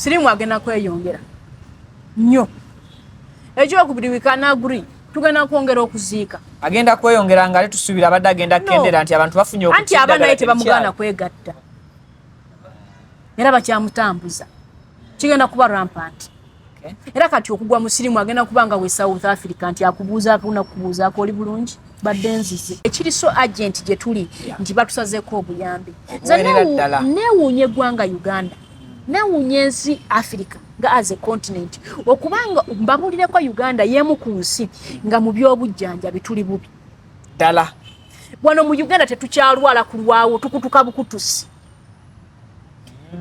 Sirimu agenda kweyongera nnyo. Ekyokubiri, we can agree, tugenda kwongera okuziika. Agenda kweyongera nga ate tusuubira abadde agenda kukendera nti abantu bafunye anti aba naye tebamugaana kwegatta, era bakyamutambuza, kigenda kuba rampant. Era kati okugwa mu sirimu agenda kuba nga we South Africa nti akubuuzaako nakubuuzaako, "Oli bulungi? Badde nzize." Ekiri so urgent gye tuli nti batusazeeko obuyambi. Nze Okuweerera ddala. Neewuunya eggwanga Uganda, neewuunya ensi Africa nga as a continent, okubanga mbabulireko, Uganda y'emu ku nsi nga mu byobujjanjabi tuli bubi. Ddala. Wano mu Uganda tetukyalwala kulwawo, tukutuka bukutusi.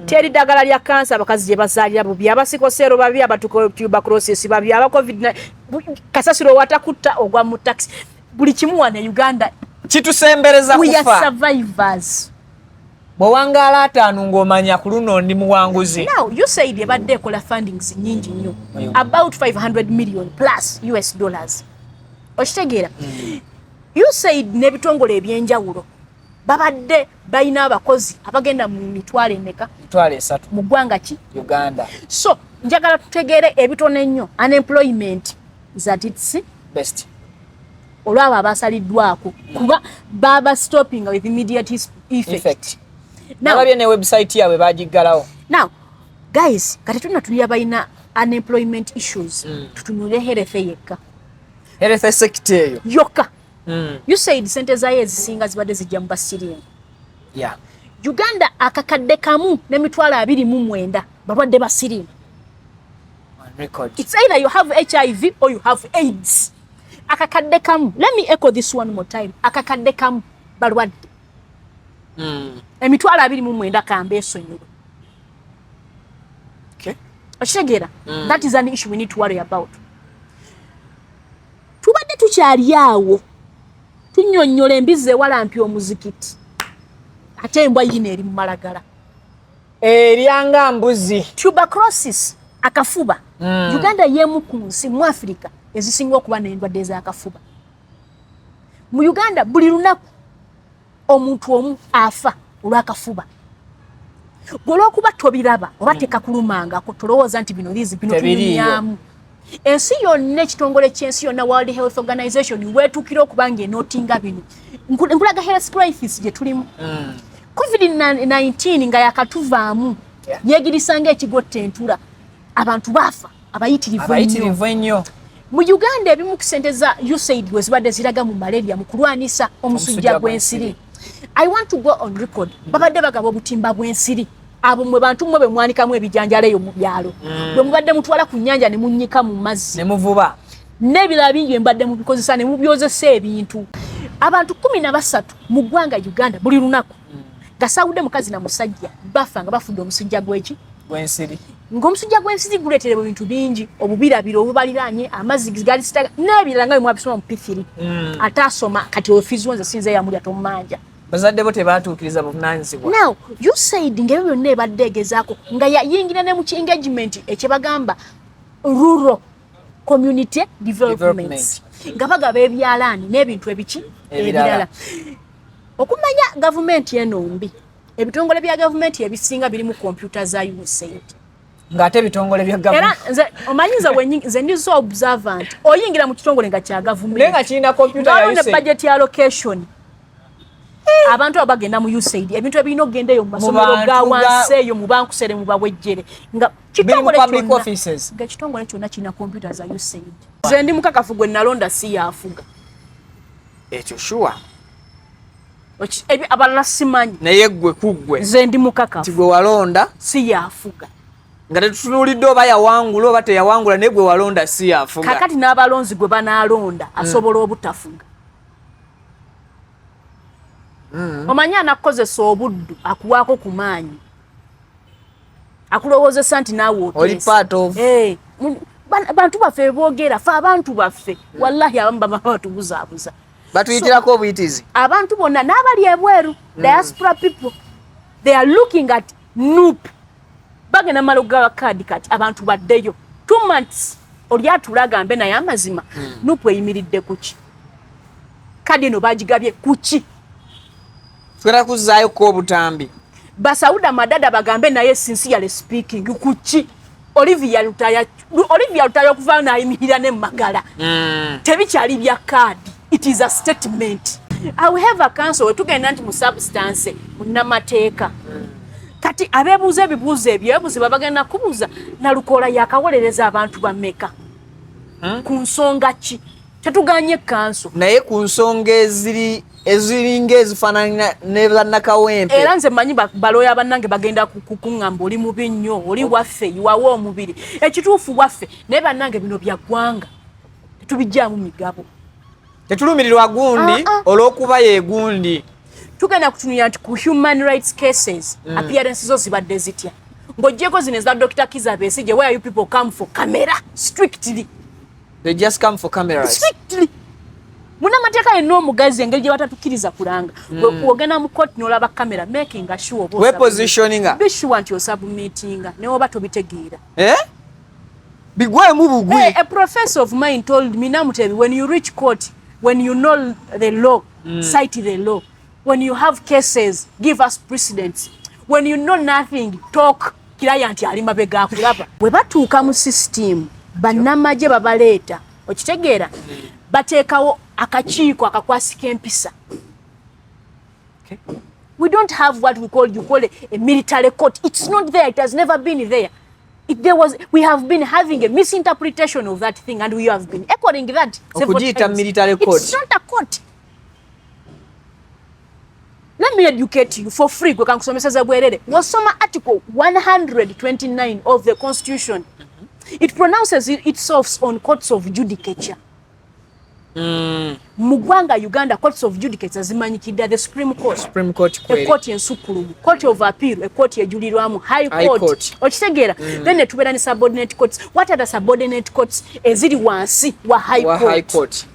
Teri ddagala lya kansa, abakazi gye bazaalira bubi, aba sickle cell babi, abatuberculosis babi, aba COVID, kasasiro watakutta ogwa mu taxi, buli kimu wano e Uganda. Kitusembereza We are kufa. survivors. Bw'owangaala 50 ng'omanya ku luno ndi muwanguzi. Now, USAID ebadde ekola fundings nyingi nnyo, about 500 million plus US dollars, okitegeera? USAID n'ebitongole ebyenjawulo babadde balina abakozi abagenda mu mitwalo emeka? 30,000. Mu ggwanga ki? Uganda. So njagala tutegeere ebitono ennyo. Unemployment is at its best. Olwabo abasaliddwako kuba baba stopping with immediate effect. Effect. Now, nalabye ne website yaabwe bagiggalawo. Now guys, kati tulina tulya balina unemployment issues. Tutunule health yekka. Health sector eyo. Yokka. USAID sente zayo ezisinga zibadde zijja mu basirimu. Uganda 1,029,000 balwadde ba sirimu. On record. It's either you have HIV or you have AIDS. 1,000. Let me echo this one more time, 1,000 balwadde. 29,000 kambe esonyiwe. Okitegeera? That is an issue we need to worry about. Tubadde tukyali awo tunnyonnyola embizzi ewalampya omuzikiti, ate embwa yino eri mu malagala. Eryanga mbuzi. Tuberculosis, akafuba. Uganda yemu ku nsi mu Africa ezisinga okuba n'endwadde ez'akafuba. Mu Uganda buli lunaku omuntu omu afa olw'akafuba. Gwe olw'okuba tobiraba oba tekakulumangako, tolowooza nti bino lizi bino. Tebiriiyo. Tunyumyamu ensi yonna, ekitongole ky'ensi yonna, World Health Organization, weetuukira okuba nga enotinga bino. Nkulaga health crisis gye tulimu. COVID-19 nga yakatuvaamu, yeegirisa ng'ekigotta entula, abantu baafa abayitirivu ennyo. Abayitirivu ennyo. Mu Uganda ebimu ku sente za USAID we zibadde ziraga mu malaria, mu kulwanisa omusujja omusujja gw'ensiri. I want to go on record, babadde bagaba obutimba bw'ensiri. Abo mwe bantu mmwe be mwanikamu ebijanjalo eyo mu byalo, bwe mubadde mutwala ku nnyanja ne munnyika mu mazzi ne muvuba. N'ebirala bingi bye mubadde mubikozesa ne mubyozesa ebintu. Abantu 13 mu ggwanga Uganda buli lunaku nga sawudde mukazi na musajja bafa nga bafudde omusujja gw'eki? Gw'ensiri. Ng'omusujja gw'ensiri guleeterebwa ebintu bingi, obubirabiro obubaliraanye, amazzi galisitaga n'ebirala nga bwe mwabisoma mu P3. Ate asoma kati ofiisi nze sinze yamulya tomumanja. Bazadde bo tebatuukiriza buvunaanyizibwa. Now, USAID ng'ebyo byonna ebadde egezaako nga yayingira ne mu ki engagement ekyebagamba rural community developments, nga bagaba ebyalaani n'ebintu ebiki ebirala. Ebirala. Okumanya gavumenti eno mbi, ebitongole bya gavumenti ebisinga birimu kompyuta za USAID. Ng'ate ebitongole bya era gavumenti nze omanyi nze nze ndi so observant, oyingira mu kitongole nga kya naye gavumenti nga kirina kompyuta ya nga ne USAID. Budget allocation, abantu abo bagenda mu USAID, ebintu ebirina okugenda eyo mu masomero bantu ga wansi eyo mu bankusere mu bawejjere nga biri mu kitongole public kyonna offices. Nga ekitongole kyonna kirina kompyuta za USAID. Nze ndi mukakafu gwe nalonda si yafuga. Ekyo sure. Abalala simanyi. Naye ggwe ku ggwe nze ndi nti mukakafu gwe walonda si yafuga. Nga tetutunuulidde oba yawangula oba teyawangula, naye gwe walonda si yafuga. Kakati n'abalonzi gwe banaalonda asobola obutafuga. Omanyi anakukozesa obuddu, akuwaako ku maanyi, akulowoozesa nti naawe oli oteesa. part of Eh, bantu baffe boogera fe abantu baffe, wallahi abamu baba batubuzaabuza. Batuyitirako obuyitizi. Abantu bonna n'abali ebweru, diaspora people, they are looking at NUP. Bagenda mala okugaba kaadi, kati abantu baddeyo 2 months, oli atula agambe, naye amazima NUP eyimiridde kuki? Kaadi eno bagigabye kuki? Tugenda kuzzaayo ko obutambi. Basauda madada bagambe, naye sincerely speaking, kuki? Olivia Lutaya, Olivia Lutaya okuvaayo n'ayimirira ne Magala, tebikyali bya kaadi, it is a statement. However, counsel, wetugenda nti mu substance, munnamateeka, kati abeebuuza ebibuuzo ebyo, ebuziba bagenda kubuuza Nalukoola yakawolereza abantu bameka? Ku nsonga ki? Tetuganye kanso. Naye ku nsonga eziri eziringa ezifaanana ne bannakawempe. Era nze manyi baloya bannange bagenda kuŋŋamba oli mubi nnyo, oli waffe, yiwawo omubiri ekituufu waffe. Naye bannange, bino bya ggwanga, tetubijjaamu migabo. Tetulumirirwa gundi. Ah, ah. Olw'okuba ye gundi. Tugenda kutunulira nti ku human rights cases, appearance zo zibadde zitya, ng'oggyeko zino eza Dr. Kiza Besigye, where you people come for camera strictly. They just come for cameras. Strictly, munamateeka yenna omugazi, engeri gye batatukkiriza kulanga, ogenda mu court n'olaba camera, making sure oba We positioninga. Be sure nti osubmittinga ne oba tobitegeera. Eh? Bigwemu bugwi. Hey, a professor of mine told me, "Namutebi, when you reach court, when you know the law, cite the law. When you have cases, give us precedents. When you know nothing, talk." Client ali mabega akulaba. Bwe batuuka mu system, bannamagye babaleeta, okitegeera, bateekawo akakiiko akakwasi k'empisa. We don't have what we call, you call a military court. It's not there. It has never been there. It, there was, we have been having a misinterpretation of that thing and we have been echoing that several Okugiita times. Military court. It's not a court. Let me educate you for free. Gwe kankusomeseza bwerere. Wasoma Article 129 of the Constitution. It pronounces itself on courts of judicature. Mu ggwanga Uganda, courts of judicature zimanyikidde the Supreme Court. Supreme Court kweri. Ekooti ensukkulumu, Court of Appeal, ekooti ejulirwamu, High High Court. Court. Okitegeera? Then netubeera ne subordinate courts. What are the subordinate courts eziri wansi wa High Wa Court? High Court.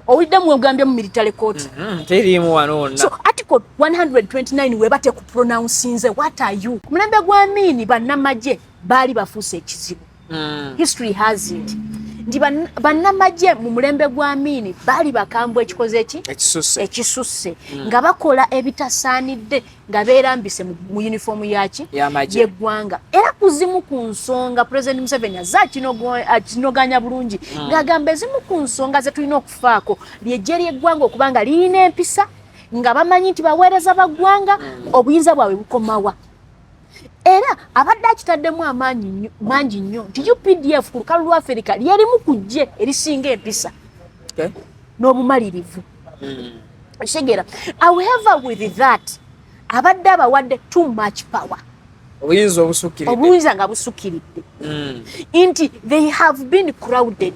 Owuliddemu ogambye mu military court? Teriimu wano wonna. So Article 129 weba tekupronouncinze, what are you? Ku mulembe gwa Amini, bannamagye baali bafuuse ekizibu. History has it nti bannamagye mu mulembe gwa Amini baali bakambwe ekikoze eki? Ekisusse. Ekisusse, nga bakola ebitasaanidde nga beerambise mu uniform yaki? Y'amagye. Yeggwanga. Era kuzimu ku nsonga President Museveni azze akinoganya bulungi, ng'agamba ezimu ku nsonga ze tulina okufaako lyejje ly'eggwanga okuba nga lirina empisa, nga bamanyi nti baweereza ba ggwanga, obuyinza bwabwe bukomawa. Era abadde akitaddemu amaanyi mangi nnyo nti UPDF ku lukalu lwa Afirika lyerimu ku ggye erisinga empisa n'obumalirivu. Okitegeera? However, with that, abadde abawadde too much power. Obuyinza obusukkiridde. Obuyinza nga busukkiridde, nti they have been crowded.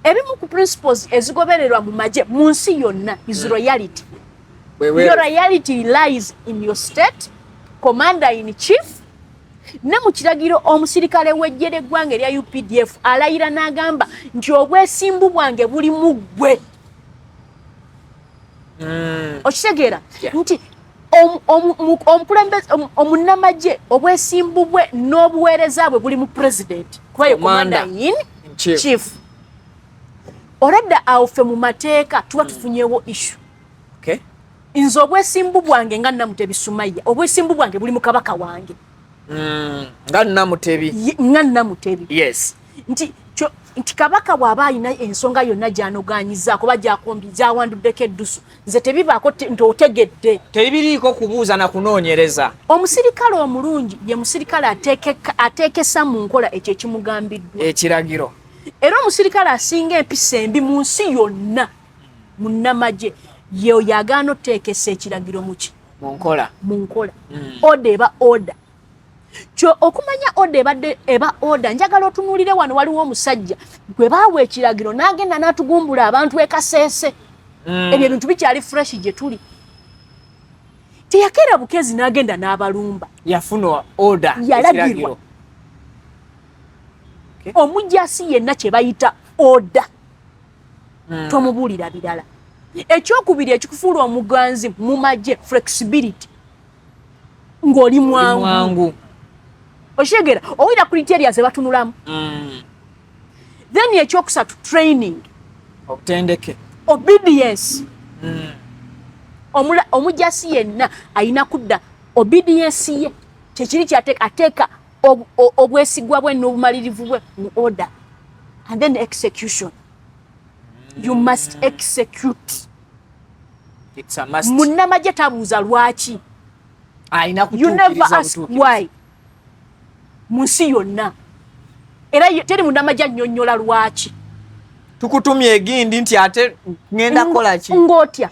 Ebimu ku principles ezigobererwa mu magye mu nsi yonna is loyalty. Your loyalty lies in your state commander in chief. Ne mu kiragiro, omusirikale w'eggye ly'eggwanga erya UPDF alayira n'agamba nti obwesimbu bwange buli mu ggwe. Okitegeera? Nti omukulembeze, omunnamagye, obwesimbu bwe n'obuweereza bwe buli mu president, kuba ye Commander commander in in chief. Chief. Olwedda awo ffe mu mateeka tuba tufunyewo issue. Nze obwesimbu bwange nga Namutebi Sumaya, obwesimbu bwange buli mu kabaka wange. Nga Namutebi. Nga Namutebi. Nti nti kabaka bw'aba alina ensonga yonna gy'anoganyizaako oba gyakombi gyawanduddeko eddusu, nze tebibaako nti otegedde. Tebiriiko kubuuza na kunoonyereza. Omusirikale omulungi ye musirikale ateekesa mu nkola ekyo ekimugambiddwa. Ekiragiro. Era omusirikale asinga empisa embi mu nsi yonna munnamagye ye oyo agaana oteekesa ekiragiro muki? Mu nkola. Mu nkola. Order eba order. Kyo okumanya order ebadde eba order, njagala otunuulire wano, waliwo omusajja gwe baawa ekiragiro n'agenda n'atugumbula abantu ekaseese. Ebyo ebintu bikyali fresh gye tuli. Teyakeera bukezi n'agenda n'abalumba. Yafuna order. Yalagirwa. Ekiragiro. Omujasi yenna kye bayita order, tomubuulira birala. Ekyokubiri ekikufuula omuganzi mu magye, flexibility, ng'oli mwangu. Mwangu. Okitegeera? Owulira criteria ze batunulamu. Then ekyokusatu, training. Obutendeke. Obedience. Omujasi yenna ayina kudda obedience ye kyekiri kyateeka ateeka. Obwesigwa bwe n'obumalirivu bwe mu order and then execution. You must execute. It's a must. Munnamagye tabuuza lwaki. Alina You never kutuukiriza ask butuukiriza. why mu nsi yonna, era teri munnamagye annyonnyola lwaki. Tukutumye egindi nti ate ŋŋenda kukola ki? Ng'otya?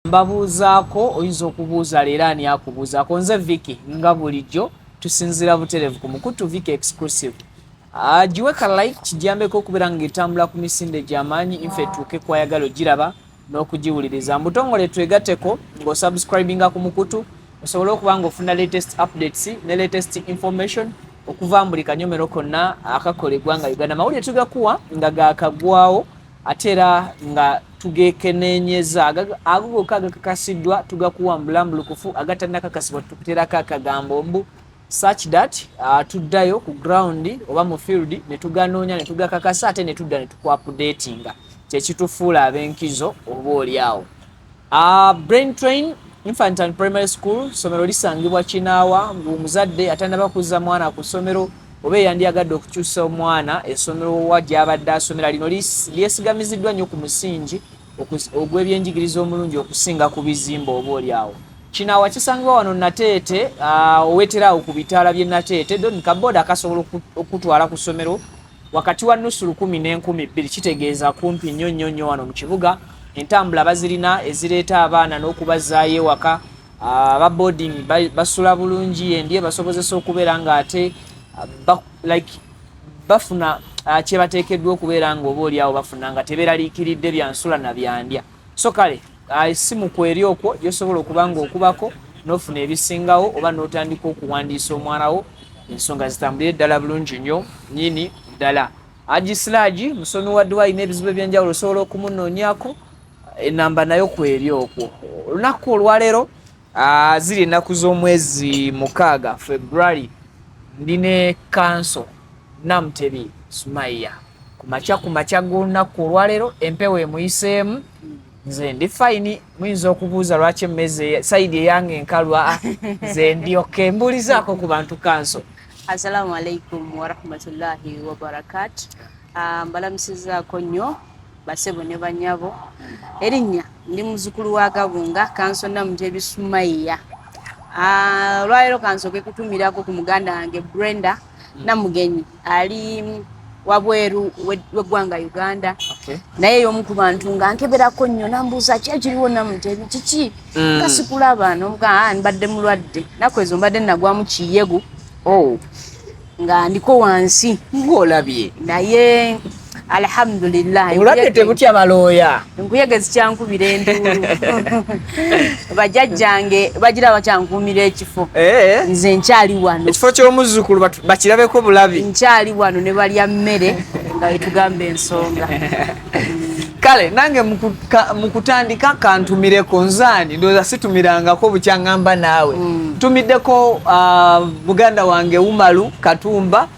Mbabuuzaako, oyinza okubuuza leero ani akubuuzaako. Nze Vicky, nga bulijjo tusinziira butereevu ku mukutu Vicky Exclusive. Giwe ka like kijambeko okubeera ng'etambula ku misinde gy'amaanyi, info etuuke kwayagala ogiraba n'okugiwuliriza. Mbutongole twegatteko ng'osubscribinga ku mukutu osobole okuba ng'ofuna latest updates ne latest information okuva mu buli kanyomero konna akakola eggwanga Uganda. Mawulire tugakuwa nga gaakagwawo, ate era nga tugekeneenyeza. Ago gokka agakakasiddwa tugakuwa mu bulambulukufu, agatannakakasibwa tukuteerako akagambo mbu, such that tuddayo ku ground oba mu field ne tuganoonya ne tugakakasa, ate ne tudda ne tukuupdatinga. Kyekitufuula ab'enkizo oba oli awo. Brain Train Infant and Primary School, ssomero lisangibwa Kinaawa. Ng'omuzadde atannaba kuzza mwana ku ssomero oba eyandyagadde okukyusa omwana essomero wa gy'abadde asomera, lino lyesigamiziddwa nnyo ku musingi ogw'ebyenjigiriza omulungi okusinga ku bizimbe oba oli awo. Kinaawa kisangibwa wano Nateete, owetera awo ku bitaala by'e Nateete. Don kaboda akasobola okutwala ku ssomero wakati wa nusu 1000 n'2000, kitegeeza kumpi nnyo nnyo nnyo wano mu kibuga. Entambula bazirina ezireeta abaana n'okubazaayo ewaka. Aba boarding basula bulungi, endye basobozesa okubeera ng'ate like bafuna kyebateekeddwa okubeera nga oba oliawo bafuna nga tebeeraliikiridde byansula na byandya. So kale essimu kweri okwo gyosobola okuba nga okubako n'ofuna ebisingawo oba n'otandika okuwandiisa omwana wo, ensonga zitambulire ddala bulungi nnyo nnyini ddala. Agisilagi musomi wa dduwa, alina ebizibu ebyenjawulo, osobola okumunoonyako, enamba nayo kweri okwo. Olunaku olwaleero, ziri ennaku z'omwezi 6 February, ndi ne Kanso Namutebi Sumaiya. Ku makya g'olunaku olwaleero empewo emuyiseemu, nze ndi fine. Muyinza okubuuza lwaki emmeze side eyange enkalwa. Nze ndyoke mbuulizaako ku bantu, Kanso. Assalamu alaikum warahmatullahi wabarakatu. Mbalamusizaako nnyo basebo ne banyabo. Erinnya ndi muzukulu wa Gabunga, Kanso Namutebi Sumaiya. Olwaleero kansooke kutumirako ku muganda wange Brenda Namugenyi ali wabweru w'eggwanga Uganda. Naye y'omu ku bantu nga nkeberako nnyo, nambuuza ki ekiriwo, Namutebi kiki nga sikulaba? Nomuga, "Ah, mbadde mulwadde naku ezo, mbadde nagwamu kiyegu nga ndiko wansi." Ng'olabye. Naye alhamdulillah. Obulwadde tebutya balooya. Enkuyege zikyankubira enduulu, bajjajjange bagira bakyankuumira ekifo. Nze nkyali wano. Ekifo ky'omuzzukulu bakirabeko bulabi. Nkyali wano ne balya mmere nga wetugamba ensonga. Kale nange mu kutandika kantumireko nzaani, ndowooza situmirangako bukyaŋŋamba naawe. Ntumiddeko muganda wange Umaru Katumba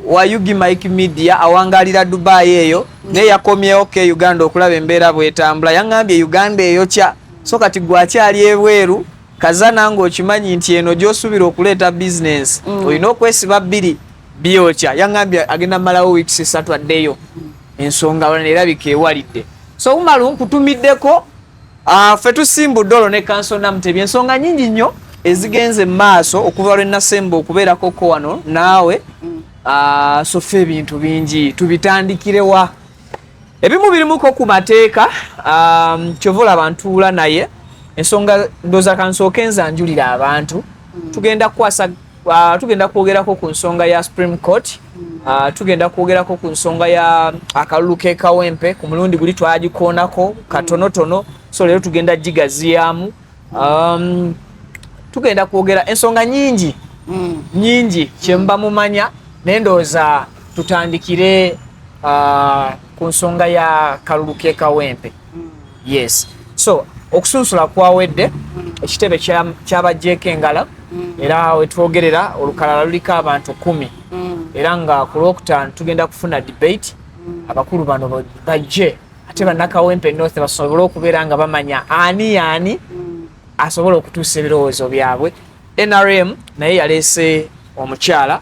wa Yugi Mike Media, awangalira Dubai eyo, naye yakomyewo ke Uganda okulaba embeera bwetambula. Yaŋŋambye Uganda eyokya, so kati gwakyali ebweru kaza nange okimanyi nti eno gy'osuubira okuleeta bizinensi olina okwesiba bbiri byokya. Yaŋŋambye agenda malawo weeks 3 addeyo, ensonga wano erabika ewalidde. So Umaru, nkutumiddeko. Ffe tusimbudde olwo ne Kanso Namutebi, ensonga nyingi nnyo ezigenze mu maaso okuva lwe nasemba okubeerako ko wano naawe. So ffe ebintu bingi tubitandikirewa, ebimu birimuko ku mateeka. Kyova olaba ntuula naye ensonga. Ndowooza kansooke nzanjulira abantu. Tugenda kukwasa, tugenda kwogerako ku nsonga ya Supreme Court, tugenda kwogerako ku nsonga ya akalulu k'e Kawempe. Ku mulundi guli twagikoonako katonotono, so leero tugenda gigaziyamu. Tugenda kwogera ensonga nyingi nyingi kyemuba mumanya, naye ndowooza tutandikire ku nsonga ya kalulu k'e Kawempe. Yes, so okusunsula kwawedde, ekitebe kyabajjeeko engala, era wetwogerera olukalala luliko abantu 10, era nga ku Lwokutaano tugenda kufuna debate, abakulu bano bajje. Ate bannakawempe North basobole okubeera nga bamanya ani yaani asobola okutuusa ebirowoozo byabwe. NRM naye yaleese omukyala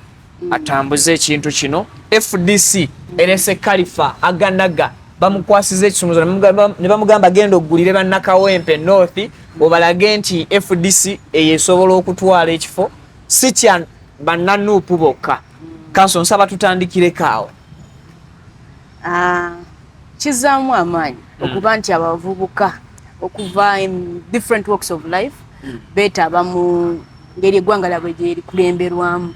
atambuze ekintu kino. FDC erese Kalifa Aganaga, bamukwasiza ekisumuzo ne bamugamba, "Genda oggulire bannakawempe North, obalage nti FDC eyo esobola okutwala ekifo, si kya bannanuupu bokka." Kanso nsaba tutandikireko awo. Ah, kizaamu amaanyi okuba nti abavubuka okuva in different walks of life beetaba mu ngeri eggwanga lyabwe gyerikulemberwamu.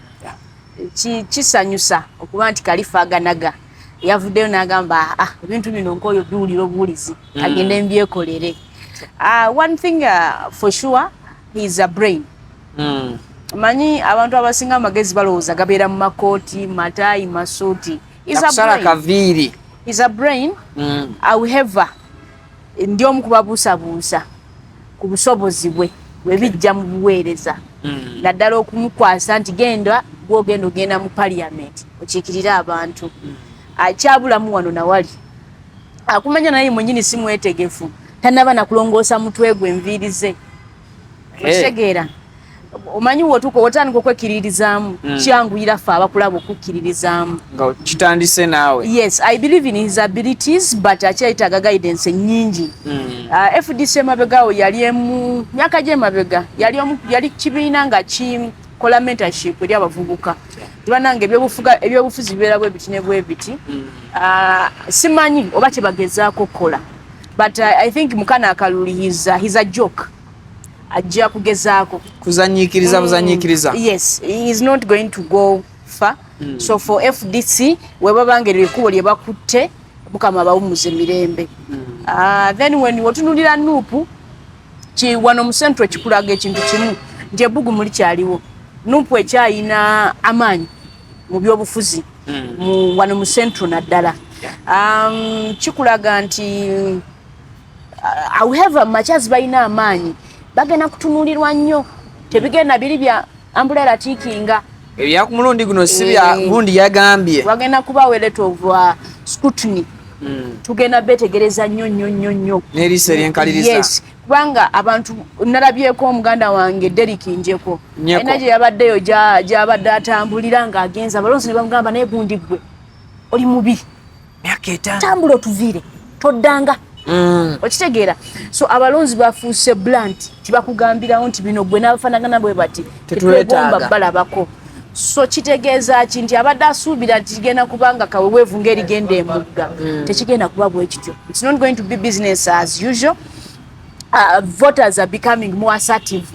Kisanyusa okuba nti Kalifa Aganaga yavuddeyo n'agamba, "Ah, ebintu bino nkooyo biwulira obuwulizi, agende mbyekolere." One thing for sure, he is a brain. Manyi abantu abasinga amagezi balowooza gabeera mu makooti, mataayi, masuuti. He's a akusala brain. Kaviiri. He's a brain. However, ndi omu kubabuusabuusa ku busobozi bwe bwe bijja mu buweereza, naddala okumukwasa nti genda gwogenda ogenda mu parliament okiikirire abantu. Akyabulamu wano nawali akumanya naye mwenyini si mwetegefu, tanaba nakulongoosa mutwe gwe, enviiri ze. Okitegeera? Omanyi wotuuka wotandika okwekkiririzaamu, kyanguyira ffe abakulaba okukkiririzaamu. Nga kitandise naawe. Yes, I believe in his abilities, but akyayetaaga guidance ennyingi. FDC emabega awo yali emu myaka gy'emabega yali yali kibiina nga kikola mentorship eri abavubuka. Tibanange ebyobufuzi bibeera bwe biti ne bwe biti. Simanyi oba kyebagezaako kukola, but I think mukana akaluli he's a joke, ajja kugezaako kuzanyiikiriza buzanyiikiriza. Yes, he is not going to go far. So for FDC, webaba nga eryo ekkubo lye bakutte, Mukama bawummuze mirembe. Then when wotunulira NUP ki wano mu Central, kikulaga ekintu kimu nti ebbugumu likyaliwo. NUP ekyayina amaanyi mu byobufuzi mu wano mu Central naddala. Kikulaga nti however much as balina amaanyi, bagenda kutunuulirwa nnyo. Tebigenda biri bya umbrella tiikinga. Ebya ku mulundi guno si bya Eh. gundi yagambye. Wagenda kubaawo a lot of scrutiny. Tugenda betegereza nnyo nnyo nnyo nnyo. N'eriiso eryenkaliriza. Yes, kubanga abantu nalabyeko omuganda wange Derrick Njeko. Nyeko. Alina gye yabaddeyo gy'abadde atambulira ng'agenza, abalonzi ne bamugamba, "Naye gundi gwe oli mubi." Myaka 5. Tambula otuviire, toddanga. Okitegeera? So abalonzi bafuuse blunt, tibakugambirawo nti bino gwe n'abafaanagana bwe bati Tetwetaaga. tetwegomba balabako. So kitegeeza ki? Nti abadde asuubira nti kigenda kubanga kaweweevu ng'erigenda emugga, tekigenda kuba bwe kityo. It's not going to be business as usual. Voters are becoming more assertive.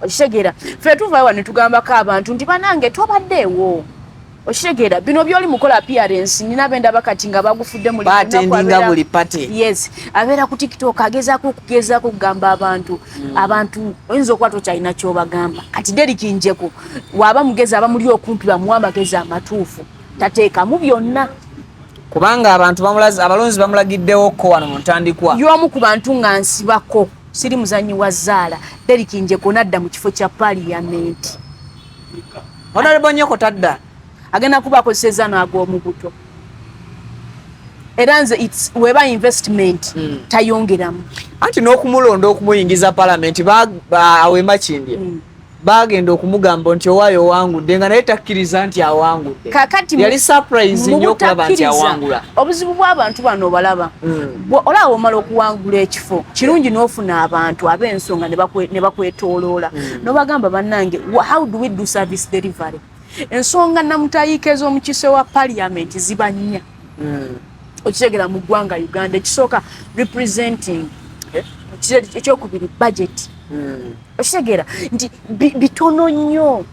Okitegeera? Ffe tuvayo wano ne tugambako abantu nti banange tobaddeewo. Okitegeera? Bino byoli mukola appearance, nina bendaba kati nga bagufudde muli lunaku. Batendinga buli party. Yes, abeera ku TikTok agezaako okugezaako okugamba abantu. Abantu oyinza okuba tokyalina kyobagamba. Kati Derrick Njeko waaba mugezi, aba muli okumpi bamuwa amagezi amatuufu, tateekamu byonna. Kubanga abantu abalonzi bamulagiddewo ko wano mu ntandikwa. Y'omu ku bantu nga nsibako, siri muzanyi wa zaala, Derrick Njeko nadda mu kifo kya parliament. Honorable Nyeko tadda. Agenda kuba akozeseza n'ag'omubuto, era nze weba investment tayongeramu. Anti n'okumulonda okumuyingiza palamenti, awema kindye bagenda okumugamba nti owaayo owangudde, nga naye takkiriza nti awangudde. Kakati yali surprise mu nnyo okulaba nti butakkiriza, awangula. Obuzibu bw'abantu bano obalaba. Olaba omala okuwangula ekifo, kirungi n'ofuna abantu ab'ensonga ne bakwetooloola n'obagamba, "Bannange, how do we do service delivery?" Ensonga namutayiika ez'omukiise wa parliament ziba nnya. Okitegeera? Mu ggwanga Uganda, ekisooka representing, ekyokubiri budget. Okitegeera nti bitono nnyo.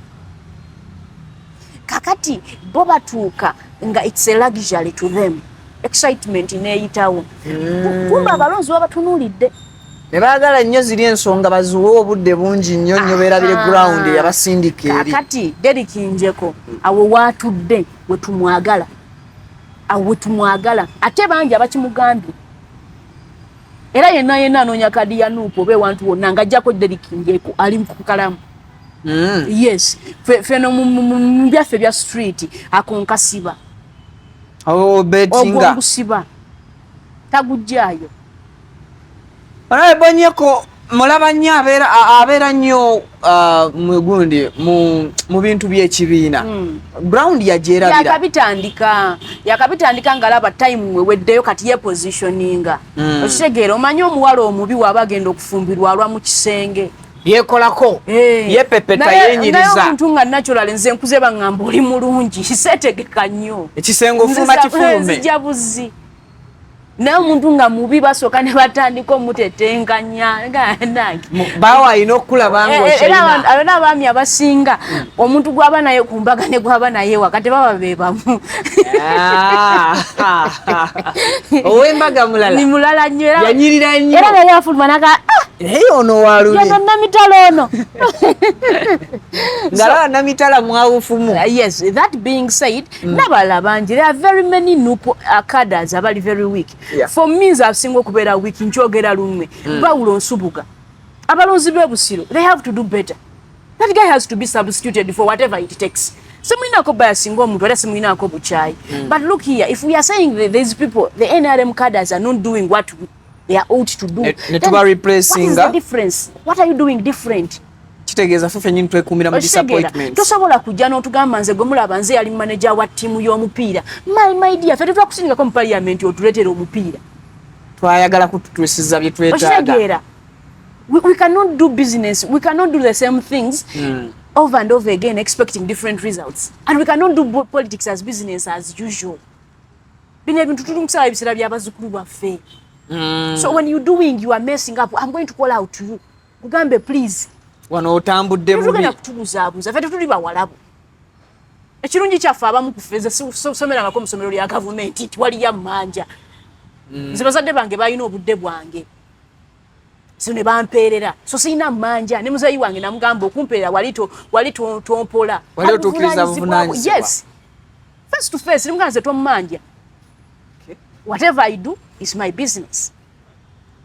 Kakati bo batuuka nga it's a luxury to them, excitement neeyitawo. Kumba abalonzi babatunuulidde. Ne baagala nnyo ziri ensonga baziwe obudde bungi nnyo nnyo, beerabire ground eyabasindika eri. Kakati Derrick Njeko awo waatudde wetumwagala, awo wetumwagala, ate bangi abakimugambye. Era yenna yenna anoonya kadi ya NUP oba ewantu wonna ng'ajjako Derrick Njeko ali ku kalamu. Yes, feno mu byaffe bya street akonkasiba. Obetinga. Ogwo ngusiba. Tagujjaayo. Honorable Nyeko mulaba nnyo, abeera nnyo mugundi mu bintu by'ekibiina. Ground yagyerabira. Yakabitandika ng'alaba time weweddeyo, kati ye positioninga. Okitegeera? Omanyi omuwala omubi waaba agenda okufumbirwa alwa mu kisenge. Yekolako. Yepepeta. Naye Yenyiriza. omuntu nga natural, nze nkuze baŋŋamba oli mulungi, seetegeka nnyo. Ekisenge ofuluma kifulume. Nzija buzi. Naye omuntu nga mubi, basooka ne batandika omutetenkanya nange. Baawe alina okukulaba Era ng'okyalina. Era abaami abasinga, omuntu gwaba naye ku mbaga ne gwaba naye waka tebaba be bamu. Ah. Ow'embaga mulala. Ni mulala nnyo era. Yanyirira nnyo. Era naye afuluma naga, "Ah, Naye ono waluli yono Namitala ono." Ng'alaba Namitala mwawufumu. Yes, that being said, n'abalala bangi, there are very many NUP cadres abali very weak. For me, nze asinga okubeera weak, nkyogera lumwe, Bawulo Nsubuga. Abalonzi b'e Busiro, they have to do better. That guy has to be substituted for whatever it takes. Simulinako bias ng'omuntu, era simulinako bukyayi, but look here, if we are saying that these people, the NRM cadres, are not doing what they are ought to do, Ne then tuba what is replacinga. the difference? What are you doing different? Kitegeeza ffe ffennyini twekuumira mu Okitegeera? disappointments. Tosobola kujja n'otugamba nze gwe mulaba, nze yali manager wa ttiimu y'omupiira. My dear, ffe tetwakusindikako mu parliament otuleetera omupiira. Twayagala kututuusiza bye twetaaga. Okitegeera? We cannot do business, we cannot do the same things over and over again expecting different results, and we cannot do politics as business as usual. Bino ebintu tuli mukusala ebiseera by'abazzukulu baffe. So when you doing, you are messing up, I'm going to call out to you, kugambe please. Wano otambudde bubi. Tetugenda kutubuzaabuza, ffe tetuli bawalabu. Ekirungi kyaffe, abamu ku ffe, nze somerangako mu ssomero lya gavumenti nti waliyo mmanja. Nze bazadde bange balina obudde bwange, so ne bampeerera, so sirina mmanja. Ne muzeeyi wange namugamba okumpeerera wali tompola. Wali otuukiriza buvunaanyizibwa. Yes, face to face nimugamba nze tommanja. Whatever I do is my business.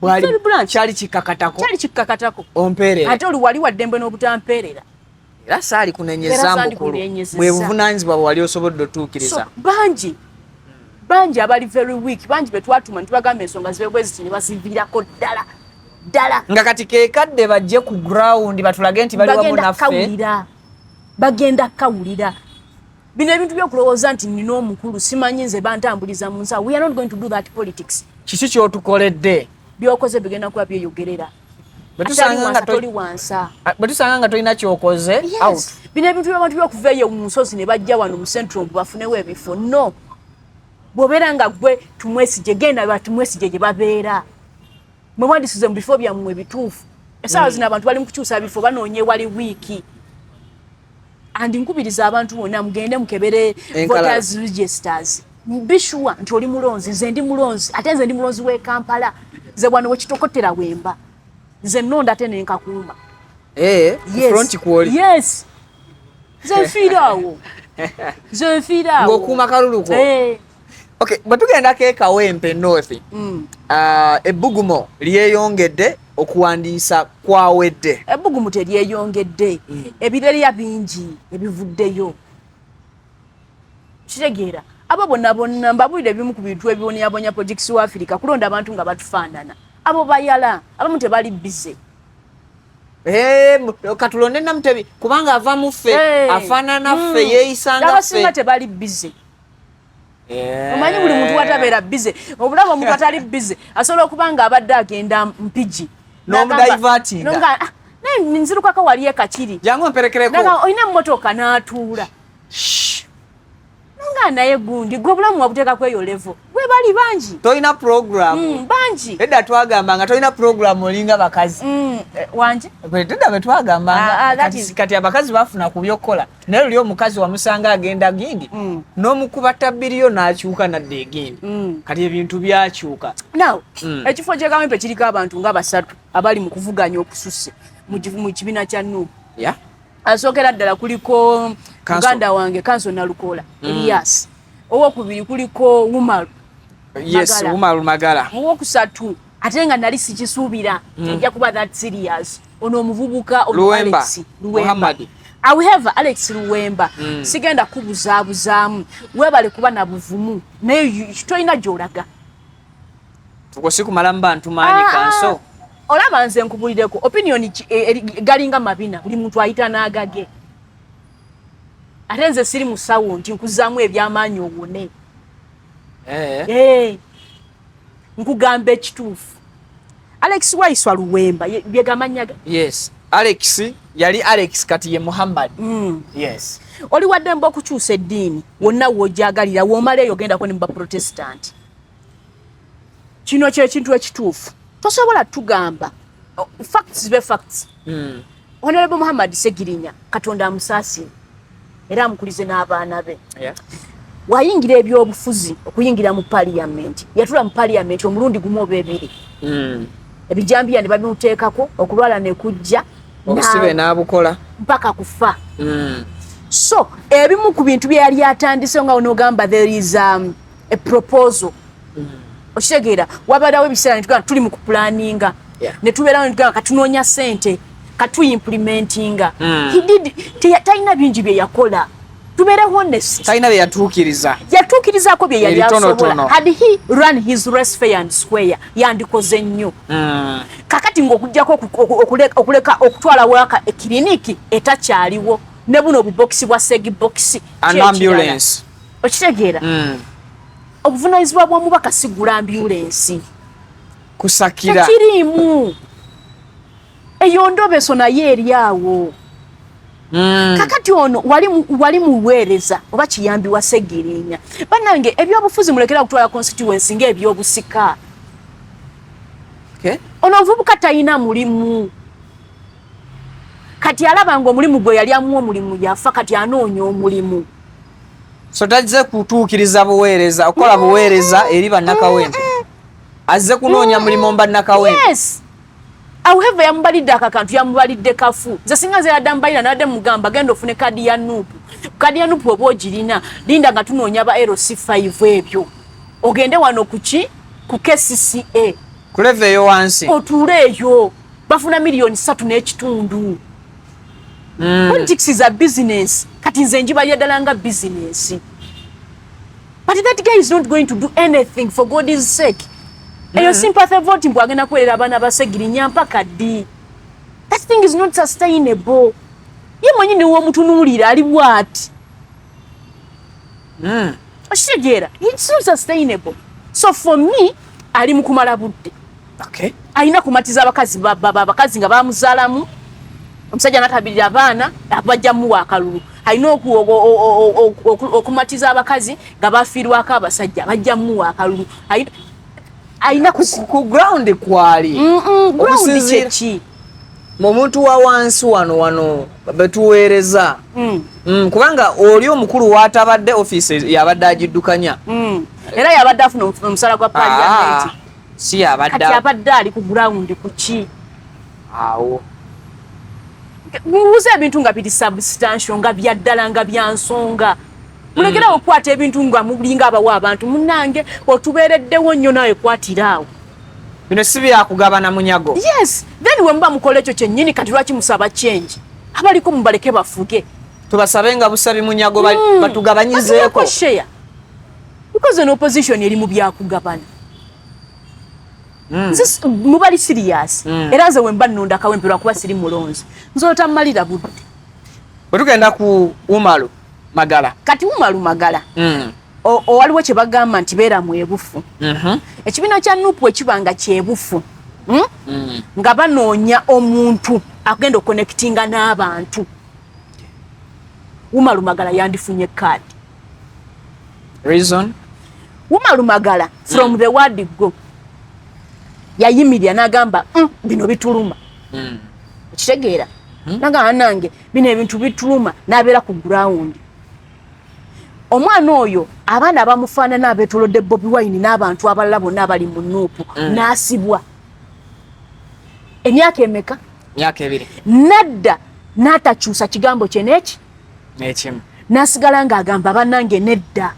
Very blunt. Kyali kikakatako. Kyali kikakatako. Ompeerera. Ate oli wali waddembe n'obutampeerera. Era saali kunenyeza. Era saali mukulu kunenyezeza. Bwe buvunaanyizibwa bwe wali osobodde otuukiriza. So bangi bangi abali very weak, bangi betwatuma ntibagamba ensonga zibe bwe ziti ne baziviirako ddala ddala. Nga kati kekadde bajje ku ground batulage nti bali wamu Bagenda naffe. kawulira, bagenda kawulira bino ebintu byokulowooza nti nina omukulu, simanyi nze bantambuliza mu nsawo. We are not going to do that politics. Kiki kyotukoledde? Byokoze bigenda kuba byeyogerera. Bwe Atali tusanga nga wansa, toli wansa. Bwe tusanga nga tolina kyokoze, out. Yes. Bino ebintu by'abantu byokuva eyo mu nsozi ne bajja wano mu central mbu bafunewo ebifo, no. Bw'obeera nga gwe Tumwesigye, genda batumwesigye gye babeera. Mwe mwandisize mu bifo byammwe ebituufu. Essaawa zino abantu bali mu kukyusa bifo, banoonya ewali weak. And nkubiriza abantu bonna mugende mukebere Enkalala. voters registers, be sure nti oli mulonzi. Nze ndi mulonzi, ate nze ndi mulonzi w'e Kampala. Nze wano wekitokotera wemba, nze nnonda ate nenkakuuma. Eh, ku front kwoli. Yes, nze nfiira awo, nze nfiira awo. Ng'okuuma kalulu ko. Eh. Okay, bwe tugendako e Kawempe North, ebbugumo lyeyongedde, okuwandiisa kwawedde. Ebbugumu teryeyongedde, ebirerya bingi ebivuddeyo. Kitegeera, abo bonna bonna mbabulire ebimu ku bintu ebibonyabonya politics wa Africa: kulonda abantu nga batufaanana. Abo bayala, abamu tebali bize. Eh, katulonde Namutebi kubanga ava mu ffe, Eh. afaanana ffe, yeeyisanga Abasinga ffe. tebali bize. Eh. Omanyi buli muntu watabeera bize, obulaba omuntu atali bize asobola okuba nga abadde agenda Mpigi. N'omudivertinga. N'omuga, "Ah, naye nzirukako wali ekakiri." Jangu mperekereko. Naga olina emmotoka n'atuula nga naye gundi gwe obulamu wabuteekako eyo level gwe bali bangi. Tolina program. Bangi. Edda twagamba nga tolina program olinga bakazi. Wanje. Edda bwe twagambanga. Ah, ah, that Kati abakazi bafuna ku byokukola, naye luli omukazi wamusanga agenda gindi, n'omukuba tabbiriyo n'akyuka nadda egindi. Kati ebintu byakyuka. Now, ekifo kyekawempe kiriko abantu nga basatu abali mu kuvuganya okususse mu kibiina kya NUP. Asookera ddala kuliko Council. muganda wange Kanso Nalukola Elias. Owokubiri kuliko Umaru Magala. Umaru Magala. Owokusatu, ate nga nali sikisuubira ejja kuba that serious, ono omuvubuka ono Luwemba. Alex Luwemba. Muhammad. However, Alex Luwemba, sigenda kubuzaabuzaamu, weebale kuba na buvumu, naye tolina gy'olaga. Uko si kumalamu bantu maanyi. Ah, Kanso. ah. Olaba, nze nkubulireko opinion galinga mabina, buli muntu ayita n'agage. Ate nze siri musawo nti nkuzaamu ebyamaanyi owone. Eh, nkugamba ekituufu, Alex Waiswa Luwemba byegamanyaga. Yes, Alex yali Alex, kati ye Muhammad. Yes. Oli waddembe okukyusa eddiini wonna w'ogyagalira, w'omala eyo ogendako ne mu baprotestant. Kino kyekintu ekituufu, tosobola tugamba. Oh, facts be facts. Honorable Muhammad Segirinya, Katonda amusaasire era amukulize n'abaana be, wayingira ebyobufuzi, okuyingira mu parliament, yatula mu parliament omulundi gumu oba ebiri. Ebijambiya ne babimuteekako, okulwala ne kujja. Obusibe n'abukola. Mpaka kufa. So ebimu ku bintu bye yali atandise, nga onogamba there is a proposal. Okitegeera, wabaddewo ebiseera netugamba tuli mu kuplanninga, ne tubeerawo netugamba katunoonya sente katuimplementinga. He did talina bingi bye yakola, tubeere honest. Talina bye yatuukiriza. Yatuukirizaako bye yali Ebitonotono. asobola. Had he run his race fair and square, yandikoze nnyo. Kakati ng'okuggyako okuleka okutwala waka ekiriniki etakyaliwo ne buno obubokisi bwa segibokisi. And ambulance. Okitegeera? Obuvunanyizibwa bw'omubaka sigula ambulensi. Kusakira. Tekiriimu eyo ndobeso, naye eri awo. Kakati ono wali muweereza oba kiyambi wa Segirinya. Bannange, ebyobufuzi mulekera kutwala constituency ng'ebyobusika. Ono omuvubuka talina mulimu, kati alaba nga omulimu gwe yali amuwa omulimu yafa, kati anoonya omulimu. So tazze kutuukiriza buweereza, okukola buweereza eri bannakawempe, azze kunoonya mulimu mu bannakawempe. Yes, however yamubalidde akakantu, yamubalidde kafu. Nze singa nze yadde amubalira, nadde mugamba genda ofune kadi ya NUP. Kadi ya NUP oba ogirina, linda nga tunoonya ba LC5 ebyo, ogende wano kuki ku KCCA. Ku level eyo wansi. Otuule eyo, bafuna 3.5 miliyoni. Politics is a business. Kati nze njibalira ddala nga business, but that guy is not going to do anything, for God's sake. Eyo sympathy vote mbu agenda kuwerera abaana ba Segirinya mpaka ddi? That thing is not sustainable. Ye mwenyini womutunuulira ali bwati. Okitegeera? It's not sustainable. So for me, ali mu kumala budde. Alina kumatiza abakazi, abakazi nga bamuzaalamu omusajja natabirira abaana, bajja muwa akalulu. Alina okumatiza abakazi nga bafiirwako abasajja, bajja muwa akalulu. Alina ku ground kwali. Ground kyeki? Omuntu wa wansi wano wano betuweereza. Kubanga oli omukulu watabadde, ofiisi yabadde agiddukanya. Era yabadde afuna omusala gwa parliament. Ah, si yabadde. Kati abadde ali ku ground kuki? Awo. Mubuuze ebintu nga biri substantial, nga byaddala, nga bya nsonga. Mulekerawo okukwata ebintu nga mulinga abawa abantu. Munnange, otubeereddewo nnyo, naawe kwatira awo. Bino si byakugabana munyago. Yes, then we muba mukola ekyo kyennyini, kati lwaki musaba change? Abaliko mubaleke bafuge. Tubasabe nga busabi munyago, batugabanyizeeko. Share, because an opposition eri mu byakugabana. Nze mubali serious. Era nze wemba nnonda Kawempe, lwakuba siri mulonzi, nze otammalira budde. Bwe tugenda ku Umaru Magala. Kati Umaru Magala, owaliwo kye bagamba nti beera mwebufu. Ekibiina kya NUP ekiba nga kyebufu, Nga banoonya omuntu agenda okuconnectinga n'abantu, Umaru Magala yandifunye kaadi. Reason? Umaru Magala from the word go yayimirira n'agamba, bino bituluma." Okitegeera? Nagamba, nange bino ebintu bituluma." N'abeera ku ground. Omwana oyo, abaana abamufaanana abeetolodde Bobi Wine n'abantu abalala bonna abali mu NUP, n'asibwa emyaka emeka? Myaka 2. Nadda n'atakyusa kigambo kye n'eki N'ekimu. N'asigala ng'agamba, "Bannange, nedda."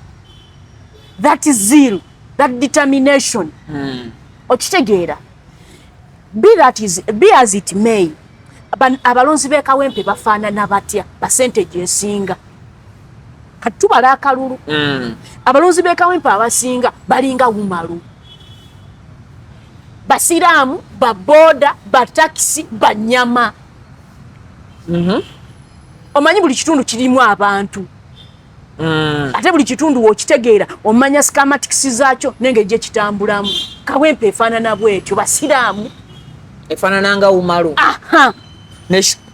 That zeal, that determination. Okitegeera? Be that is, be as it may, abalonzi b'e Kawempe bafaanana batya? Percentage esinga, kati tubala akalulu, abalonzi b'e Kawempe abasinga balinga Umaru. Basiraamu, baboda, batakisi, banyama. Omanyi buli kitundu kirimu abantu. Ate buli kitundu wokitegeera omanya schematics zaakyo nengeri gyekitambulamu. Kawempe efaanana bwetyo, basiraamu. Efaanana nga Umaru.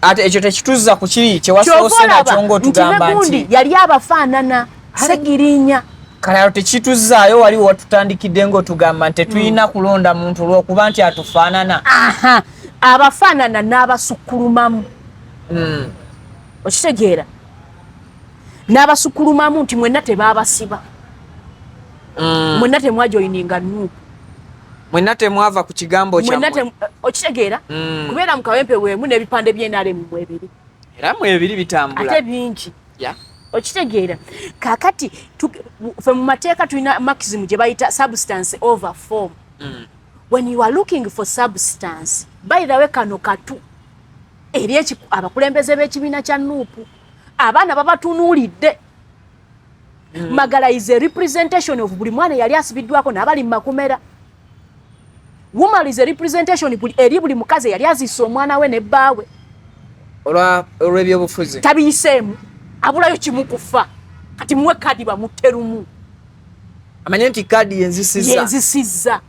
Ate ekyo tekituzza ku kiri kyewasoose nakyo ng'otugamba nti yali abafaanana Segirinya. Kale awo tekituzzaayo wali watutandikidde ng'otugamba nti tetulina kulonda muntu olw'okuba nti atufaanana. Abafaanana n'abasukkulumamu. Okitegeera? N'abasukkulumamu nti mwenna tebaabasiba. Mwenna temwajoyininga NUP. Mwenna temwava ku kigambo kyammwe. Okitegeera? Kubeera mu Kawempe weemu n'ebipande by'NRM mwebiri. Era mwebiri bitambula. Ate bingi. Okitegeera? Kaakati ffe mu mateeka tulina maxim gye bayita substance over form. When you are looking for substance, by the way, kano katu eri abakulembeze b'ekibiina kya NUP, abaana babatunuulidde. Magala is a representation of buli mwana yali asibiddwako n'abali mu makomera. Woman is a representation eri buli mukazi yali azisse omwana we ne bbaawe olw'ebyobufuzi. Tabiyiseemu, abulayo kimu kufa. Kati muwe kadi bamutte lumu. Amanye nti kadi yenzisizza. Yenzisizza.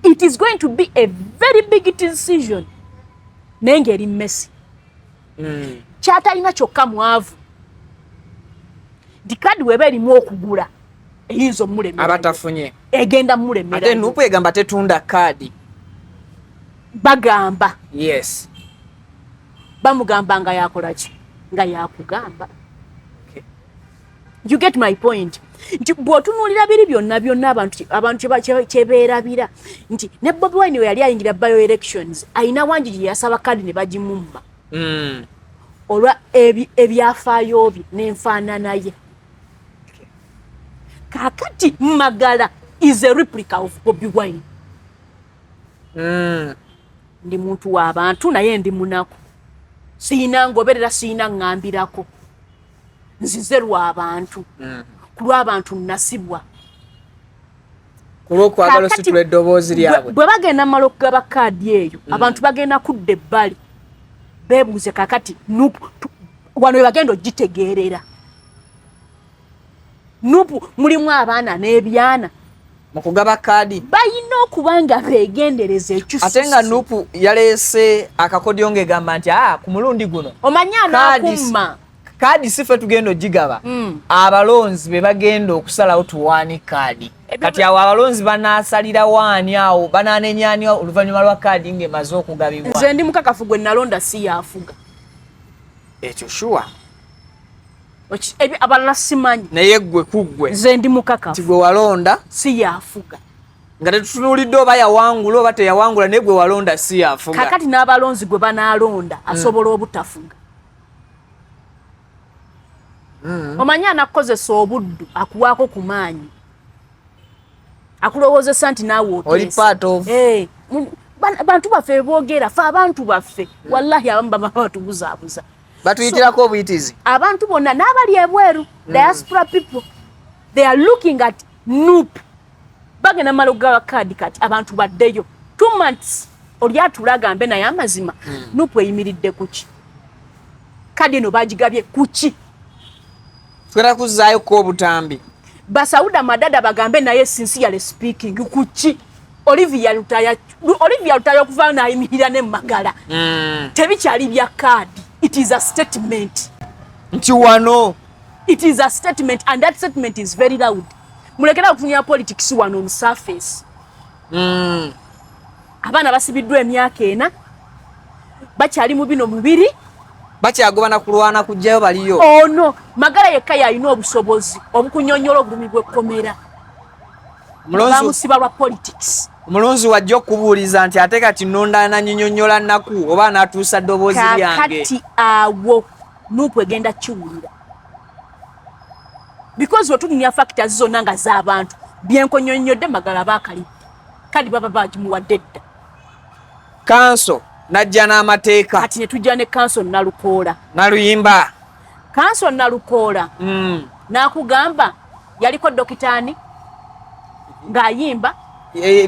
It is going to be a very big decision. Naye ng'eri messy. Kyatalina kyokka mwavu. Nti kadi weba erimu okugula eyinza omulemera. Abatafunye. Egenda mulemera. Ate NUP egamba tetunda kadi. Bagamba. Yes. Bamugamba nga yakola ki? Nga yakugamba. You get my point? Nti bw'otunuulira biri byonna byonna abantu kye beerabira nti ne Bobi Wine we yali ayingira by elections ayina wangi gye yasaba kadi ne bagimumma. Olwa ebyafaayo bye n'enfaanana ye. Kaakati Magala is a replica of Bobi Wine. Ndi muntu w'abantu naye ndi munaku. Siyina ngoberera, siyina ŋŋambirako. Nzize lw'abantu. Ku lw'abantu nasibwa. Ku lw'okwagala ositula eddoboozi lyabwe. Bwe bagenda mala okugaba kaadi eyo, abantu bagenda kudda ebbali. Beebuuze kaakati NUP wano we bagenda ogitegeerera. NUP mulimu abaana n'ebyana. Mu kugaba kaadi. Balina okuba nga beegendereza ekisusse. Ate nga NUP yaleese akakodyo ng'egamba nti ku mulundi guno. Omanyi anaakumma. Kaadi si ffe tugenda ogigaba. Abalonzi be bagenda okusalawo tuwaani kaadi. Kati awo abalonzi banaasalirawo ani awo, banaanenya ani oluvannyuma lwa kaadi ng'emaze okugabibwa. Nze ndi mukakafu gwe nalonda si yaafuga. Ekyo sure. Abalala simanyi. Naye ggwe ku ggwe. Nze ndi mukakafu. Nti gwe walonda si yaafuga. Nga tetutunuulidde oba yawangula oba teyawangula, naye gwe walonda si yaafuga. Kaakati n'abalonzi gwe banaalonda asobola obutafuga. Omanyi anakukozesa obuddu akuwaako ku maanyi. Akulowoozesa nti naawe oteesa. Oli part of. Bantu baffe boogera, ffe abantu baffe. Wallahi abamu baba batubuzaabuza. Batuyitirako obuyitizi. Abantu bonna n'abali ebweru, diaspora people, they are looking at NUP. Bagenda mala okugaba kaadi kati abantu baddeyo. 2 months oli atula agambe naye amazima NUP eyimiridde ku ki? Kaadi eno bagigabye ku ki? Tugenda kuzzaayo ko obutambi. Basauda Madada bagambe naye sincerely speaking ku ki? Olivia Lutaya, Olivia Lutaya okuva n'ayimirira ne Magala. Tebikyali bya kaadi. It is a statement. Nti wano. It is a statement and that statement is very loud. Mulekera okufunya politics wano on surface. Abaana basibiddwa emyaka 4, bakyali mu bino mubiri. Bakyagobana kulwana kujjayo baliyo. Ono Magala yekka yalina obusobozi obukunyonnyola obulumi bw'ekkomera. Bamusiba lwa politics. Omulonzi wajja okubuuliza nti ate kati nnonda nanyinyonnyola nnaku oba anaatuusa ddoboozi lyange. Kaakati awo NUP egenda kiwulira. Because wetununya factors zonna nga z'abantu byenkonyonnyodde Magala baakalidde kadi baba bagimuwadde dda. Kanso najja n'amateeka. Kati ne tujja ne Kanso Nalukoola. Naluyimba. Kanso Nalukoola. N'akugamba yaliko dokitaani. Ng'ayimba.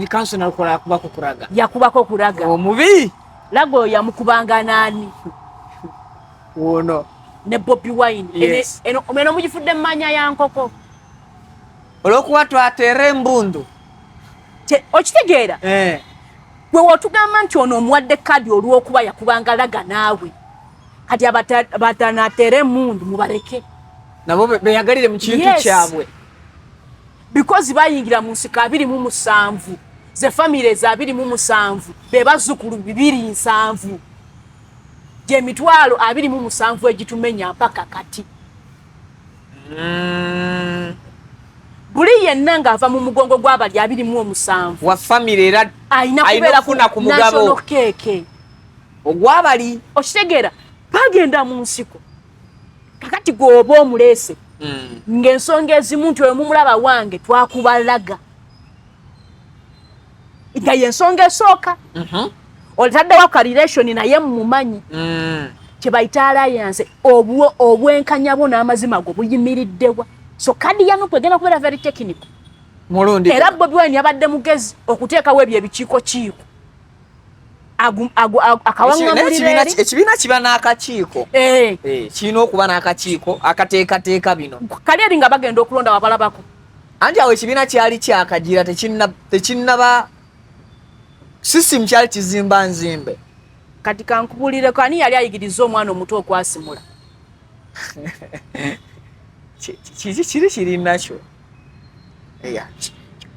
Kanso Nalukoola yakubako ku Ragga. Yakubako ku Ragga. Omubi. Ragga oyo yamukubanga naani? Wono. Ne Bobi Wine. Yes. Eno eno mugifudde mmanya ya nkoko. Olwokuba twateera embundu. Okitegeera? Eh. Gwe wotugamba nti ono omuwadde kadi olw'okuba yakubanga Ragga naawe. Kati abatanateera emmundu mubaleke. Nabo beyagalire mu kintu kyabwe. Because bayingira mu nsiko 27. Ze family za 27 be bazzukulu 270. Gy'emitwalo 27 egitumenya mpaka kati. Buli yenna ng'ava mu mugongo gw'abali 27. Wa family era alina alina kubeera okufuna ku mugabo. National cake. Ogw'abali. Okitegeera, bagenda mu nsiko. Kakati gw'oba omuleese. Ng'ensonga ezimu nti oyo mumulaba wange twakubalaga. Nga y'ensonga esooka. Otaddewo ka relation naye mmumanyi. Kye bayita alliance, obwenkanya bwo n'amazima go buyimiriddewa. So kadi ya NUP egenda kubeera very technical. Mulundi. Era Bobi Wine yabadde mugezi okuteekawo ebyo ebikiiko kiiko. Akawaŋŋamulira eri. Ekibiina kiba n'akakiiko. Kirina okuba n'akakiiko akateekateeka bino. Kali eri nga bagenda okulonda wabalabako. Anti awo ekibiina kyali kyakagira, tekinnaba system kyali kizimba nzimbe. Kati kankubuulireko, ani yali ayigiriza omwana omuto okwasimula? Kiki kiri kiri nakyo?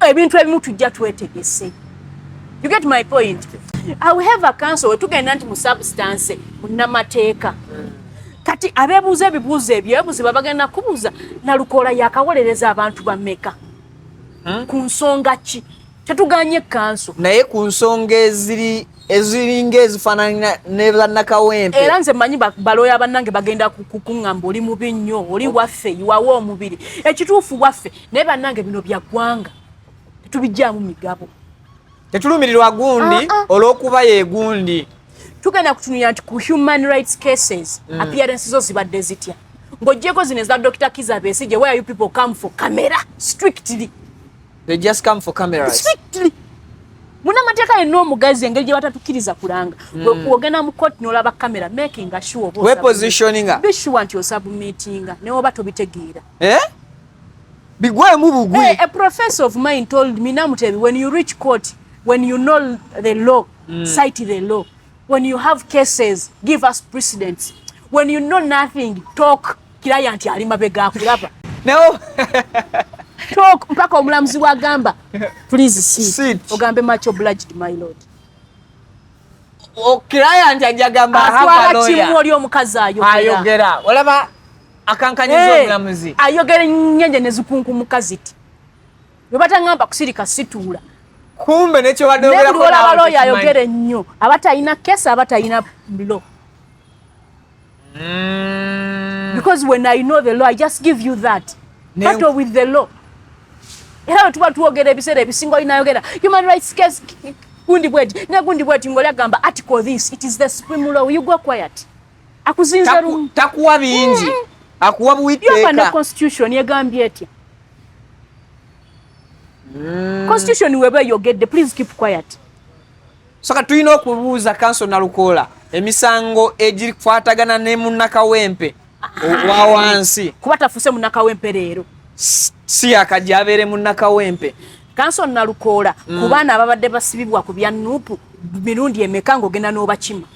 Ebintu ebimu tujja twetegese. You get my point? I will have a council we tugenda nti mu substance munnamateeka. Kati abeebuuza ebibuuzo ebyebuuzo bagenda kubuuza Nalukoola yakawolereza abantu bameka? Ku nsonga ki? Tetuganye kanso. Naye ku nsonga eziringa ezifaanana ne bannakawempe. Era nze mmanyi balooya bannange bagenda kuŋŋamba oli mubi nnyo, oli waffe, yiwawo omubiri. Ekituufu waffe, naye bannange bino bya ggwanga. Tetubigyamu migabo. Tetulumirirwa gundi olw'okuba ye gundi. Tugenda kutunulira nti ku human rights cases, appearances zo zibadde zitya. Ng'oggyeko zino eza Dr. Kizza Besigye, where you people come for camera, strictly. They just come for cameras. Strictly. Munnamateeka yenna omugazi engeri gye batatukkiriza kulanga. Bw'ogenda mu court n'olaba camera, making sure oba We osubmit. positioninga. Be sure nti osubmittinga, ne oba tobitegeera. Bigwemu bugwi. Hey, a professor of mine told me, Namutebi, when you reach court, when you know the law, cite the law. When you have cases, give us precedents. When you know nothing, talk. Client ali mabega akulaba. No. Talk mpaka omulamuzi wagamba, please sit. Sit. Ogambe much obliged, my lord. O client ajagamba have a Atwala lawyer. kimu oli omukazi ayogera. Ayogera. Olaba akankanyiza omulamuzi. Ayogera ennyenje ne zikunkumuka ziti. Bwe batangamba kusirika situula. Kumbe n'ekyo badde Naye ogerako buli olaba naawe lawyer tekimanyi. ayogera ennyo. Aba talina case, aba talina law. Because when I know the law, I just give you that. Battle with the law. Era bwe tuba twogera ebiseera ebisinga olina ayogera human rights case gundi bweti ne gundi bweti ng'oli agamba article this, it is the supreme law, you go quiet. Akuzinza lumu. Takuwa bingi. Akuwa Yoba ne buwiteeka. constitution yegambye etya? Constitution weba eyogedde, please keep quiet. So kati tulina okubuuza Counsel Nalukoola emisango egikwatagana ne munnakawempe wa wansi. Kuba tafuuse munnakawempe leero. Si akajja abeere munnakawempe. Counsel Nalukoola, ku baana ababadde basibibwa ku bya NUP mirundi emeka ng'ogenda n'obakima?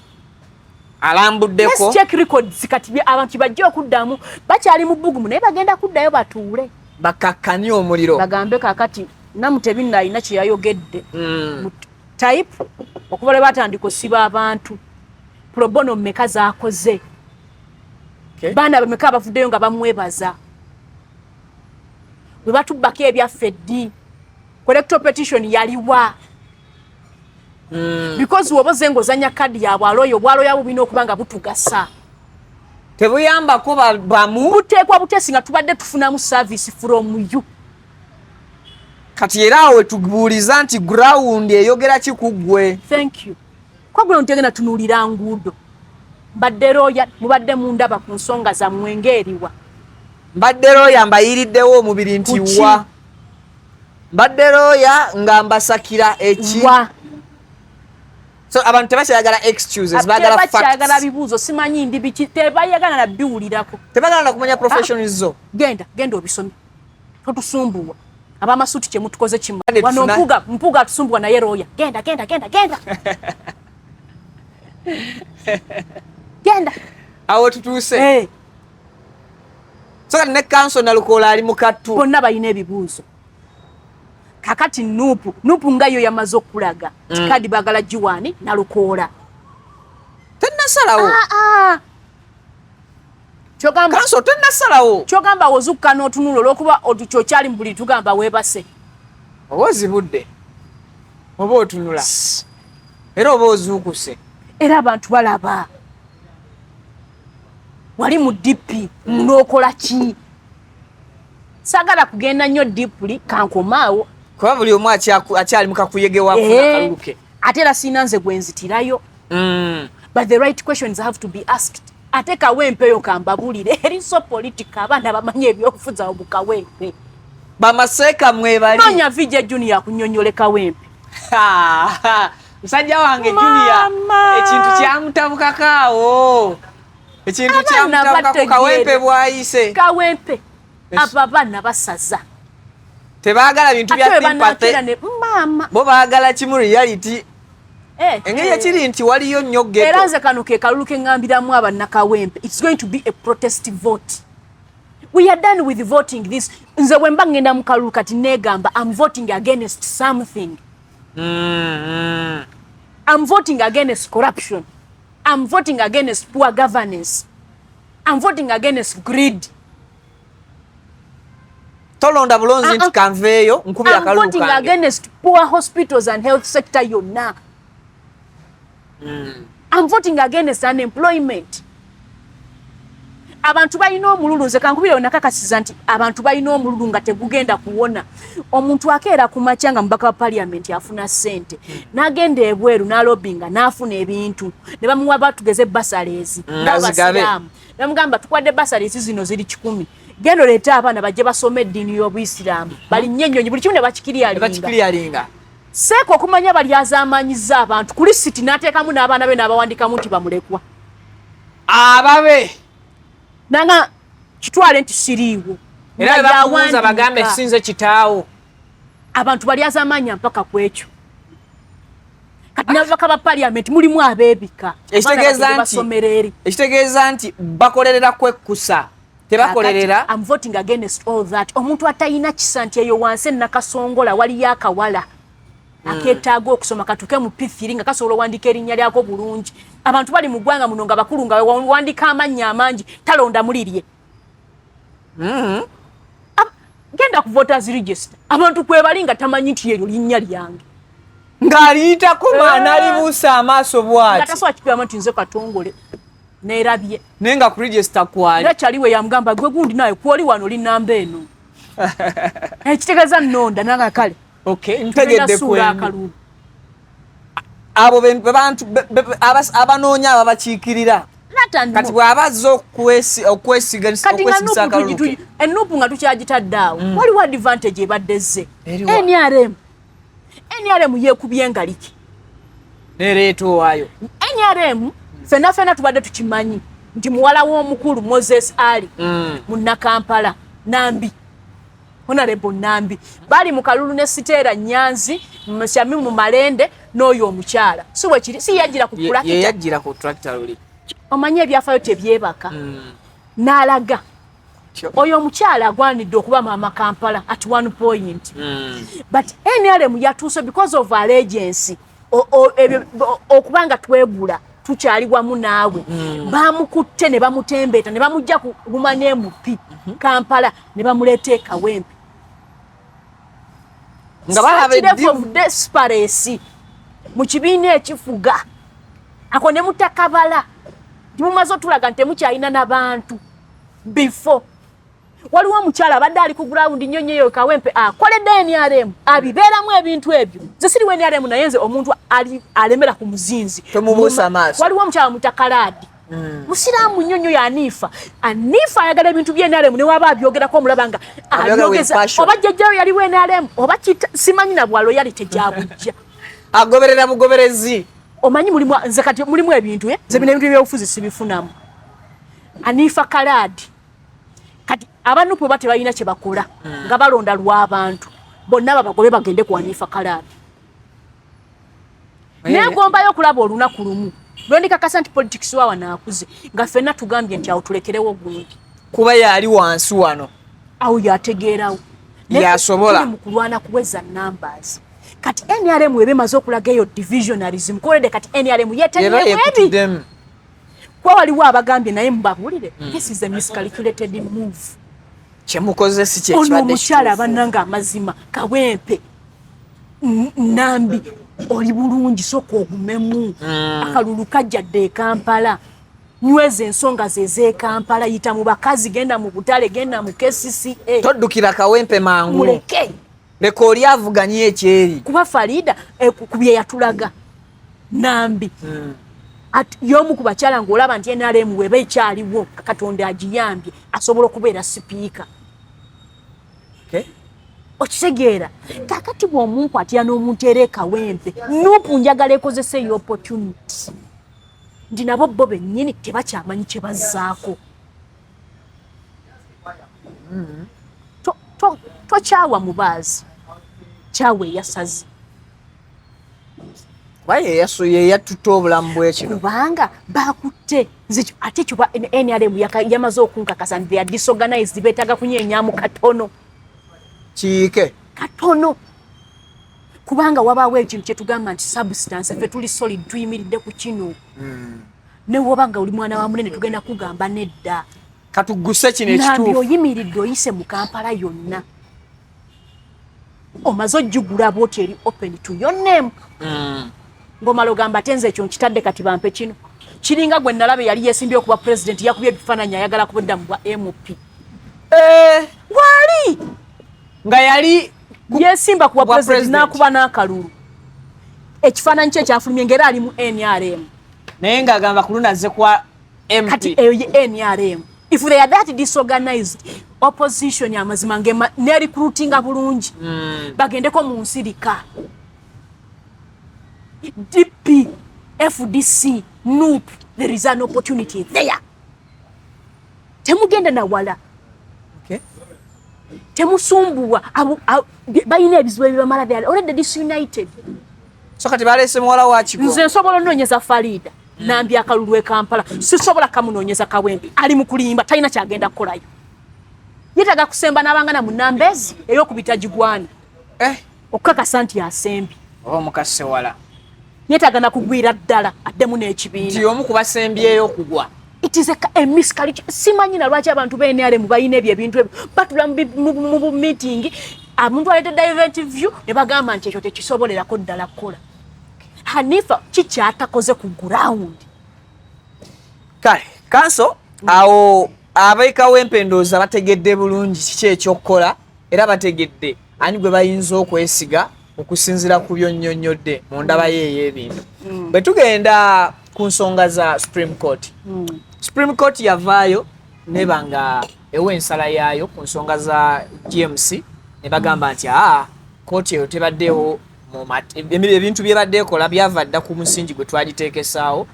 Alambuddeko. Let's check records kati abantu bajja okuddamu bakyali mu bbugumu naye bagenda kuddayo batuule. Bakakkanye omuliro. Bagambe kaakati Namutebi nno alina kye yayogedde. Mu type okuva lwe batandika osiba abantu pro bono mmeka z'akoze. Baana bameka abavuddeyo nga bamwebaza. Bwe batubbako ebyaffe ddi? Electoral petition yaliwa. Because woba oze ng'ozannya kadi yaabwe aloyo, obwaloya bwo bulina okuba nga butugasa. Tebuyambako bamu. Buteekwa buteesi nga tubadde tufunamu service from you. Kati era awo tubuuliza nti ground eyogera ki ku ggwe? Thank you. Kwa ground tegenda tunuulira nguudo. Mbadde lawyer, mubadde mundaba ku nsonga zammwe ng'eriwa. Mbadde lawyer mbayiriddewo omubiri nti Kuki? wa. Mbadde looya nga mbasakira eki. So abantu tebakyayagala excuses, baagala facts. Tebakyayagala bibuuzo, simanyi ndi biki, tebayagala na biwulirako. Tebaagala na kumanya profession zo. Genda, genda obisome. Totusumbuwa. Abamasuuti kye mutukoze kima. Wano Mpuuga atusumbuwa naye looya. Genda, genda, genda, genda. Genda. Awo tutuuse. Hey. So kati ne council Nalukoola ali mu kattu. Bonna balina ebibuuzo. Kakati NUP nga yo yamaze okulaga. Kadi baagala giwaani Nalukoola. Tennasalawo. Council tennasalawo. Kyogamba wozukka n'otunula olw'okuba kyokyali mu buli tugamba weebase. Oba ozibudde. Oba otunula. Era oba ozuukuse. Era abantu balaba. Wali mu DP n'okola ki? Saagala kugenda nnyo deeply kankomaawo. Kuba buli omu akyali mu kakuyege wafuna akalulu ke. Ate era sirina nze gwe nzitirayo. But the right questions have to be asked. Ate Kawempe eyo kambabulire eri so political, abaana bamanyi ebyokufuza mu Kawempe. Bamaseeka mwebali. Noonya VJ Junior akunnyonnyole Kawempe. Musajja wange Junior ekintu kyamutabukako awo. Ekintu kyamutabukako Kawempe bw'ayise. Kawempe abo abaana basaza. Tebaagala bintu bya sympathy. Maama. Bo baagala kimu reality. Engeri ekiri nti waliyo nnyo ghetto. Era nze kano ke kalulu ke ŋŋambiramu abannakawempe. It's going to be a protest vote. We are done with voting this. Nze bwe mba ŋŋenda mu kalulu kati neegamba I'm voting against something. I'm voting against corruption. I'm voting against poor governance. I'm voting against greed. Tolonda bulonzi nti kanveeyo nkubye akalulu kange. I'm voting against poor hospitals and health sector yonna. I'm voting against unemployment. Abantu balina omululu, nze kankubire nakakasiza nti abantu balina omululu nga tegugenda kuwona. Omuntu akeera ku makya nga mubaka wa parliament afuna ssente, n'agenda ebweru n'alobinga n'afuna ebintu ne bamuwa, batugeze bursaries n'abasiraamu, ne bamugamba tukwadde bursaries zino ziri 100, genda oleete abaana bajje basome eddiini y'Obuyisiraamu, balinnye ennyonyi, buli kimu ne bakikiryalinga. Seeka okumanya balyazaamaanyizza abantu ku lisiti n'ateekamu n'abaana be n'abawandikamu nti bamulekwa. Ababe. Nanga kitwale nti siriiwo. Era bakubuuza bagambe sinze kitaawo. Abantu balyazaamaanya mpaka ku ekyo. Kati n'ababaka ba parliament mulimu abeebika. Ekitegeeza nti bakolerera kwekkusa. Tebakolerera. I'm voting against all that. Omuntu atalina kisa nti eyo wansi Nakasongola waliyo akawala akeetaaga okusoma katuke mu P3 nga kasobola owandiika erinnya lyako bulungi. Abantu bali mu ggwanga muno nga bakulu nga wandika amannya amangi talonda mulirye. Genda ku voters register. Abantu kwe bali nga tamanyi nti eryo linnya lyange. Ng'aliyitako n'alibuusa amaaso bw'ati. Nga tasobola kigamba nti nze Katongole neerabye. Naye nga ku register kwali. Era kyaliwe yamugamba gwe gundi naye kwoli wano oli namba eno. Ekitegeeza nnonda nanga kale. Okay, ntegedde kwendi. Abo bantu abanoonya ababakiikirira. Kati bw'aba azze okwesigisa akalulu ke. E NUP nga tukyagitadde awo. Waliwo advantage ebadde ezze. NRM. NRM yeekubye engaliki. Nereeta owaayo. NRM ffenna ffenna tubadde tukimanyi nti muwala w'omukulu Moses Ali munnakampala Nambi. Honorable Nambi bali mu kalulu ne Siteera Nyanzi, Shamimu Malende n'oyo omukyala. Si bwe kiri, si yajjira ku tractor. Ye yajjira ku tractor luli. Omanyi ebyafaayo tebyebaka. N'alaga. Oyo omukyala agwanidde okuba maama Kampala at one point. But NRM yatuuse because of allegiance. Okuba nga twegula tukyali wamu naawe. Bamukutte ne bamutembeeta ne bamujja ku Woman MP Kampala ne bamuleeta e Kawempe. Nga balaba Such level of desperation mu kibiina ekifuga. Ako ne mutakabala. Nti mumaze otulaga nti temukyalina n'abantu before. Waliwo omukyala abadde ali ku ground nnyo nnyo eyo Kawempe akoledde NRM abibeeramu ebintu ebyo. Nze siriwo NRM naye nze omuntu alemera ku muzinzi. Tomubuusa amaaso. Waliwo omukyala mutakalaadi. Musiraamu nnyo nnyo. Yaniifa Anifa ayagala ebintu by'NRM, newaba abyogerako omulaba nga Abyogera with abyogeza. Passion. Oba jjajjawe yaliwo NRM oba kita, simanyi na bwa loyalty gyabujja. Agoberera bugoberezi. Omanyi mulimu, nze kati mulimu ebintu, eh? Nze bino ebintu ebyobufuzi sibifunamu. Anifa Kalaadi, kati aba NUP oba tebalina kye bakola nga balonda lw'abantu bonna babagobe bagende ku Anifa Kalaadi. Negombayo okulaba olunaku lumu lwendikakasa nti politics wawa naakuze nga ffenna tugambye nti awo tulekerewo gundi. Kuba yali wansi wano. Awo yategeerawo. Yasobola. Tuli mu kulwana kuweza numbers. Kati NRM eba emaze okulaga eyo divisionarism kolede. Kati NRM era yetanyeebi yekutuddemu. Kuba waliwo abagambye, naye mubabuulire, this is a miscalculated move. Kyemukoze si Ono kyekibadde omukyala kituufu. Abannanga, amazima, Kawempe Nambi, oli bulungi, soka ogumemu. Akalulu kajjadde e Kampala, nyweza ensonga ze ez'e Kampala, yita mu bakazi, genda mu butale, genda mu KCCA. Toddukira Kawempe mangu. Muleke. Leka oli avuganye ekyeri. Kuba Farida, ku bye yatulaga Nambi, y'omu ku bakyala ng'olaba nti NRM weba ekyaliwo, Katonda agiyambye, asobola okubeera sipiika. Okitegeera? Kakati bw'omunkwatira n'omunteera ekawempe, NUP njagala ekozesa eyo opportunity nti nabo bo bennyini tebakyamanyi kye bazzaako. Tokyawa mubaazi, kyawa eyasaze. Kuba yeyatutte obulamu bwekino. Kubanga bakutte nze ate ekyo NRM yamaze okunkakasa nti they are disorganized, beetaaga kunyenyamu katono. Kiike. Katono, kubanga wabaawo ekintu kyetugamba nti substance. Ffe tuli solid, tuyimiridde ku kino. Newoba nga oli mwana wa munene, tugenda kugamba nedda. Katuguse kino Nambi, ekituufu. oyimiridde, oyise mu Kampala yonna, omaze ojjugula bwoti eri open to your name, ng'omala ogamba ate nze ekyo nkitadde, kati bampe kino. Kiringa gwe nalaba yali yesimbye okuba president, yakubye ebifaananyi, ayagala kubudda mu bwa MP. Eh, wali nga yali yesimba kuba Bwa president, president. n'akuba n'akalulu. Ekifaananyi kye kyafulumye ng'era ali mu NRM. Naye ng'agamba ku lunaze kwa MP. Kati eyo ye NRM. If they are that disorganized, opposition amazima ngema ne recruitinga bulungi, bagendeko mu nsirika. DP, FDC, NUP, there is an opportunity there. Temugenda nawala. Temusumbuwa. Balina ebizibu ebibamala, they are already disunited. So kati baleese muwala wa Kigo. Nze nsobola onoonyeza Farida Nambi akalulu e Kampala, sisobola kamunoonyeza Kawempe. Ali mu kulimba, talina kyagenda kukolayo. Yetaaga kusemba n'abangana mu namba ezi ey'okubita gigwana Eh, okukakasa nti asembye. Oba mukasewala. Yeetaaga nakugwira ddala addemu nti n'ekibiina. Omu ku basembyeyo okugwa. It is a miscarriage. Simanyi na lwaki abantu b'NRM balina ebyo ebintu ebyo. Batula mu bu meeting, omuntu aleeta different view ne bagamba nti ekyo tekisobolerako ddala kukola. Hanifa kikyatakoze ku ground. Kale kanso awo ab'e ndowooza bategedde bulungi kiki ekyokukola, era bategedde ani gwe bayinza okwesiga okusinziira ku byonnyonnyodde mu ndaba ye ey'ebintu. Bwe tugenda ku nsonga za Supreme Court, Supreme Court yavaayo neba nga ewa ensala yaayo ku nsonga za GMC, ne bagamba nti aa, kooti eyo tebaddeewo mu ebintu byebadde ekola byava dda ku musingi gwe twagiteekesaawo.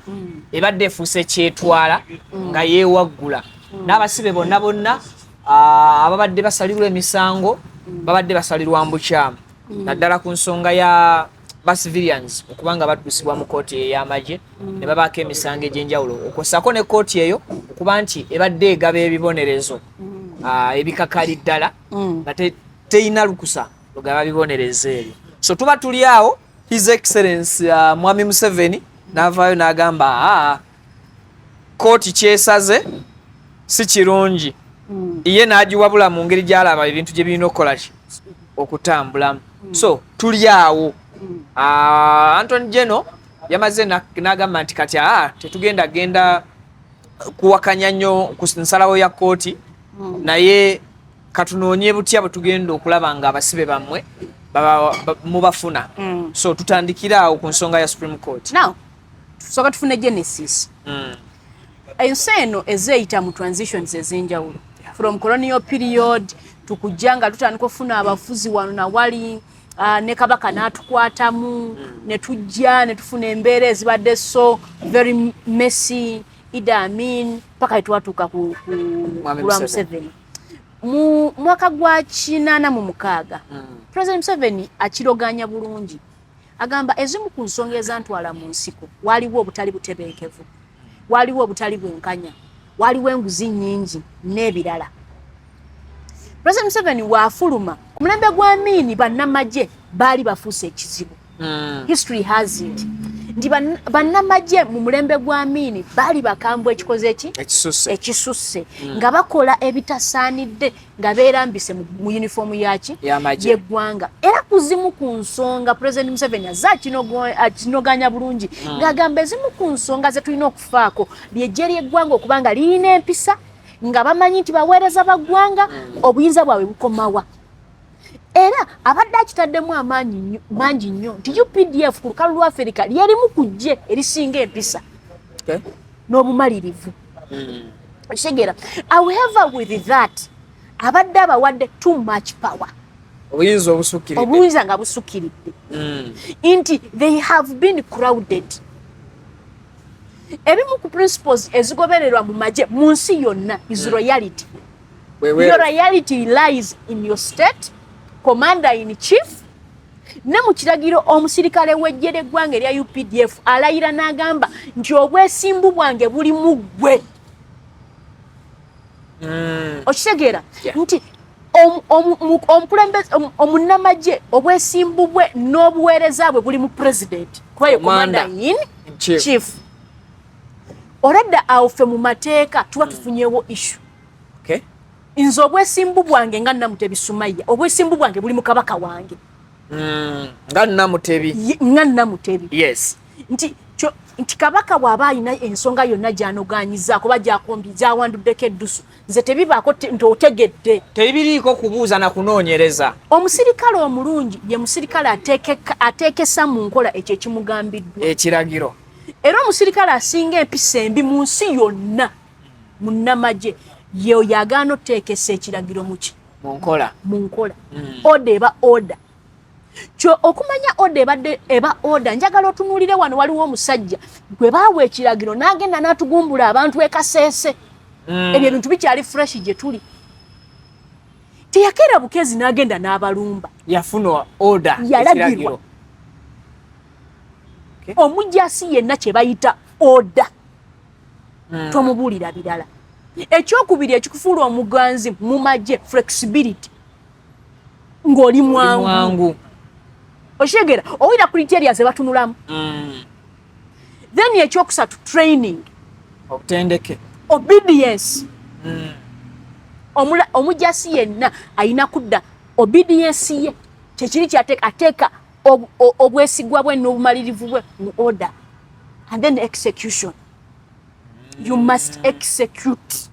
Ebadde efuuse kyetwala nga yeewaggula n'abasibe bonna bonna, ababadde basalirwa emisango babadde basalirwa mu bukyamu, naddala ku nsonga ya ba civilians okubanga baddusibwa mu kooti ey'amagye ne babaako emisango egy'enjawulo, okwossaako ne kooti eyo okuba nti ebadde egaba ebibonerezo ebikakali ddala nga teyina lukusa lugaba bibonerezo ebyo. So tuba tuli awo, His Excellence, Mwami Museveni n'avaayo n'agamba, aa, kooti kyesaze si kirungi. Ye n'agiwabula mu ngeri gy'alaba ebintu gye birina okukola ki okutambulamu. So tuli awo. Attorney General yamaze n'agamba nti kati aa, tetugenda genda kuwakanya nnyo ku nsalawo ya kooti, naye katunoonye butya bwe tugenda okulaba nga abasibe bammwe mubafuna. So tutandikire awo ku nsonga ya Supreme Court. Now tusooka tufune genesis. Ensi eno ezeeyita mu transitions ez'enjawulo, from colonial period tukujja nga tutandika okufuna abafuzi wano nawali, ne kabaka n'atukwatamu, ne tujja ne tufuna embeera ezibadde so very messy, Idi Amin, paka etwatuuka ku Mwami lwa Museveni. Museveni mu mwaka gwa 86. President Museveni akiroganya bulungi, agamba ezimu ku nsonga ezantwala mu nsiko, waliwo obutali butebenkevu, waliwo obutali bwenkanya, waliwo enguzi nnyingi n'ebirala. President Museveni waafuluma ku mulembe gwa Amini, bannamagye baali bafuuse ekizibu. History has it nti bannamagye mu mulembe gwa Amini baali bakambwe ekikoze eki ekisusse. Ekisusse, nga bakola ebitasaanidde nga beerambise mu uniform yaki? Y'amagye. Yeggwanga. Era kuzimu ku nsonga President Museveni azze akinoganya bulungi, ng'agamba ezimu ku nsonga ze tulina okufaako lyejje ly'eggwanga okuba nga lirina empisa, nga bamanyi nti baweereza ba ggwanga, obuyinza bwabwe bukomawa. Era abadde akitaddemu amaanyi mangi nnyo nti UPDF ku lukalu lwa Afirika lyerimu ku ggye erisinga empisa n'obumalirivu. Okitegeera? However, with that, abadde abawadde too much power. Obuyinza obusukkiridde. Obuyinza nga busukkiridde, nti they have been crowded. Ebimu ku principles ezigobererwa mu magye mu nsi yonna is loyalty. Your loyalty lies in your state commander in chief. Ne mu kiragiro, omusirikale w'eggye ly'eggwanga erya UPDF alayira n'agamba nti obwesimbu bwange buli mu ggwe. Okitegeera? Yeah. Nti omukulembeze, omunnamagye, obwesimbu bwe n'obuweereza bwe buli mu president, kuba ye Commander commander in chief. chief. Olwedda awo ffe mu mateeka tuba tufunyewo issue. Nze obwesimbu bwange nga Namutebi Sumaya, obwesimbu bwange buli mu kabaka wange. Nga Namutebi. Nga Namutebi. Nti nti kabaka bw'aba alina ensonga yonna gy'anoganyizaako oba gyakombi gyawanduddeko eddusu, nze tebibaako nti otegedde. Tebiriiko kubuuza na kunoonyereza. Omusirikale omulungi ye musirikale ateekesa mu nkola ekyo ekimugambiddwa. Ekiragiro. Era omusirikale asinga empisa embi mu nsi yonna munnamagye ye oyo agaana oteekesa ekiragiro muki? Mu nkola. Mu nkola. Order eba order. Kyo okumanya order ebadde eba order, njagala otunuulire wano, waliwo omusajja gwe baawa ekiragiro n'agenda n'atugumbula abantu ekaseese. Ebyo ebintu bikyali fresh gye tuli. Teyakeera bukeezi n'agenda n'abalumba. Yafuna order. Yalagirwa. Ekiragiro. Omujasi yenna kye bayita order, tomubuulira birala. Ekyokubiri ekikufuula omuganzi mu magye, flexibility, ng'oli mwangu. Mwangu. Okitegeera? Owulira criteria ze batunulamu. Then ekyokusatu, training. Obutendeke. Obedience. Omujasi yenna ayina kudda obedience ye kyekiri kyateeka ateeka obwesigwa bwe n'obumalirivu bwe mu order, and then execution. You must execute.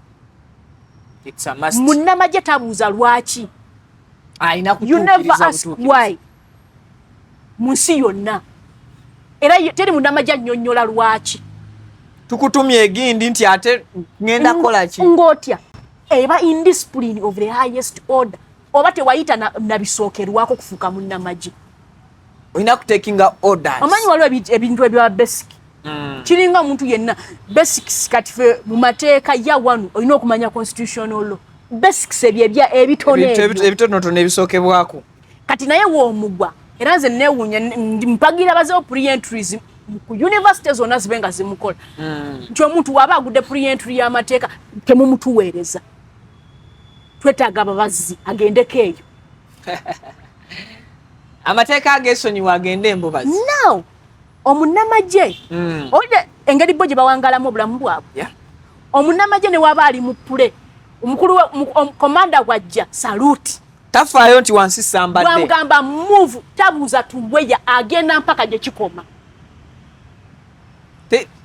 It's a must. Munnamagye tabuuza lwaki. Alina You never kutuukiriza ask butuukiriza. why mu nsi yonna. Era teri munnamagye annyonnyola lwaki. Tukutumye egindi nti ate ŋŋenda kukola ki? Ng'otya eba indiscipline of the highest order, oba tewayita na bisookerwako kufuuka munnamagye. Olina kutekinga orders. Omanyi waliwo ebintu ebya basic. Kiringa omuntu yenna, basics. Kati fe mu mateeka ya wano olina okumanya constitutional law basics, ebyo ebya ebitone. Ebintu ebyo. Ebitonotono ebisookebwako. Kati naye woomugwa, era nze neewuunya, mpagira bazeewo pre-entries ku university zonna zibe nga zimukola, nti omuntu waaba agudde pre-entry y'amateeka temumutuweereza, twetaaga ababazzi agendeko eyo. Amateeka agesonyiwa agende embubazi. Now omunnamagye, owulidde engeri bo gye bawangalamu obulamu bwabwe? Omunnamagye ne waba ali mu pule, omukulu commander bwajja, salute. Tafaayo nti wansi sambadde. Bwamugamba move, tabuuza tuweya, agenda mpaka gye kikoma.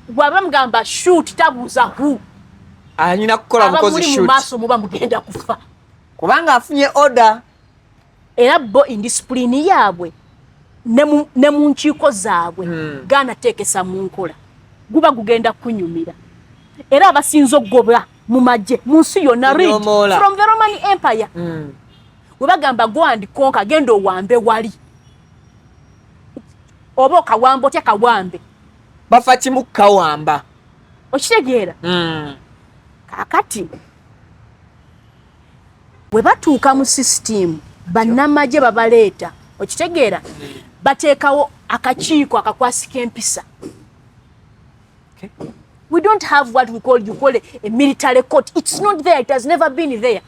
Bwaba mugamba shoot, tabuuza who. Alina kukola aba bukozi. muli mu Shoot. maaso muba mugenda kufa. Kubanga afunye order. Era bo indiscipline yaabwe ne mu nkiiko zaabwe, gaana teekesa mu nkola, guba gugenda kunyumira. Era abasinze okugobwa mu magye mu nsi yonna, read Kunyomoola. from the Roman Empire, we bagamba go and conquer, genda owambe wali oba okawamba otya kawambe. Bafa kimu kawamba. Okitegeera? Kaakati bwe batuuka mu sisitimu, bannamagye babaleeta, okitegeera, bateekawo akakiiko akakwasi k'empisa. We don't have what we call, you call a military court. It's not there. It has never been there.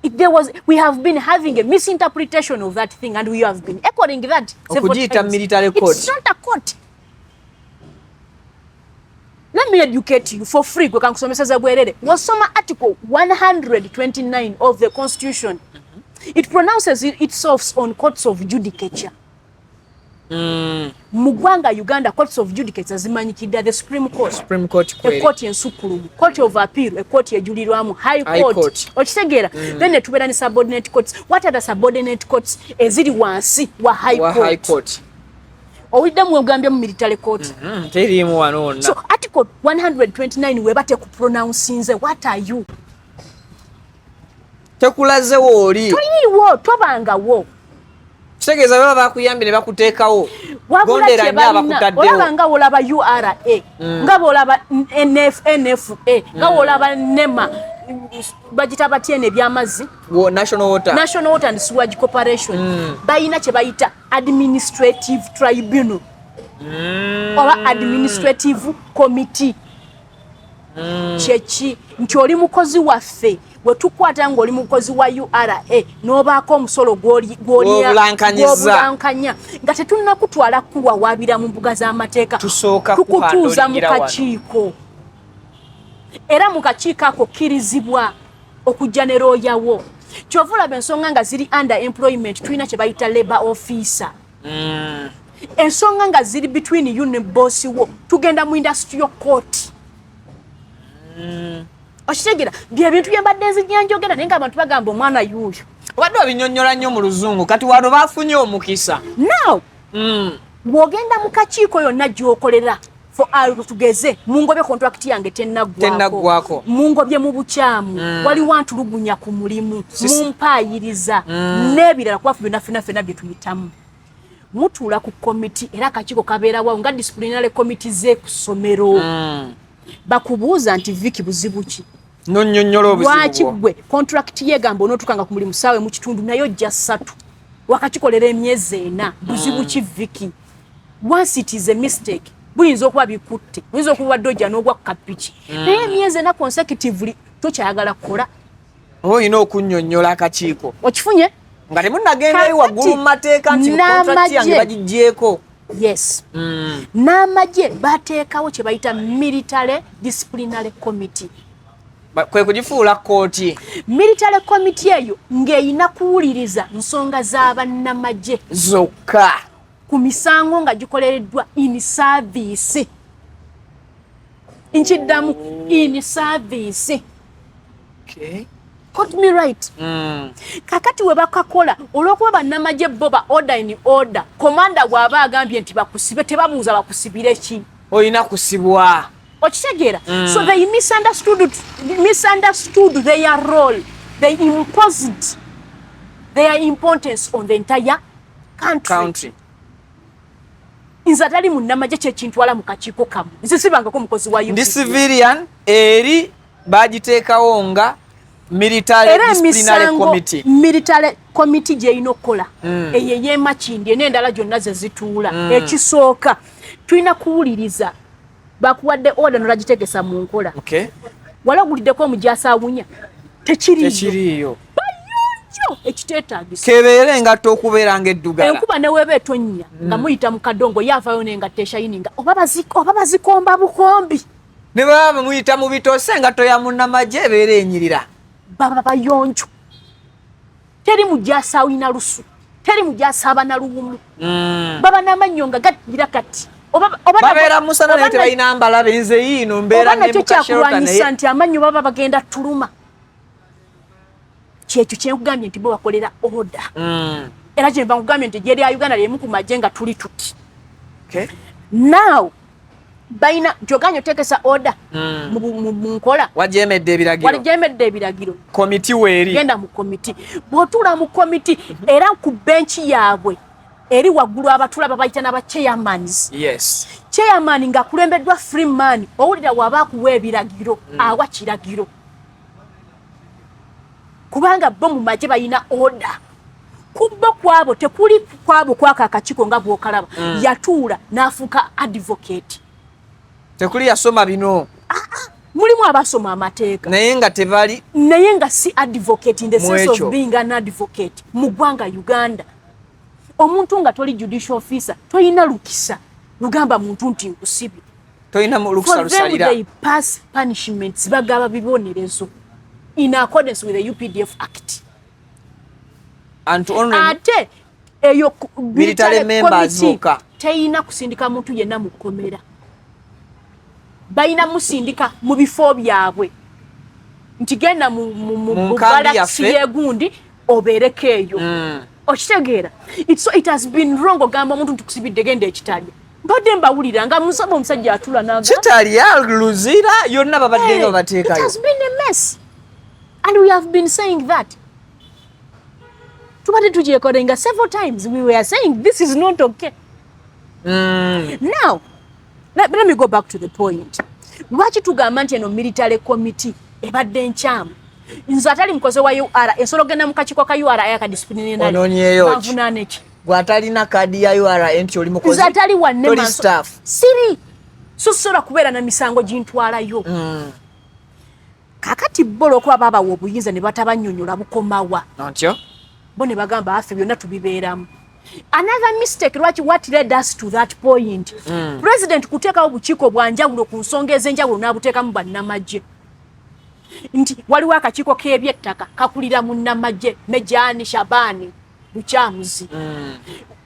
It, there was we have been having a misinterpretation of that thing and we have been echoing that several Okugiita times. Military court. It's not a court. Let me educate you for free. Gwe kankusomeseza bwerere. Wasoma Article 129 of the Constitution. It pronounces itself on courts of judicature. Mu ggwanga Uganda, courts of judicature zimanyikidde the Supreme Court, Supreme Court kweri. Ekooti ensukkulumu, Court of Appeal, ekooti ejulirwamu, High High Court. Court. Okitegeera? Then netubeera ne subordinate courts. What are the subordinate courts? Eziri wansi wa High Wa High Court. Court. Owuliddemu wegambye mu military court? Teriimu wano wonna. So Article 129 weba tekupronouncinze, what are you? Tekulaze wooli. Toliiwo, tobangawo. Kitegeeza baba bakuyambye ne bakuteekawo. Wabula Gondera kye nnyo balina, abakutaddewo. olaba nga wolaba URA, nga bwolaba NFA, nga wolaba NEMA, bagita batyena ebyamazzi? National Water. National Water and Sewage Corporation. Balina kye bayita administrative tribunal oba administrative committee. Kyeki? Nti oli mukozi waffe, bwe tukwata ng'oli mukozi wa URA n'obaako omusolo Gw'obulankanyizza. gw'obulankanya nga tetunnakutwala kuwawaabira mu mbuga z'amateeka, Tusooka tukutuuza mu kuhandlingira wano. kakiiko. Era mu kakiiko ako kkirizibwa okujja ne looya wo. Kyova olaba ensonga nga ziri under employment, tulina kye bayita labor officer. Ensonga nga ziri between you ne boss wo, tugenda mu industrial court. Okitegeera? Byebintu bye mbadde nzijja njogera, naye nga abantu bagamba omwana yuuyo. Obadde obinyonnyola nnyo mu Luzungu, kati wano bafunye omukisa. Now, bw'ogenda mu kakiiko yonna gy'okolera, tugeze mungobye, contract yange Tennaggwako. tennaggwako, mungobye mu bukyamu, waliwo antulugunya ku mulimu, mumpaayiriza n'ebirala, kuba byonna ffena ffena bye tuyitamu. Mutuula ku komiti, era akakiiko kabeerawo nga disciplinary committee z'eku ssomero. Bakubuuza nti, "Viki, buzibu ki?" Nonnyonnyola Lwaki obuzibu bwo. gwe contract yegamba onootukanga ku mulimu saawa mu kitundu, naye ojja 3, wakakikolera emyezi 4, buzibu ki, Viki? Once it is a mistake, buyinza okuba bikutte, oyinza okuba wadde ojja n'ogwa ku kapiki, naye emyezi 4 consecutively tokyayagala kukola. Oba olina okunnyonnyola akakiiko. Okifunye? Nga temunnagendayo waggulu mu mateeka nti contract yange bagiggyeeko. Yes. N'amagye bateekawo kye bayita military disciplinary committee. Kwe kugifuula kkooti. Military committee eyo ng'eyina kuwuliriza nsonga z'abannamagye zokka ku misango nga gikolereddwa in service. Nkiddamu, in service. Quote me right. Kakati we bakakola, olw'okuba bannamagye bo ba order in order, commander bw'aba agambye nti bakusibe, tebabuuza bakusibire ki. Olina kusibwa. Okitegeera? So they misunderstood their role. They imposed their importance on the entire country. Country. Nze atali munnamagye, kyekintwala mu kakiiko kamu, nze sibangako mukozi wa Ndi UPC. civilian, eri bagiteekawo nga military Era disciplinary emisango committee. Military committee gyerina okukola, eyo ey'emakindi n'endala gyonna ze zituula, ekisooka tulina kuwuliriza. Bakuwadde order nolagitegesa mu nkola. Wali oguliddeko omujaasi awunya? Tekiriiyo. Tekiriiyo. Bayonjo ekiteetagisa. Kebeere engatto okubeera nga eddugala. Enkuba neweeba etonnya nga muyita mu kadongo, yaavayo n'engatto eshayininga, oba bazikomba bukombi. Ne baba bamuyita mu bitose, engatto ya munnamagye ebeera enyirira. Baba bayonjo. Teri mujaasi awina lusu, teri mujaasi aba na luwumu. Baba n'amannyo nga gagira kati. Babeera musana naye tebalina mbalabe. Nze yiino mbeera Oba nakyo ne mukashelota kyakulwanyisa naye nti amannyo baba bagenda tuluma. Kyekyo kyenkugambye nti bo bakolera order. Era kyenva nkugambye nti eggye lya Uganda lyemu ku magye nga tuli tuti. Now, Balina nti oganye oteekesa order mu nkola. Wajemedde ebiragiro. Wajemedde ebiragiro. Komiti weeri. Genda mu komiti. Bw'otuula mu komiti, era ku benchi yaabwe eri waggulu abatula babayita n'aba chairmans. Chairman ng'akulembeddwa Freeman, owulira waba akuwa ebiragiro, awa kiragiro, kubanga bo mu magye balina order. Kubbo kwabo tekuli kwabo kwaka akakiiko nga bw'okalaba. Yatuula n'afuuka advocate. Tekuli yasoma bino. Mulimu abasoma amateeka. Naye nga tebali. Naye nga si advocate in the sense Mwekyo. of being an advocate mu ggwanga Uganda. Omuntu nga toli judicial officer, toyina lukisa lugamba muntu nti nkusibye. Tolina lukusa For them, lusalira. they pass punishments, bagaba bibonerezo in accordance with the UPDF Act. And to only Ate eyo military members committee bokka. Teyina kusindika muntu yenna mu kkomera. Balina musindika mu bifo byabwe nti genda Mu mu nkambi balakisi yaffe. Yegundi obeereko eyo. Okitegeera? So it has been wrong ogamba omuntu nti kusibidde, genda ekitalya. Mbadde mbawulira nga musaba omusajja atula n'agamba, Kitalya, Luzira, yonna babadde nga Hey, it babateekayo. has been a mess and we have been saying that, tubadde tugyekolenga several times. We were saying this is not okay. Now let me go back to the point. Lwaki tugamba nti eno military committee ebadde nkyamu? Nze atali mukozi wa URA, esobola ogenda mu kakiiko ka URA aka disciplinary? Onoonyeeyo ki? Banvunaane ki? Gwe atalina kaadi ya URA nti oli mukozi, Nze atali wanne toli maaso- staff. Siri, so sobola kubeera na misango gintwalayo. Kakati bo olwokuba babawa obuyinza ne batabannyonnyola bukomawa, Ntyo. bo ne bagamba affe byonna tubibeeramu. Another mistake, lwaki, what led us to that point, president kuteekawo obukiiko bwanjawulo ku nsonga ez'enjawulo n'abuteekamu bannamagye, nti waliwo akakiiko k'ebyettaka kakulira munnamagye Mejani Shabani Lukyamuzi.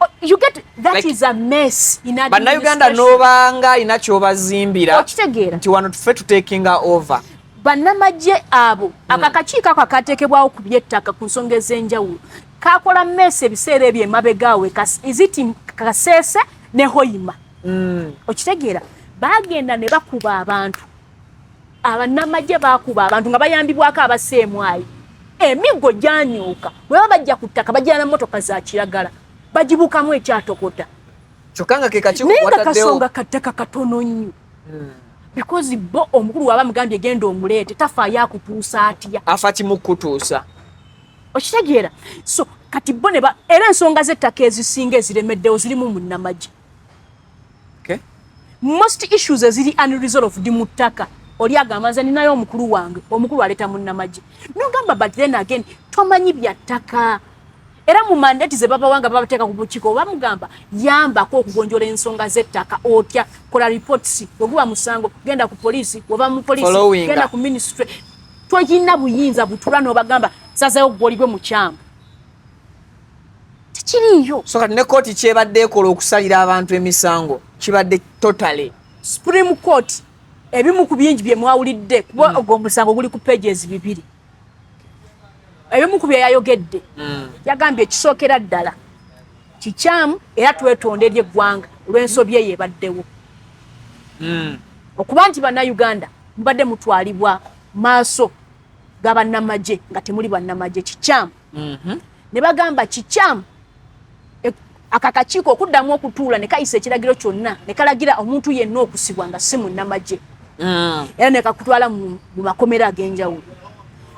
Oh, you get that? Like, is a mess in Bannayuganda administration. n'obanga alina kyobazimbira Okitegeera? nti wano ffe tutekinga over. Bannamagye abo, akakakiiko ako akateekebwawo ku byettaka ku nsonga ez'enjawulo kakola mess ebiseera ebyo emabegaawe. Is it Kaseese ne Hoima? Okitegeera? Bagenda ne bakuba abantu, abannamagye bakuba abantu nga bayambibwako abaseemwayi, emiggo gyanyuuka. Bwe baba bajja ku ttaka, bajja na motoka za kiragala, bagibuukamu ekyatokota. Kyokka nga ke kakiiko Naye nga wataddewo. kasonga kattaka katono nnyo, because bo omukulu waba mugambye genda omuleete, tafaayo akutuusa atya. Afa kimu kutuusa. Okitegeera? So kati bo ne ba era ensonga z'ettaka ezisinga eziremeddewo zirimu munnamagye. Most issues eziri unresolved mu ttaka, oli agamba nze ninayo omukulu wange, omukulu aleeta munnamagye, nogamba, but then again tomanyi bya ttaka. Era mu mandate ze babawanga, babateeka ku bukiiko, bamugamba yambako okugonjola ensonga z'ettaka. Otya? Kola reports, weguba musango genda ku poliisi, weba mu poliisi Following. genda ku ministry. Toyina buyinza butula n'obagamba sazeewo gwoligwe mukyamu, tekiriiyo. So kati ne kooti kyebadde ekola okusalira abantu emisango kibadde totally Supreme Court, ebimu ku bingi bye mwawulidde, kuba ogwo omusango guli ku pages 2, ebimu ku bye yayogedde, yagambye ekisookera ddala kikyamu era twetonda eri eggwanga olw'ensobi eyo ebaddewo, okuba nti Bannayuganda mubadde mutwalibwa maaso g'abannamagye nga temuli bannamagye, kikyamu. Ne bagamba kikyamu akakakiiko okuddamu okutuula ne kayisa ekiragiro kyonna ne kalagira omuntu yenna okusibwa nga si munnamagye, era ne kakutwala mu makomera ag'enjawulo.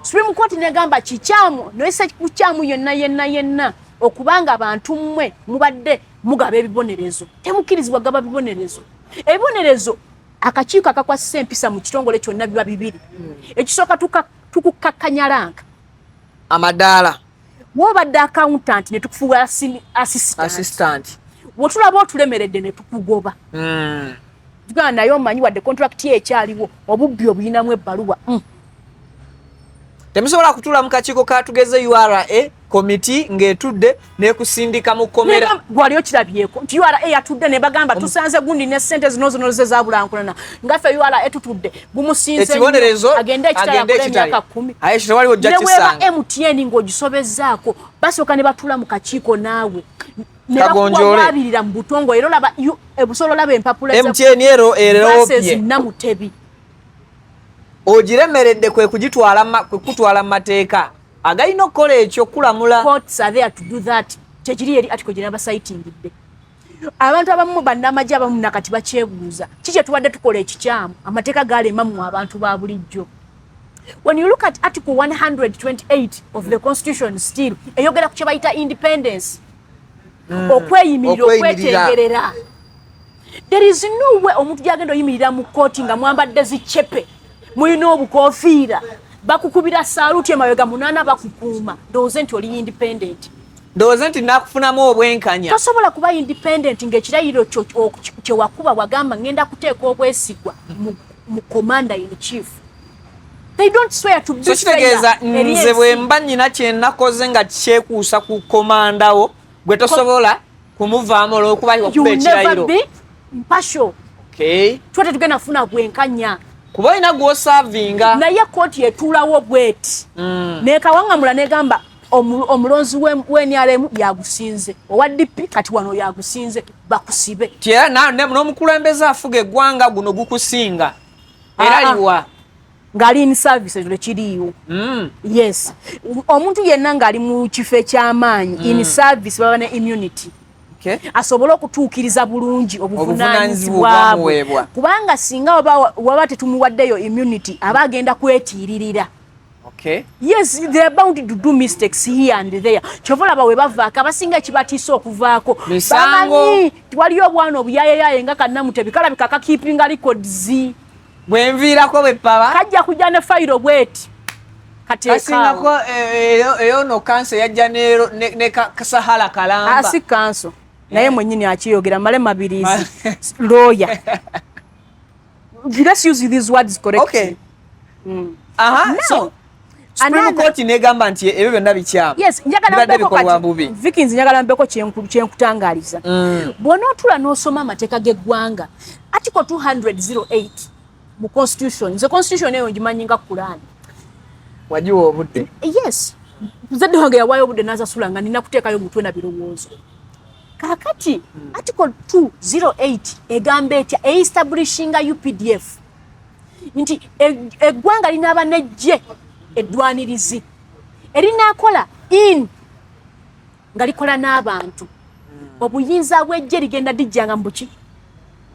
Supreme Court negamba kikyamu, noyesa kukyamu yenna yenna yenna okubanga abantu mmwe mubadde mugaba ebibonerezo. Temukkirizibwa gaba bibonerezo. Ebibonerezo, akakiiko akakwasisa empisa mu kitongole kyonna biba bibiri. Ekisooka, tukukakkanya rank. Amadaala. Wobadde accountant ne tukufuula assistant. Assistant. Wotulaba otulemeredde ne tukugoba. Tugamba naye omanyi wadde contract ye ekyaliwo, obubbi obuyinamu ebbaluwa. Temusobola kutuula mu kakiiko ka tugeze URA komiti ng'etudde n'ekusindika mu kkomera. Gwali okirabyeko nti URA yatudde ne bagamba tusanze gundi ne ssente zino zino ze zabulankulana nga ffe URA tutudde gumusinze ekibonerezo agende ekitala akole emyaka 10. Aye kino waliwo ojja kisanga. Ne weba MTN ng'ogisobezzaako basooka ne batuula mu kakiiko naawe ne bakuwawaabirira mu butongole era olaba ebusolo olaba empapula MTN ero eropye Namutebi ogiremeredde kwe kugitwala kwe kutwala mu mateeka agalina okukola ekyo kulamula. Courts are there to do that. Kyekiri eri article gye nabasayitingidde. Abantu abamu bannamagye abamu nakati bakyebuuza ki kye tubadde tukola ekikyamu, amateeka galema mu abantu ba bulijjo. When you look at article 128 of the constitution still eyogera ku kye bayita independence, okweyimirira, okwetengerera. There is no way omuntu gyagenda oyimirira mu kkooti nga mwambadde zicepe, mulina obukofiira, bakukubira saluti emabega munaana bakukuuma, ndowooze nti oli independent. Ndowooze nti nakufunamu obwenkanya. Tosobola kuba independent ng'ekirayiro kye wakuba wagamba ngenda kuteeka obwesigwa mu commander in chief. They don't swear to be So kitegeeza nze bwe mba nnyina kye nakoze nga kyekuusa ku komandawo gwe tosobola kumuvaamu olw'okuba wakuba ekirayiro. Impartial. Okay. Tuba tetugenda kufuna bwenkanya. Kuba olina gw'osaavinga. Naye kkooti etuulawo bweti. Nekawaŋŋamula negamba omulonzi w'NRM yagusinze, owa DP kati wano yagusinze, bakusibe. Era n'omukulembeze afuga eggwanga guno gukusinga. Era liwa. Ng'ali in service ekyo tekiriiwo. Yes. Omuntu yenna ng'ali mu kifo eky'amaanyi in service baba ne immunity. Asobole okutuukiriza bulungi obuvunaanyizibwa bwe. Kubanga singa waba tetumuwaddeyo immunity aba agenda kwetiiririra. Yes, they are bound to do mistakes here and there. Kyova olaba we bavaako abasinga ekibatiisa okuvaako. Bamanyi waliyo obwana obuyayeyaye nga Kannamutebi kalabika kakeepinga records. Bwe nviirako bwe paba. Kajja kujja ne fayiro bweti. Kasingako eyo no kanso yajja ne Sahara kalamba. Si kanso. Naye mwennyini akiyogera Male Mabirizi lawyer. Let's use these words correctly. Okay. Aha, so Supreme Court negamba nti ebyo byonna bikyamu. Yes, njagala mbeko kati. Vikings njagala mbeko kyenkutangaliza. Bw'onootula n'osoma amateeka g'eggwanga, Article 208 mu Constitution, nze Constitution eyo ngimanyi nga Quran. Wagiwa obudde? Yes. Muzadde wange yawaayo obudde n'asasula nga nina kuteekayo mutwe na birowoozo. Kaakati Article 208 egamba etya establishinga UPDF nti eggwanga linaaba n'eggye eddwanirizi erinaakola in nga likola n'abantu. Obuyinza bw'eggye ligenda lijjanga mu buki?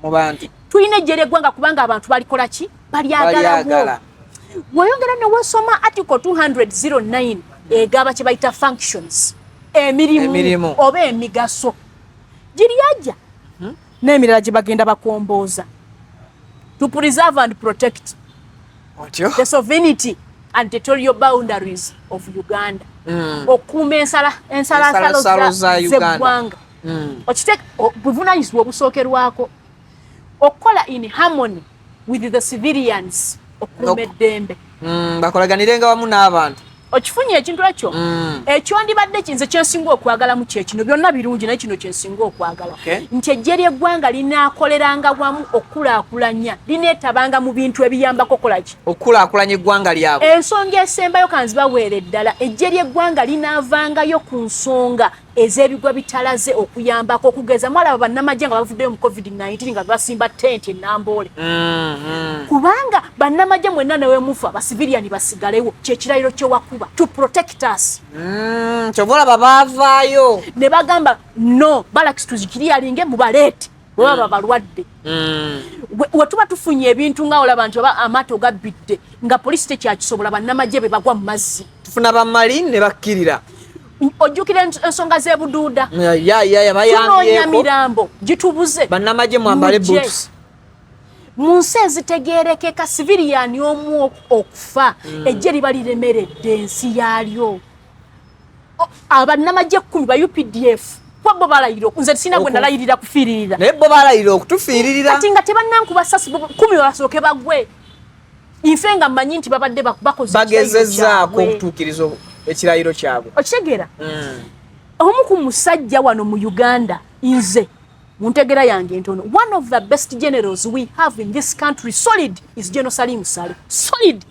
Mu bantu. Tulina eggye ly'eggwanga kubanga abantu balikola ki? Balyagalawo. Bw'oyongera ne weesoma Article 209 egaba kye bayita functions, emirimu oba emigaso giri ajja n'emirala gye bagenda bakombooza to preserve and protect the sovereignty and territorial boundaries of Uganda. Okukuuma ensalasalo z'eggwanga. Buvunaanyizibwa obusookerwako okukola in harmony with the civilians, okukuuma eddembe. Bakolaganirenga wamu n'abantu. Okifunye ekintu ekyo? Ekyondibadde kinze kyensinga okwagalamu kyekino, byonna birungi naye kino kyensinga okwagala. Nti eggye ly'eggwanga linaakoleranga wamu okukulaakulanya, lineetabanga mu bintu ebiyambako kola ki? Okukulaakulanya eggwanga lyabwe. Ensonga esembayo kanzibaweere ddala, eggye ly'eggwanga linaavangayo ku nsonga ez'ebigwa bitalaze okuyambako okugeza mwalaba bannamagye nga bavuddeyo mu COVID-19 nga basimba tenti enamboole. Kubanga bannamagye mwenna ne wemufa basiviliani basigalewo, kyekirayiro kye wakuba to protect us. Kyova olaba baavaayo ne bagamba no barracks tuzikiriyalinge mubaleete bwe baba balwadde. We tuba tufunye ebintu nga olaba nti oba amaato gabbidde nga poliisi tekyakisobola, bannamagye be bagwa mu mazzi. Tufuna bamarine ne bakkirira. Ojjukira ensonga z'ebuduuda, tunoonya mirambo gitubuze, bannamagye mwambale boots. Mu nsi ezitegeerekeka civilian omu okufa ejje liba liremeredde ensi yaalyo. Abannamagye 10 ba UPDF kuba bo balayira, nze sina gwe nalayirira kufiiririra, naye bo balayira okutufiiririra. Kati nga tebannankuba sasi 10 basooke bagwe. Nfe nga mmanyi nti babadde bakoze Bagezezaako okutuukiriza ekirayiro kyabwe. Okitegeera? Omu ku musajja wano mu Uganda, nze mu ntegera yange entono, one of the best generals we have in this country, solid, is General Salim Saleh. Solid.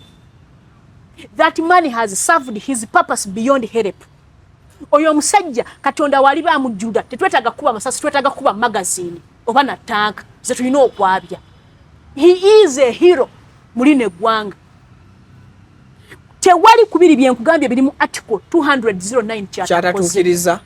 That man has served his purpose beyond help. Oyo omusajja Katonda wali bamujjuda. Tetwetaaga kuba masasi, twetaaga kuba magazine oba na tanka ze tulina okwabya. He is a hero mulina eggwanga. Tewali kubiri byenkugambye biri mu article 209. Kyatatuukiriza.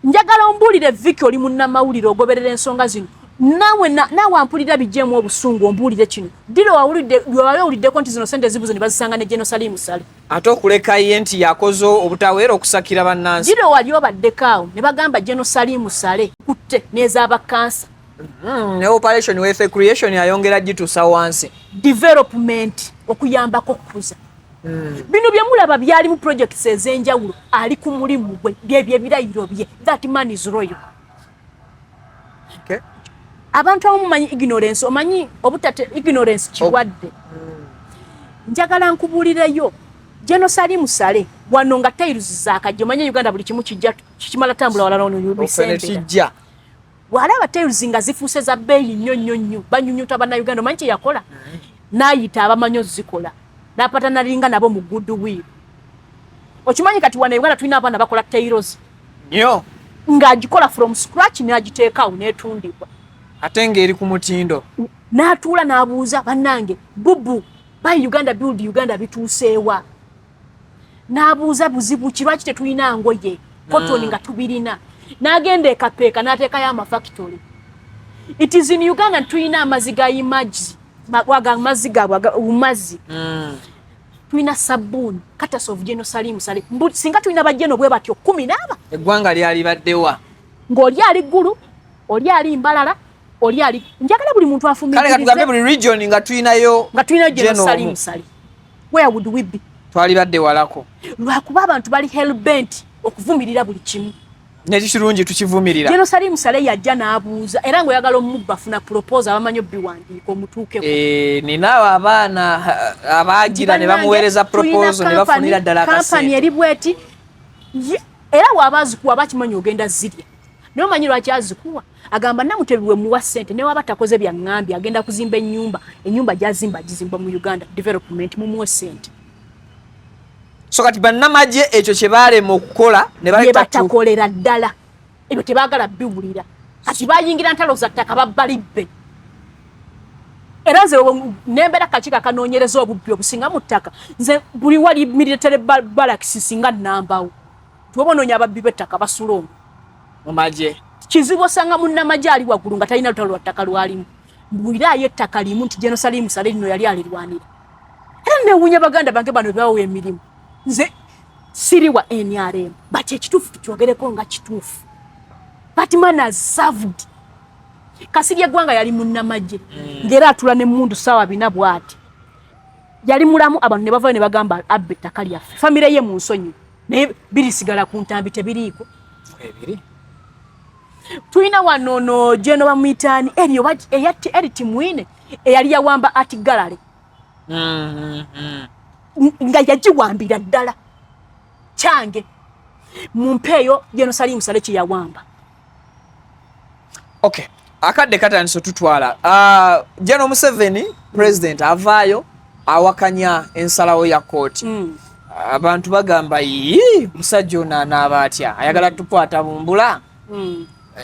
Njagala ombuulire, Viki, oli munnamawulire, ogoberera ensonga zino naawe, naawe ampulira, bijjeemu obusungu, ombuulire kino. Diro wawulidde, wali owuliddeko nti zino sente zibuze ne bazisanga ne General Salim Saleh? Ate okuleka ye nti yakoze obutaweera okusakira bannansi. Diro wali obaddeko awo ne bagamba General Salim Saleh kutte n'ez'abakansa? Ne operation wealth creation ayongera gituusa wansi. Development, okuyambako okukuza. Bino bye mulaba byali mu projects ez'enjawulo, ali ku mulimu gwe, byebyo ebirayiro bye. That man is royal. Abantu abamu mumanyi ignorance, omanyi obutate, ignorance kirwadde. Njagala nkubuulireyo, General Salim Saleh wano nga tiles zakajja, omanye Uganda buli kimu kijja kikimala tambula walala ono. Ofene. Bisembera. Kijja. Bw'alaba tiles nga zifuuse za bbeeyi nnyo nnyo nnyo, banyunyuta Bannayuganda, omanyi kye yakola? N'ayita abamanyi ozikola n'apatanalinga nabo mu goodwill. Okimanyi kati wano e Uganda tulina abaana bakola tiles nnyo, ng'agikola from scratch n'agiteekaawo n'etundibwa. Ate ng'eri ku mutindo. N'atuula n'abuuza, "Bannange, bubu buy Uganda, build Uganda bituuseewa?" N'abuuza, "Buzibu ki? Lwaki tetulina ngoye cotton nga tubirina?" N'agenda ekapeeka n'ateekayo amafactory. It is in Uganda tulina amazzi ga imaji, amazzi gaabwe mazzi. Tulina sabbuuni courtesy of General Salim Saleh. Singa tulina bajeno bwe batyo 10 n'aba, Eggwanga lyalibaddewa? Ng'oli ali Ggulu, oli ali Mbalala, oli ali, njagala buli muntu Kale katugambe afumiitirize. buli region nga tulinayo Nga tulina General General Salim omu. Saleh, where would we be? Twalibadde walako. Lwakuba abantu bali hellbent okuvumirira buli kimu. Nekikirungi tukivumirira. General Salim Saleh yajja n'abuuza, era ng'oyagala omubba, funa proposal, abamanyi obiwandiika, omutuukeko. Eh, ninaawo abaana abaagira ne bamuweereza proposal ne bafunira ddala kampani akasente. Eri bweti. Era waaba azikuwa, aba akimanyi ogenda zirya, naye omanyi lwaki azikuwa? Agamba, "Namutebi we muwa ssente, newaba takoze byaŋŋambye, agenda kuzimba ennyumba. Ennyumba gyazimba agizimba mu Uganda development, mumuwe ssente." So kati bannamagye ekyo kye baalema okukola ne Bye baleta batakolera ddala ebyo tebaagala biwulira. Kati bayingira ntalo za ttaka, babbalibbe. Era nze nembeera kakiiko akanoonyereza obubbi obusinga mu ttaka, nze buli wali military barracks singa nambawo, tuba onoonya ababbi b'ettaka basula omwo. Mu magye. Kizibu osanga munnamagye ali waggulu nga talina lutalo lwa ttaka lwalimu. Mbwiraayo ettaka limu nti General Salim Saleh lino yali alirwanira. Era newuunya baganda bange bano bebawa emirimu. Nze siri wa NRM, but ekituufu tukyogereko nga kituufu. But man has served. Kasirye Eggwanga yali munnamagye, ng'era atula n'emmundu ssaawa 4 bw'ati. Yali mulamu, abantu ne bavayo ne bagamba abba ettaka lyaffe. Famire ye mu nsonyi, naye birisigala ku ntambi, tebiriiko. Ebiri. Tulina wano no General bamuyitaani eri oba eyatti Eri Timwine eyali yawamba art gallery, nga yagiwambira ddala kyange mumpeeyo General Salim Saleh kye yawamba. Okay, akadde katandise otutwala. General Museveni, president, avaayo awakanya ensalawo ya kooti. Abantu bagamba, "Yi, musajja ono anaaba atya? Ayagala tukwata bumbula."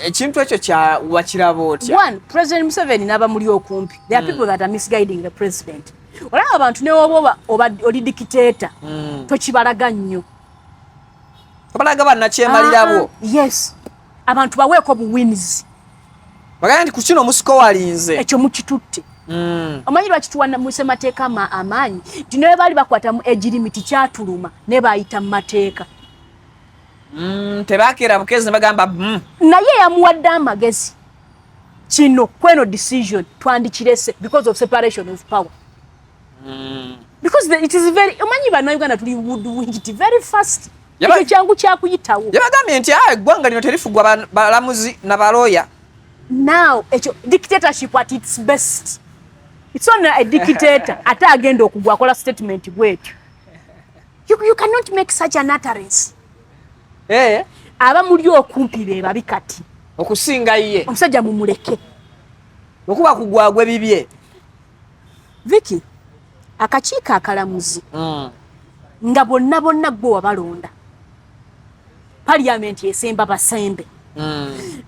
Ekintu ekyo kya wakiraba otya? One, President Museveni n'abamuli okumpi, there are people that are misguiding the president. Olaba abantu newoba oba oli dictator, tokibalaga nnyo. Obalaga bannakyemalirabwo. Ah, yes, abantu baweeko buwins. Bagamba nti ku kino musiko walinze. Ekyo mukitutte. Omanyi lwaki tuwa mu ssemateeka amaanyi? Nti naye baali bakwata mu age limit, kyatuluma, naye bayita mu mateeka. Tebakeera bukezi ne bagamba, Naye yamuwadde amagezi, kino kweno decision twandikirese because of separation of power, because it is very, omanyi Bannayuganda tuli woodwinked very fast. Ekyo kyangu kyakuyitawo. Yabagambye nti, "Ah, eggwanga lino terifugwa balamuzi na balooya." Now ekyo dictatorship at its best. It's only a dictator ate agenda okugwa akola statement bwetyo. You cannot make such an utterance. Eh. Abamuli okumpi be babi kati. Okusinga ye. Omusajja mumuleke. Okuba kugwagwe bibye. Vicky, akakiiko akalamuzi nga bonna bonna gwe wabalonda, parliament esemba basembe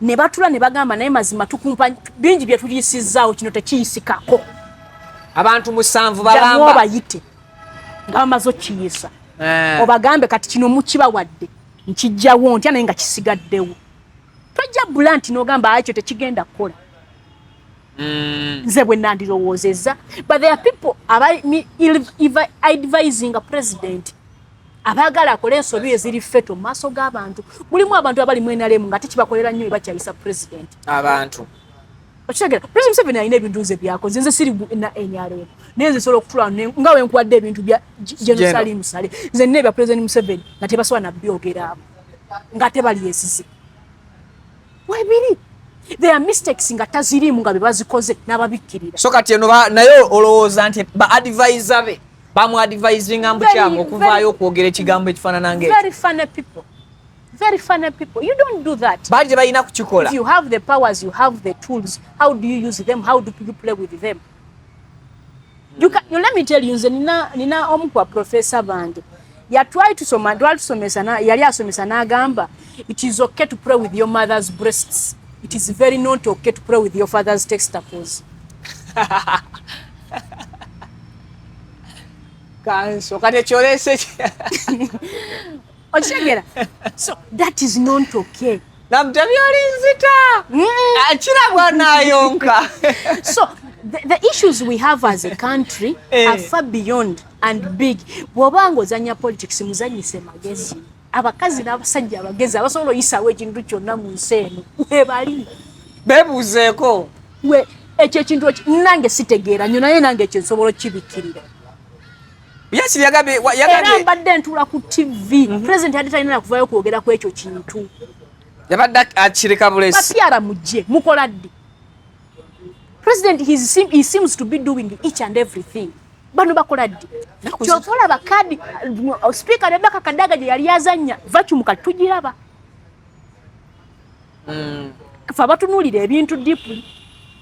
ne batula ne bagamba, naye mazima tukumpa bingi bye tuliyisizzaawo, kino tekiyisikako. Abantu 7 Jangu balamba. Obayite nga bamaze okukiyisa, obagambe kati kino mukibawadde, nkijjawo ntya naye nga kisigaddewo? Tojja bula nti n'ogamba ekyo tekigenda kukola. Nze bwe nandirowoozezza, but there are people aba advising a president abaagala akole ensobi eziri fatal mu maaso g'abantu. Mulimu abantu abali mu NRM nga tekibakolera nnyo bakyayisa president. Abantu. Okitegera, President Museveni alina ebintu nze byakoze. Nze siri na NRM, naye nze nsobola okutula nga we nkuwadde ebintu bya General Salim Saleh. Nze nina ebya President Museveni nga tebasobola nabyogera abo nga tebalyesize webiri. There are mistakes nga taziriimu nga be bazikoze n'ababikkirira. So kati eno naye olowooza nti ba advisor be bamu advisinga mbukyamu okuvaayo okwogera ekigambo ekifaanana ng'ekyo? Very funny people, very funny people. You don't do that. Baali tebalina kukikola. If you have the powers, you have the tools, how do you use them? How do you play with them? You can, you let me tell you, nze nina omu kwa professor bange yatwali tusoma, twali tusomesa na, yali asomesa n'agamba, "It is okay to pray with your mother's breasts. It is very not okay to pray with your father's testicles." Kanso kati ekyolese. Okitegera? So that is not okay. Namutebi olinzita. Kirabwa nayonka. So the issues we have as a country are far beyond and big. Bw'oba ng'ozannya politics, muzannyise magezi. Abakazi n'abasajja abagezi abasobola oyisaawo ekintu kyonna mu nsi eno webali. Beebuuzeeko. We ekyo ekintu nange sitegeera nnyo, naye nange ekyo nsobola okkibikkirira. Yakiri yagambye Era yagambye mbadde ntuula ku TV, president yadde talina nakuvayo kwogera ku ekyo kintu. Yabadde akireka bulesi. Bapyara mujje mukola ddi? President, he seems to be doing each and everything. Bano bakola ddi? Kyova olaba kadi Speaker Rebecca Kadaga gye yali azannya vacuum, kati tugiraba. Fe abatunuulira ebintu deeply,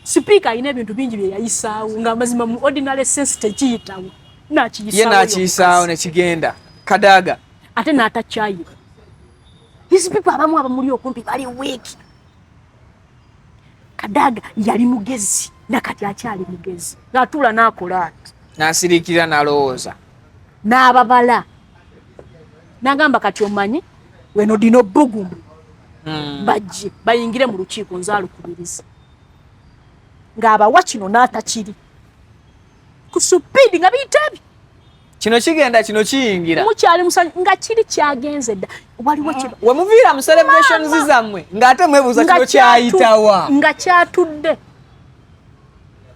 Speaker alina ebintu bingi bye yayisaawo nga amazima mu ordinary sense tekiyitawo. Ye Nakiyisaawo n'akiyisaawo nekigenda Kadaga. Ate n'atakyayira. These people abamu abamuli okumpi bali weak. Kadaga yali mugezi, nakati akyali mugezi, ng'atuula n'akola ati. N'asiriikirira n'alowooza. N'ababala n'agamba, kati omanyi weno dino bugumu, bajje bayingire mu lukiiko nze alukubiriza, ng'abawa kino n'atakiri ku speed nga biyita ebyo. Kino kigenda, kino kiyingira. Mukyali musanyu nga kiri kyagenze dda. Waliwo kye We muviira mu celebrations zammwe ng'ate mwebuuza kino kyayitawa. Nga kyatudde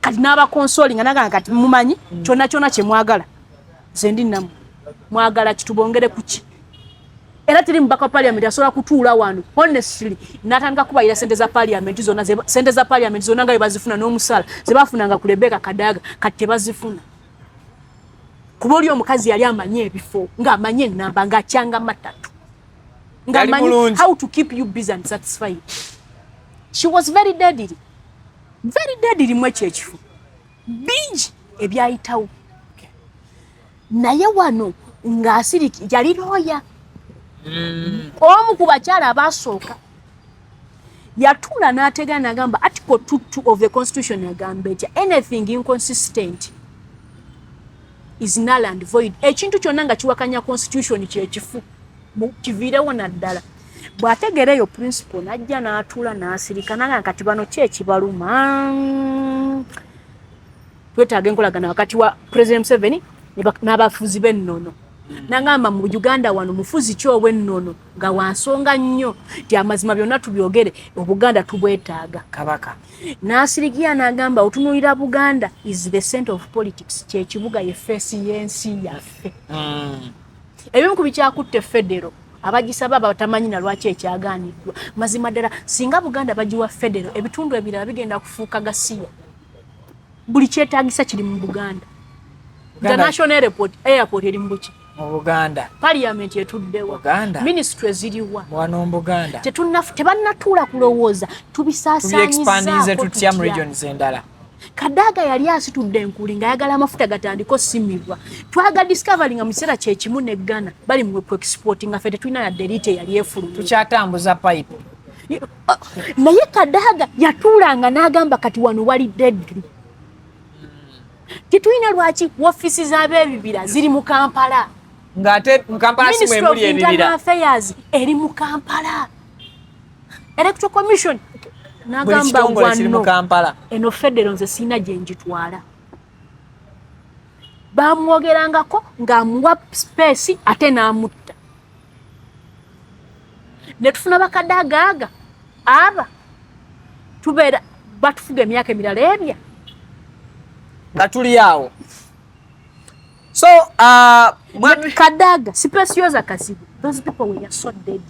kati n'abakonsoli nga nagamba, kati mumanyi kyonna kyonna kye mwagala nze ndi nammwe, mwagala kitubongere kuki? Era teri mubaka wa parliament asobola kutuula wano honestly n'atandika kubayira sente za parliament zonna, sente za parliament zonna nga bwe bazifuna n'omusaala ze bafunanga ku Rebecca Kadaga kati tebazifuna, kuba oli omukazi yali amanyi ebifo, ng'amanyi enamba, ng'akyanga matatu, Yali ng'amanyi bulungi. how to keep you busy and satisfied. She was very deadly, very deadly mu ekyo ekifo. Bingi ebyayitawo, naye wano ng'asiriki. Yali looya, omu ku bakyala abasooka. Yatuula n'ategeera n'agamba, Article 22 of the Constitution agamba etya? Anything inconsistent is null and void. Ekintu kyonna nga kiwakanya constitution kyekifu, kiviirewo naddala. Bw'ategeera eyo principle, n'ajja n'atuula n'asirika n'agamba, kati bano ki ekibaluma? Twetaaga enkolagana wakati wa President Museveni n'abafuzi b'ennono. Nagamba mu Uganda wano mufuzi ki ow'ennono nga wansonga nnyo nti amazima byonna tubyogere, Obuganda tubwetaaga. Kabaka. N'asirikiya n'agamba, otunuulira Buganda is the center of politics, kyekibuga, ye face y'ensi yaffe. Ebimu ku bikyakutte federo, abagisaba batamanyi na lwaki ekyagaaniddwa. Mazima ddala singa Buganda bagiwa federo, ebitundu ebirala bigenda kufuuka gasiya. Buli kyetaagisa kiri mu Buganda. International airport eri mu buki? Mu Buganda. Parliament etuddewa? Buganda. Ministry ziriwa? Wano mu Buganda. Tebannatuula kulowooza tubisaasanyizza tutya mu tutya. Regions endala. Kadaga yali asitudde enkuli ng'ayagala amafuta gatandika osimibwa. Twaga discovery nga mu kiseera kyekimu ne Ghana bali mu exporting, nga ffe tetulina yadde liita eyali efulumye. Tukyatambuza pipe. Naye Kadaga yatuulanga n'agamba, kati wano wali deadly, tetulina. Lwaki woofiisi z'ab'ebibira ziri mu Kampala? Ng'ate mu Kampala si mwe Ministry of muli Internal ebibira. Affairs eri mu Kampala, Electoral Commission. Buli N'agamba, kitongole kiri mu wano Kampala. Eno federo nze siina gye njitwala. Bamwogerangako ng'amuwa space ate n'amutta, ne tufuna bakadagaaga aba tubeera batufuga emyaka emirala ebya. Nga tuli awo, so Kadaga, Specioza Kazibwe, those people were so dead.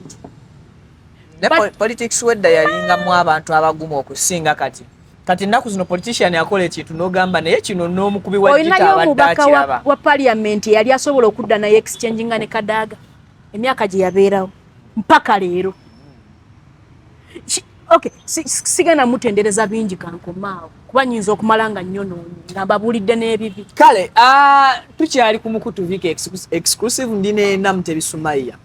Ne politics wedda yalingamu abantu abagumu okusinga kati. Kati ennaku zino politician akola ekintu n'ogamba, naye kino n'omukubi wa gita Olinayo abadde omubaka akiraba. wa parliament eyali asobola okudda naye exchange nga ne Kadaga emyaka gye yabeerawo mpaka leero. Okay, sigenda mutendereza bingi, kankomaawo kuba nyinza okumala nga nnyonoonye nga mbabuulidde n'ebibi. Kale, tukyali ku mukutu Viki Exclusive, ndi ne Namutebi Sumaiya.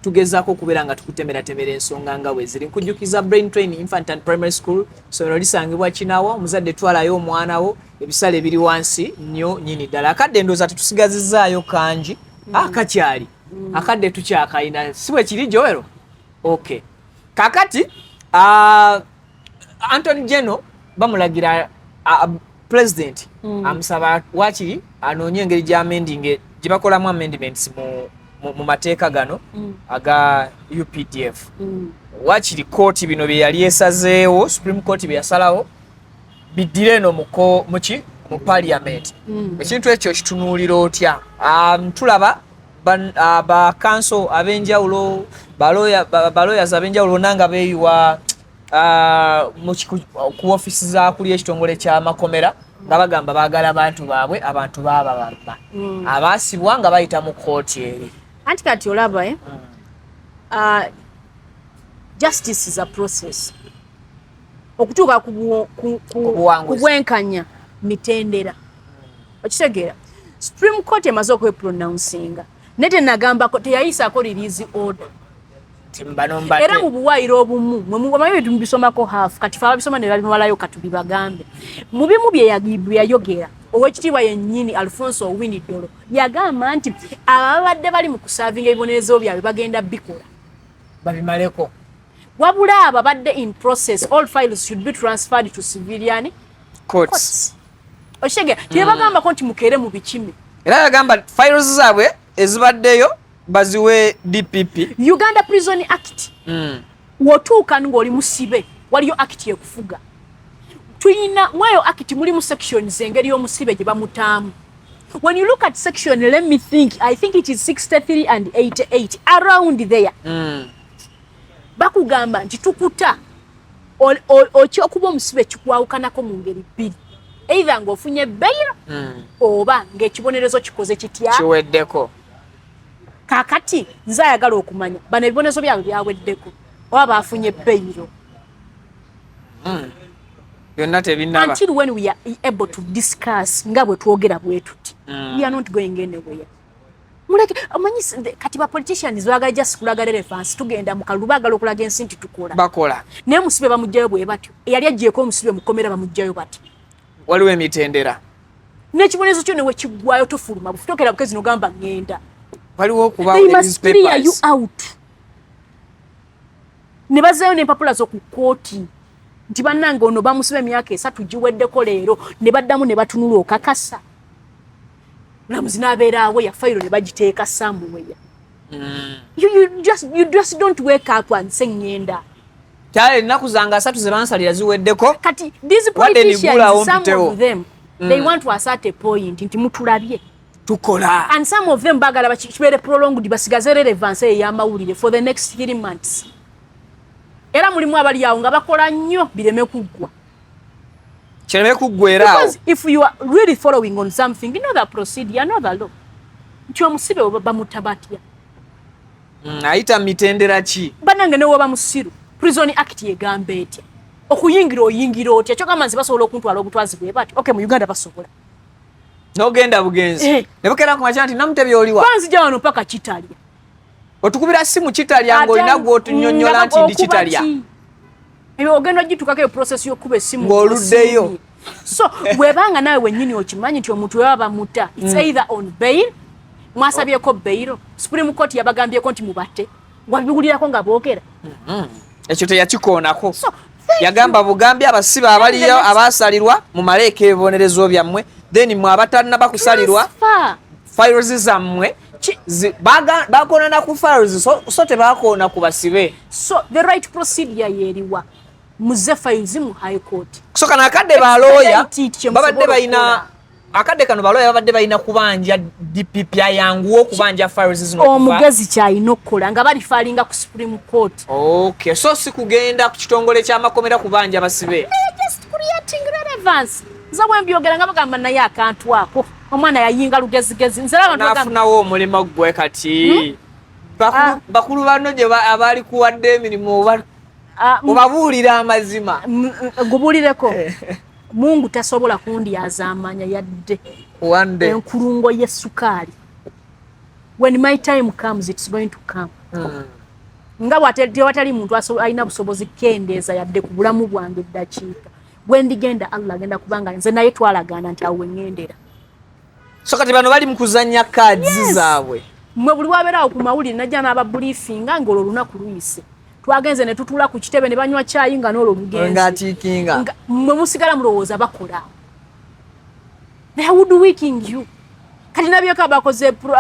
Tugezaako okubeera nga tukutemeratemera ensonga nga bwe ziri. Nkujjukiza Brain Train Infant and Primary School, ssomero lisangibwa Kinawa. Omuzadde twalayo omwana wo, ebisale biri wansi nnyo nyini ddala. Akadde ndowooza tetusigazizaayo kangi. Kakyali akadde tukyakayina, si bwe kiri, Joero? Okay, kakati Attorney General bamulagira, president amusaba wakiri anoonye engeri gy'amending, gye bakolamu amendments mu mateeka gano aga UPDF. Wakiri kooti bino bye yali esazeewo, Supreme Court bye yasalawo, biddire eno muki mu parliament. Ekintu ekyo kitunuulira otya? Tulaba ba counsel ab'enjawulo, ba lawyers ab'enjawulo bonna nga beeyiwa ku ofisi zakuli ekitongole ky'amakomera nga bagamba baagala abantu baabwe, abantu baababamba, abaasibwa nga bayita mu kooti eri. Anti kati olaba, eh? Justice is a process. Okutuuka Ku buwanguzi. ku bwenkanya mitendera, okitegeera? Supreme Court emaze okwepronouncinga, naye tenagambako, teyayisaako release order. Nti bano mbate. Era mu buwaayiro obumu omanyi ebintu mubisomako half, kati fe ababisoma ne babimalayo, katubibagambe mu bimu bye yayogera. Owekitiibwa yennyini Alfonso Owiny Dollo yagamba nti ababadde bali mu kuservinga ebibonerezo byabwe bagenda bikola babimaleko, wabula abo abadde in process, all files should be transferred to civilian courts. Courts, okitegeera? Tebagambako nti mukeere mu bikime. Era yagamba files zaabwe ezibaddeyo baziwe DPP. Uganda Prison Act, wotuuka ng'oli musibe, waliyo act ekufuga. Tuyina mweyo act mulimu sections, engeri y'omusibe gye bamutaamu. When you look at section, let me think, I think it is 63 and 88, around there, bakugamba nti tukuta okyokuba omusibe kikwawukanako mu ngeri bbiri: either ng'ofunye bail oba ng'ekibonerezo kikoze kitya? Kiweddeko. Kaakati nze ayagala okumanya, bano ebibonerezo byabwe byaweddeko oba bafunye bail? Byonna tebinnaba. Until when we are able to discuss nga bwe twogera bwe tuti, we are not going anywhere. Muleke, omanyi kati ba politicians baagala just kulaga relevance. Tugenda mu kalulu, baagala okulaga ensi nti tukola. Bakola. Naye musibe bamugjayo bwe batyo? Eyali agyeko omusibe mukomera bamugjayo bati? Waliwo emitendera. N'ekibonerezo kyo newe kiggwayo, tofuluma bufutokera bukezi nogamba ŋŋenda. Waliwo okuba They must clear you out ne bazzayo n'empapula zo ku kkooti nti bannange ono bamusiba emyaka 3 giweddeko leero, ne baddamu ne batunula, okakasa mulamuzi n'abeera awo ya fayiro ne bagiteeka somewhere. You just don't wake up and say ŋŋenda. Kyale ennaku zange 30 ze bansalira ziweddeko. Kati these politicians, some of them, they want to assert a point nti mutulabye, tukola. And some of them bagala kibeere prolonged, basigaze relevance ey'amawulire for the next 3 months. Era mulimu abali awo nga bakola nnyo bireme kuggwa. Kireme kuggwera awo. Because if you are really following on something, you know the procedure, you know the law, nti omusibe oba bamuta batya? Ayita mitendera ki? Bannange, newoba musiru, Prison Act egamba etya? Okuyingira oyingira otya? Kyogamba nze basobola okuntwala obutwazi bwe bati? Okay, mu Uganda basobola. N'ogenda bugenzi. Eh. Ne bukeera ku makya nti Namutebi oliwa? Banzija wano paka Kitalya. Otukubira simu Kitalya ng'olina gw'otunyonnyola nti ndi Kitalya. Ebyo ogenda ogitukako, eyo process y'okuba essimu Ng'oluddeyo. ng'osiimye. So bwebanga naawe wennyini okimanyi nti omuntu webaba bamuta, it's either on bail, mwasabyeko bail, Supreme Court yabagambyeko nti mubatte, wabiwulirako nga boogera? Ekyo teyakikoonako. So thank Yagamba bugambi abasibe abaliyo abasalirwa mumaleeko ebibonerezo byammwe, then mwe abatannaba kusalirwa Transfer. files zammwe bakoonana ku files, so tebakoona ku basibe. So the right procedure yeriwa? Muze files mu High Court. So kano akadde balooya Expedite kye babadde musobola balina okukola. Akadde kano balooya babadde balina kubanja DPP ayanguwa okubanja files zino Omugezi kyalina okukola nga balifalinga ku Supreme Court. Okay, so si kugenda ku kitongole ky'amakomera kubanja basibe. Just creating relevance. Nze bwe mbyogera nga bagamba naye akantu ako omwana yayinga lugezigezi. Nze abantu bagamba Naafunawo omulimu gwe kati. Ah. Bakulu banno gye abaali kuwadde emirimu Ah, obabuulira amazima. Gubuulireko, Mungu tasobola kundyazaamanya yadde One day. enkulungo y'essukaali. When my time comes, it's going to come. Nga tewatali muntu alina busobozi kukendeeza yadde ku bulamu bwange eddakiika. Bwe ndigenda, Allah agenda kubanga nze naye twalagaana nti awo weŋŋendera. So kati bano bali mu kuzannya cards zaabwe. Mmwe buli wabeerawo ku mawulire najja n'ababriefinga ng'olwo olunaku luyise, twagenze ne tutuula ku kitebe ne banywa caayi nga n'olwo lugenze. Ng'atiikinga. Nga mmwe musigala mulowooza bakola. They are woodwicking you. Kati nabyeko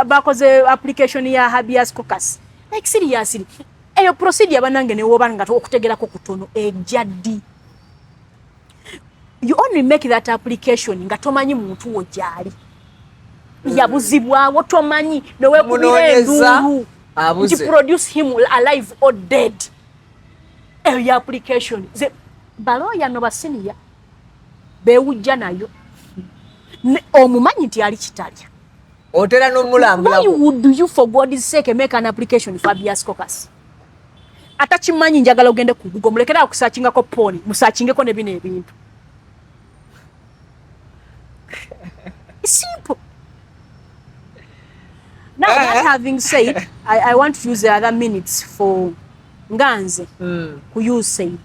bakoze application ya habeas corpus. Like, seriously, eyo procedure banange, newoba nga okutegerako kutono, ejja ddi? You only make that application nga tomanyi muntu wo gyali, yabuzibwawo, tomanyi, newekubira Munoonyeza, enduulu abuze. nti produce him alive or dead. Eyo ya application ze balooya no basiniya bewujja nayo. Omumanyi nti ali Kitalya. Otera Why n'omulambulako. would you, for God's sake, make an application for habeas corpus? Atakimanyi, njagala ogende ku Google, mulekere awo kusearchingako porn, musearchingeko ne bino ebintu. Simple. Now, that having said, I want to use the other minutes for nga nze ku USAID.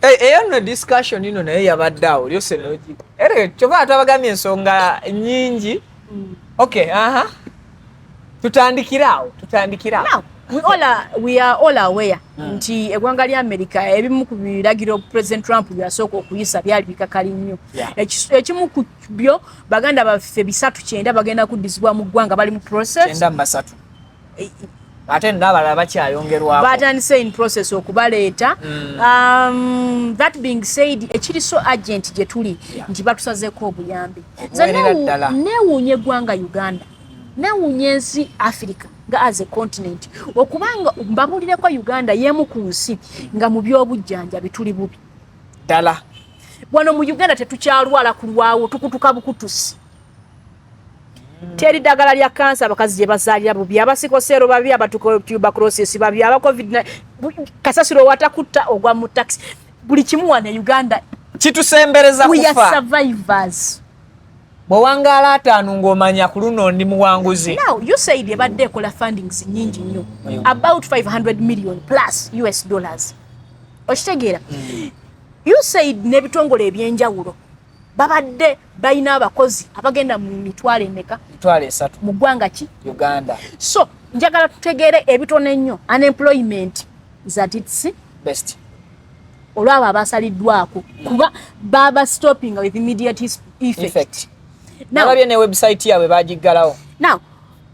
Eyo nno discussion ino naye yabadde awo lyose nogi era kyova atabagambye ensonga nyingi. Okay, aha, tutandikire awo, tutandikire awo. Now, we are all aware nti eggwanga lya America, ebimu ku biragiro President Trump byasooka okuyisa byali bikakali nnyo. Ekimu ku byo, baganda baffe 390 bagenda kuddizibwa mu ggwanga, bali mu process. 93, ate n'abalala bakyayongerwako. Batandise in process okubaleeta. That being said, ekiri so urgent gye tuli nti batusazeeko obuyambi. Nze Okuweerera ddala. neewuunya eggwanga Uganda, neewuunya ensi Africa nga as a continent, okubanga mbabulireko Uganda y'emu ku nsi nga mu by'obujjanjabi tuli bubi Ddala. Wano mu Uganda tetukyalwala kulwawo, tukutuka bukutusi. Teri ddagala lya kansa, abakazi gye bazaalira bubi, aba sickle cell babi, abatuberculosis babi, aba COVID, kasasiro watakutta ogwa mu taxi, buli kimu wano e Uganda. Kitusembereza We are kufa. survivors. Bw'owangaala 50 ng'omanya ku luno ndi muwanguzi. Now, USAID ebadde ekola fundings nyingi nnyo, about 500 million plus US dollars. Okitegeera? USAID n'ebitongole ebyenjawulo babadde balina abakozi abagenda mu mitwalo emeka? 30,000. Mu ggwanga ki? Uganda. So njagala tutegeere ebitono ennyo. Unemployment is at its best. Olwabo abasaliddwako kuba baba stopping with immediate effect. Effect. Now, nalabye ne website yaabwe bagiggalawo. Now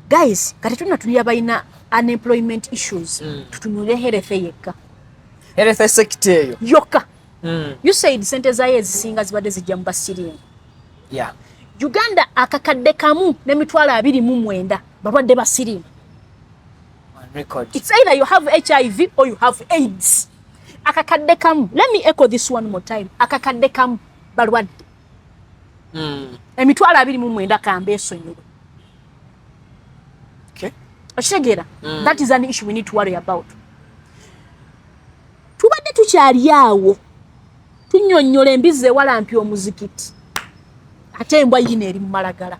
guys, kati tulina tulya balina unemployment issues, tutunule health yekka. Health sector eyo. Yokka. USAID sente zayo ezisinga zibadde zijja mu basiriimu. Uganda 1,029,000 balwadde ba siriimu. On record. It's either you have HIV or you have AIDS. 1,000. Let me echo this one more time, 1,000 balwadde. 29,000 kambe esonyiwe. Okitegeera? That is an issue we need to worry about. Tubadde tukyali awo tunnyonnyola embizzi ewalampya omuzikiti, ate embwa yino eri mu malagala.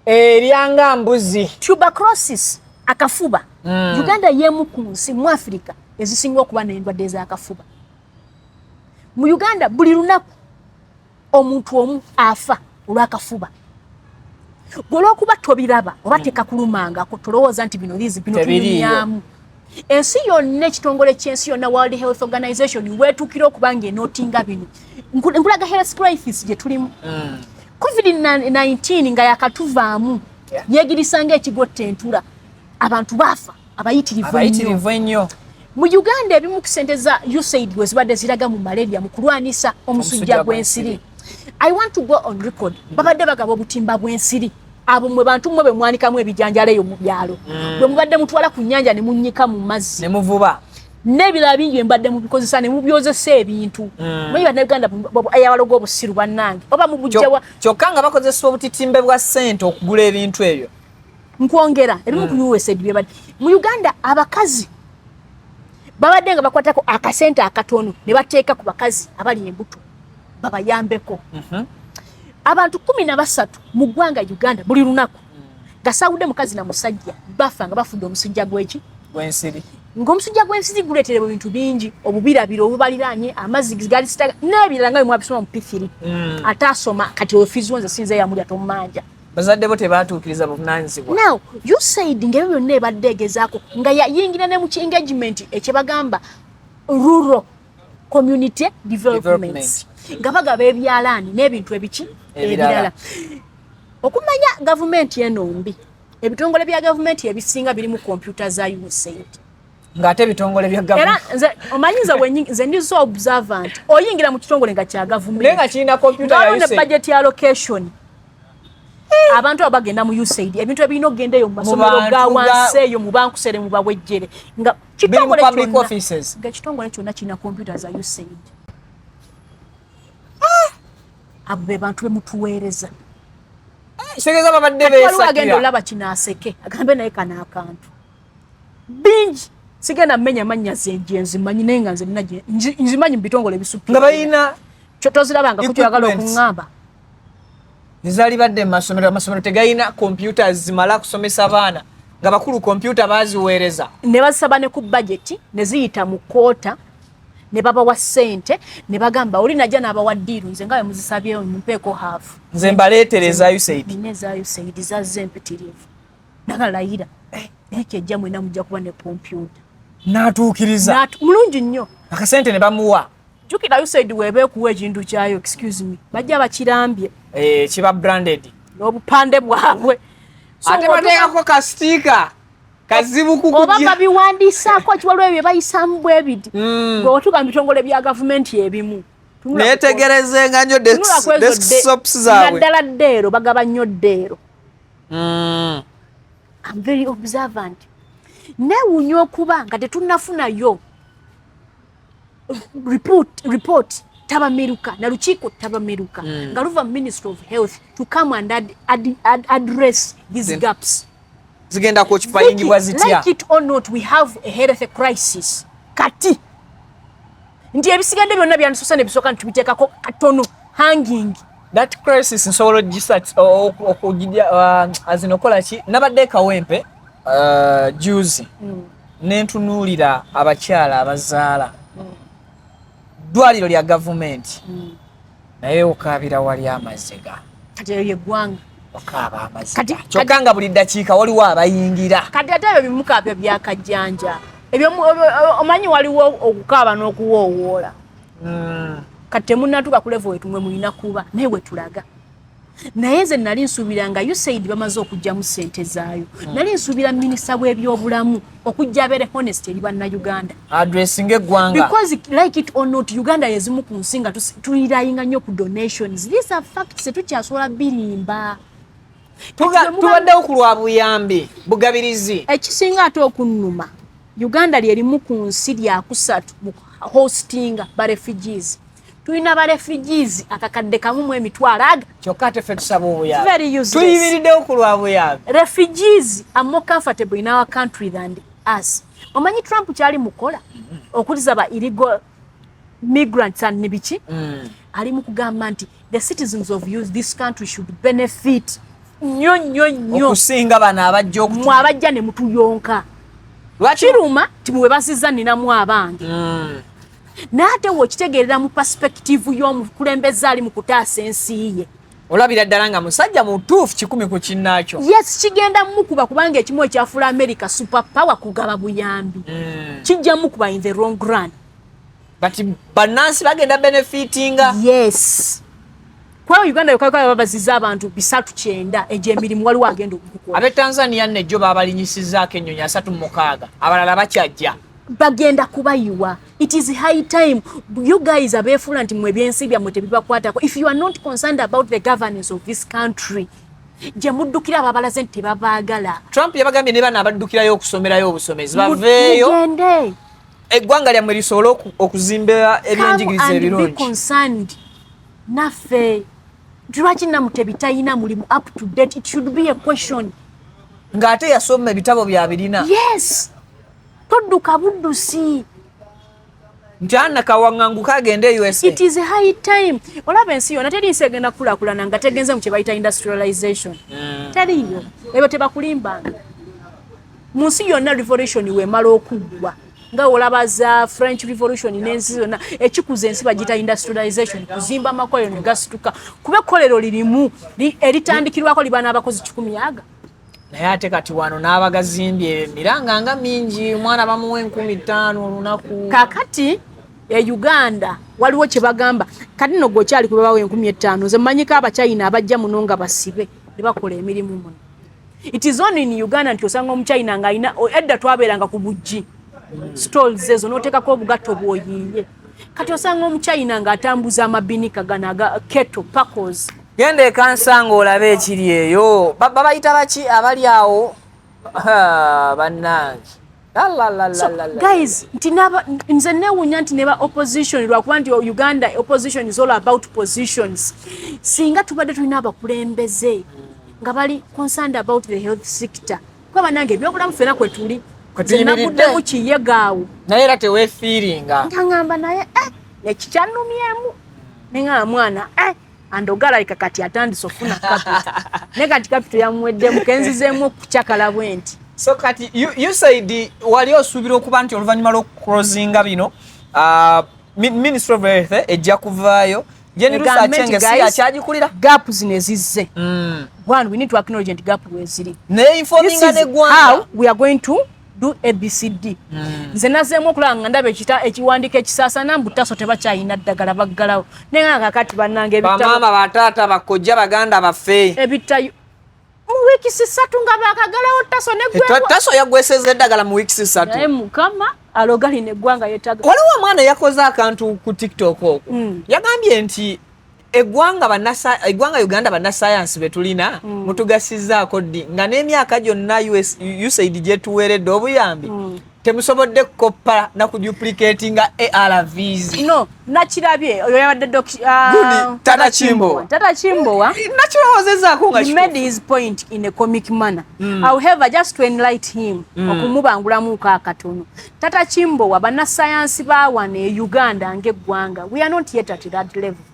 Eryanga mbuzi. Tuberculosis, akafuba. Uganda yemu ku nsi mu Afirika ezisinga okuba n'endwadde z'akafuba. Mu Uganda buli lunaku omuntu omu afa olw'akafuba. Gwe olw'okuba tobiraba oba tekakulumangako, tolowooza nti bino lizi bino. Tebiriiyo. Tunyumyamu ensi yonna, ekitongole ky'ensi yonna, World Health Organization, weetuukira okuba nga enotinga bino. Nkulaga health crisis gye tulimu. COVID-19 nga yakatuvaamu, yeegirisa ng'ekigotta entula, abantu baafa abayitirivu ennyo. Abayitirivu ennyo. Mu Uganda ebimu ku sente za USAID we zibadde ziraga mu malaria, mu kulwanisa omusujja omusujja gw'ensiri. I want to go on record, babadde bagaba obutimba bw'ensiri. Abo mwe bantu mmwe be mwanikamu ebijanjalo eyo mu byalo, bwe mubadde mutwala ku nnyanja ne munnyika mu mazzi ne muvuba. N'ebirala bingi bye mubadde mubikozesa ne mubyozesa ebintu. Manyi Bannayuganda ayabaloga obusiru, bannange, oba mubujjawa? Kyokka nga bakozesa obutitimbe bwa ssente okugula ebintu ebyo. Nkwongera ebimu ku USAID byebadde mu Uganda, abakazi babadde nga bakwatako akasente akatono ne bateeka ku bakazi abali embuto babayambeko. Abantu 13 mu ggwanga Uganda buli lunaku nga sawudde mukazi na musajja bafa nga bafudde omusujja gweki? Gw'ensiri. Ng'omusujja gw'ensiri guleeterebwa ebintu bingi, obubirabiro obubaliraanye, amazzi galisitaga n'ebirala nga bwe mwabisoma mu P3. Ate asoma kati ofiisi nze sinze yamulya tomumanja. Bazadde bo tebatuukiriza buvunaanyizibwa. Now USAID ng'ebyo byonna ebadde egezaako nga yayingira ne mu ki engagement ekyebagamba rural community developments, nga bagaba ebyalaani n'ebintu ebiki ebirala. Ebirala. Okumanya gavumenti eno mbi, ebitongole bya gavumenti ebisinga biri mu kompyuta za USAID. Ng'ate ebitongole bya era gavumenti nze omanyi nze nze ndi so observant, oyingira mu kitongole nga kya naye gavumenti nga kirina kompyuta ya nga ne USAID. Budget allocation, abantu abo bagenda mu USAID, ebintu ebirina okugenda eyo mu masomero bantu ga wansi eyo mu bankusere mu bawejjere nga biri mu kitongole public kyonna offices. Nga ekitongole kyonna kirina kompyuta za USAID. Abo be bantu bemutuweereza. Kitegeeza babadde Kati waliwo agenda beesakira. olaba kino aseke agambe naye kano akantu bingi sigenda mmenya mannya zenje nzimanyi, naye nga nze nina nzimanyi mu bitongole ebisukka nga balina tozirabanga kukyagala equipments. Okuŋŋamba Ezaali badde mu masomero, amasomero tegayina computers zimala kusomesa baana, nga bakulu kompyuta baziweereza. Ne bazisaba ne ku budget ne ziyita mu koota ne babawa ssente ne bagamba oli najja n'abawa deal, nze nga bwe muzisabyeyo mumpeeko half. Nze mbaleetera eza USAID. Nina eza USAID zazze empitirivu, nagalayira naye kyejja mwena mujja kuba ne kompyuta. N'atuukiriza. Mulungi nnyo. Akasente ne bamuwa. Jjukira USAID weeba ekuwa ekintu kyayo, excuse me, bajja bakirambye. Eh, kiba branded. N'obupande bwabwe. So ate bateekako ka sticker kazibu oba kukujja. Babiwandiisaako kiwaliwo ebyo bayisaamu bwe biti. Gwe otuuka mu bitongole bya gavumenti ebimu, neetegerezenga nnyo tunula ku ezo desktops zaabwe. Naddala Dell, bagaba nnyo Dell. I'm very observant. Neewuunya okuba nga tetunnafunayo report tabameruka na lukiiko tabameruka nga luva mu Ministry of Health to come and address these gaps. Zigenda kuoccupyingibwa zitya? Like it or not, we have a health crisis kati nti ebisigadde byonna byandisoosa ne bisooka nti tubiteekako katono hanging. That crisis nsobola okugijja azino okola ki, nabadde Kawempe juzi nentunuulira abakyala abazaala, ddwaliro lya gavumenti, naye okaabira wali amaziga. Kati eyo yeggwanga. Okaaba amaziga kyokka nga buli ddakiika waliwo abayingira. Kati ate ebyo bimukaabya byakajjanja ebyo omanyi waliwo okukaaba n'okuwoowoola. Kati temunnatuuka ku level wetumwe mulina kuba naye wetulaga, naye nze nali nsuubira nga USAID bamaze okuggyamu ssente zaayo, nali nsuubira minisita w'ebyobulamu okujja abeere honest eri Bannayuganda. Addressinga eggwanga. Because like it or not, Uganda yezimu ku nsi nga tulirayinga nnyo ku donations. These are facts, tetukyasobola birimba. Tubaddewo ku lwa buyambi bugabirizi. Ekisinga ate okunnuma, Uganda lyerimu ku nsi lyakusatu mu hostinga ba refugees. Tulina ba refugees 1,000,000 aga. Kyokka ate ffe tusaba obuyambi. Very useless. Tuyimiriddewo ku lwa buyambi. Refugees are more comfortable in our country than us. Omanyi Trump kyali mukola okuliza ba illegal migrants and biki? Ali mu kugamba nti the citizens of this country should benefit nnyo nnyo nnyo okusinga bano abajja okutu mwe abajja ne mutuyonka. Lwaki? Kiruma ti mwe basiza ninamu abange. Naye ate w'okitegeerera mu perspective y'omukulembeze ali mu kutaasa ensi ye, olabira ddala nga musajja mutuufu 100 ku kinnaakyo. Yes, kigenda mukuba kubanga ekimu ekyafuula America super power kugaba buyambi. Kijja mukuba in the wrong run. But bannansi bagenda benefitinga. Yes, kuba Uganda yokka babaziza abantu 390, egyo emirimu waliwo agenda okugukola. Ab'e Tanzania nejjo babalinyisizaako ennyonyi 36, abalala bakyajja. Bagenda kubayiwa. It is high time you guys abeefuula nti mwe ebyensi byammwe tebibakwatako, if you are not concerned about the governance of this country, gye muddukira ababalaze nti tebabaagala. Trump yabagambye ne bano abaddukirayo okusomerayo obusomezi baveeyo, Mugende. eggwanga lyammwe lisobole okuzimba ebyenjigiriza Come and be ebirungi. concerned naffe. Lwaki Namutebi talina mulimu up to date? It should be a question. Ng'ate yasoma ebitabo byabirina. Yes, todduka buddusi. Nti ana kawaŋŋanguka agende e USA. It is high time. Olaba ensi yonna, teri nsi egenda kukulaakulana nga tegenze mu kye bayita industrialization. Teriyo ebyo, tebakulimbanga. Mu nsi yonna revolution wemala okuggwa, nga olaba za French Revolution n'ensi zonna, ekikuza ensi bagiyita industrialization, kuzimba amakolero ne gasituka, kuba ekkolero lirimu eritandikirwako liba n'abakozi 100 aga. Naye ate kati wano n'abagazimbye emiranga nga mingi, omwana bamuwa 5,000 olunaku. Kakati e Uganda waliwo kye bagamba kati nno gweokyali kubabawo 5,000. Nze mmanyiko Abachina abajja muno nga basibe ne bakola emirimu muno. It is only in Uganda nti osanga Omuchina ng'alina edda twabeeranga ku buggi stalls ezo n'oteekako obugatto bw'oyiiye. Kati osanga Omuchina ng'atambuza amabinika gano aga keto pacos. Genda ekansanga olabe ekiri eyo. Babayita baki abali awo? Ha, bannange. So guys, nti nze neewuunya nti neba opposition, lwakuba nti Uganda opposition is all about positions. Singa tubadde tulina abakulembeze nga bali concerned about the health sector, kuba bannange ebyobulamu ffena kwe tuli. Kwe Nze tuyimiridde. naguddemu kiyegaawo. Naye era teweefiiringa. Nga ŋŋamba naye ekikyannumyemu neŋŋamba mwana andogalalika kati atandise okufuna capital, naye kati capital yamuweddemu, kenzizeemu okucakala bwe nti. So kati you said wali osuubira okuba nti oluvannyuma lw'okuclosinga bino, Ministry of Health ejja kuvaayo. Jane Ruth Egambe nti, Aceng si guys, akyagikulira. Gap zino ezizze, one, we need to acknowledge nti gap weziri. Naye informinga This is n'eggwanga. how we are going to do ABCD. Nze nazeemu okulaba nga ndaba ekiwandiiko ekisaasana mbu taso tebakyayina ddagala, baggalawo, naye nga kakati bannange ebitabo Bamaama, bataata, bakojja, baganda baffe. Ebitayo mu wiiki 3 nga bakagalawo taso neggwe. Taso yagweseza eddagala mu wiiki 3. Naye Mukama alogalina eggwanga yeetaaga. Waliwo omwana yakoze akantu ku TikTok okwo. Yagambye nti eggwanga Uganda, bannasayansi be tulina mutugasizaako ddi nga n'emyaka gyonna USAID gyetuweeredde obuyambi temusobodde kukoppa na kuduplicatinga ARVs? No, nakirabye. Oyo yabadde Good, Tata Kimbowa. Tata Kimbowa. Nakirowoozezaako nga He made his point in a comic manner. However, just to enlighten him, okumubangulamuko akatono, Tata Kimbowa, bannasayansi ba wano e Uganda ng'eggwanga, we are not yet at that level.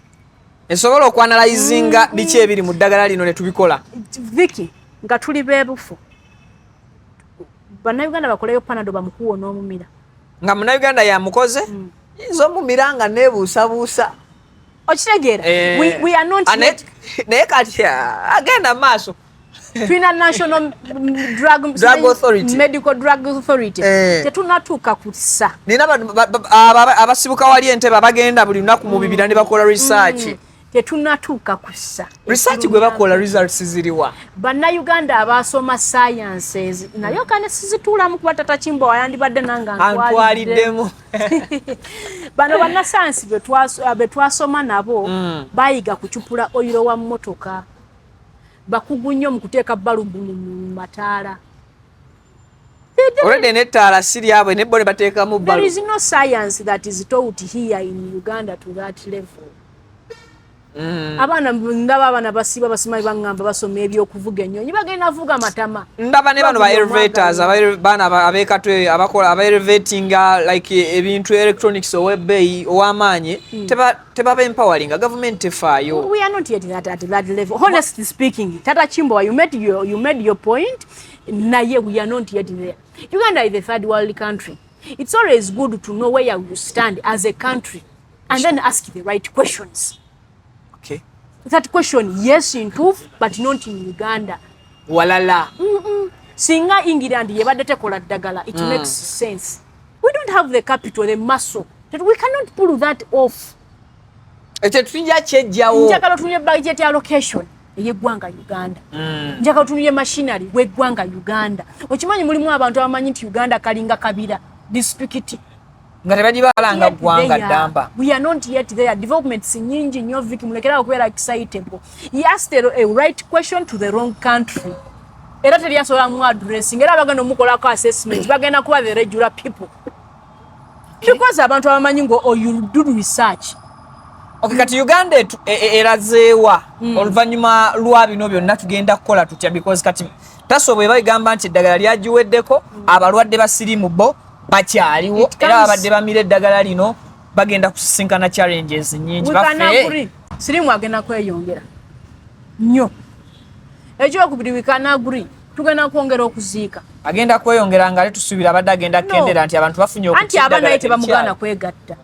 Esobola okuanalyzinga biki ebiri mu ddagala lino ne tubikola. Vicky, nga tuli beebufu, Bannayuganda bakoleyo Panado bamukuwa n'omumira. Nga Munnayuganda yamukoze, yinza omumira nga neebuusabuusa. Okitegeera? We are not yet. Naye kati agenda maaso. Tulina National Drug, Drug Authority. Medical Drug Authority. Tetunatuuka kussa. Nina abasibuka wali Entebe abagenda buli lunaku mu bibira ne bakola research. Tetunatuuka kussa. Research gwe bakola, results ziriwa? Bannayuganda abasoma sciences naye kane sizituulamu kuba Tata Kimbowa yandibadde nange antwaliddemu. Bano bannasayansi be twasoma nabo bayiga kucupula oil wa mmotoka, bakugu nnyo mu kuteeka balubu mu mataala. Already n'ettaala si lyabwe, ne bo ne bateekamu. There is no science that is taught here in Uganda to that level. Abaana, ndaba abaana basiba basimanyi, baŋŋamba basoma ebyokuvuga ennyonyi, bagenda vuga matama. Ndaba ne bano ba elevators, baana ab'ekatwe abakola aba elevatinga, like ebintu electronics, ow'ebbeeyi ow'amaanyi, tebaba empowering, gavumenti tefaayo. We are not yet at that level, honestly speaking. Tata Chimbo, you made your point, naye we are not yet there. Uganda is a third world country. It's always good to know where you stand as a country and then ask the right questions. That question, yes, in truth, but not in Uganda. Walala. Singa England yebadde tekola ddagala, it makes sense. We don't have the capital, the muscle that we cannot pull that off. Ekyo tujja kyejjawo. Njagala otunule budget allocation ey'eggwanga Uganda. Njagala otunule machinery w'eggwanga Uganda. Okimanyi mulimu abantu abamanyi nti Uganda kalinga kabira disitulikiti. Nga tebagibalanga ggwanga ddamba. We are not yet there. Developments nyingi nnyo. Viki, mulekerawo okubeera excitable. He asked a right question to the wrong country, era teri asobola mu addressing, era bagenda omukolako assessment bagenda kuba the regular people, because abantu abamanyi ngo, oh, you do research. Okay, kati Uganda erazeewa oluvannyuma lwa bino byonna? Tugenda kukola tutya? Because kati taso bwe bagamba nti eddagala lyagiweddeko, abalwadde ba sirimu bo bakyaliwo, era babadde bamira eddagala lino, bagenda kusisinkana challenges nyingi. Bafe sirimu agenda kweyongera nnyo. Ekyokubiri, we can agree, tugenda kwongera okuziika. Agenda kweyongera nga ate tusuubira abadde agenda kukendera, nti abantu bafunye. Anti aba naye tebamugaana kwegatta,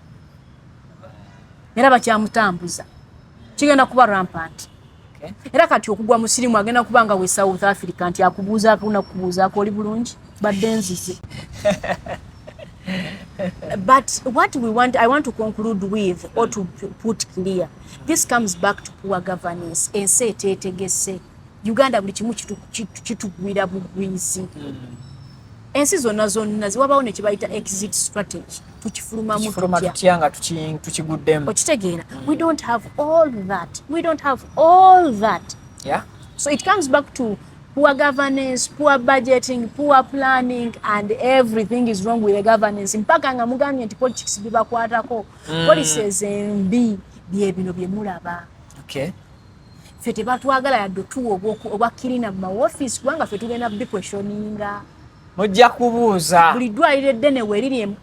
era bakyamutambuza, kigenda kuba rampant. Era kati okugwa mu sirimu agenda kuba nga we South Africa, nti akubuuzaako nakubuuzaako, oli bulungi, badde nzize. But what we want, I want to conclude with, or to put clear, this comes back to poor governance. Ensi eteetegese. Uganda buli kimu kitugwira bugwizi. Ensi zonna zonna ziwabawo nekibayita exit strategy, tukifulumamu. Tutya nga tukiguddemu? Okitegeera? We don't have all that. We don't have all that. So it comes back to poor governance, poor budgeting, poor planning, and everything is wrong with the governance, mpaka nga mugambye nti politics bibakwatako. Policies embi byebino byemulaba. Ffe tebatwagala yadde otuwa obwa kirina mu mawofiisi, kubanga ffe tugenda biquestioninga. Mujja kubuuza. Buli ddwaliro eddene weriri,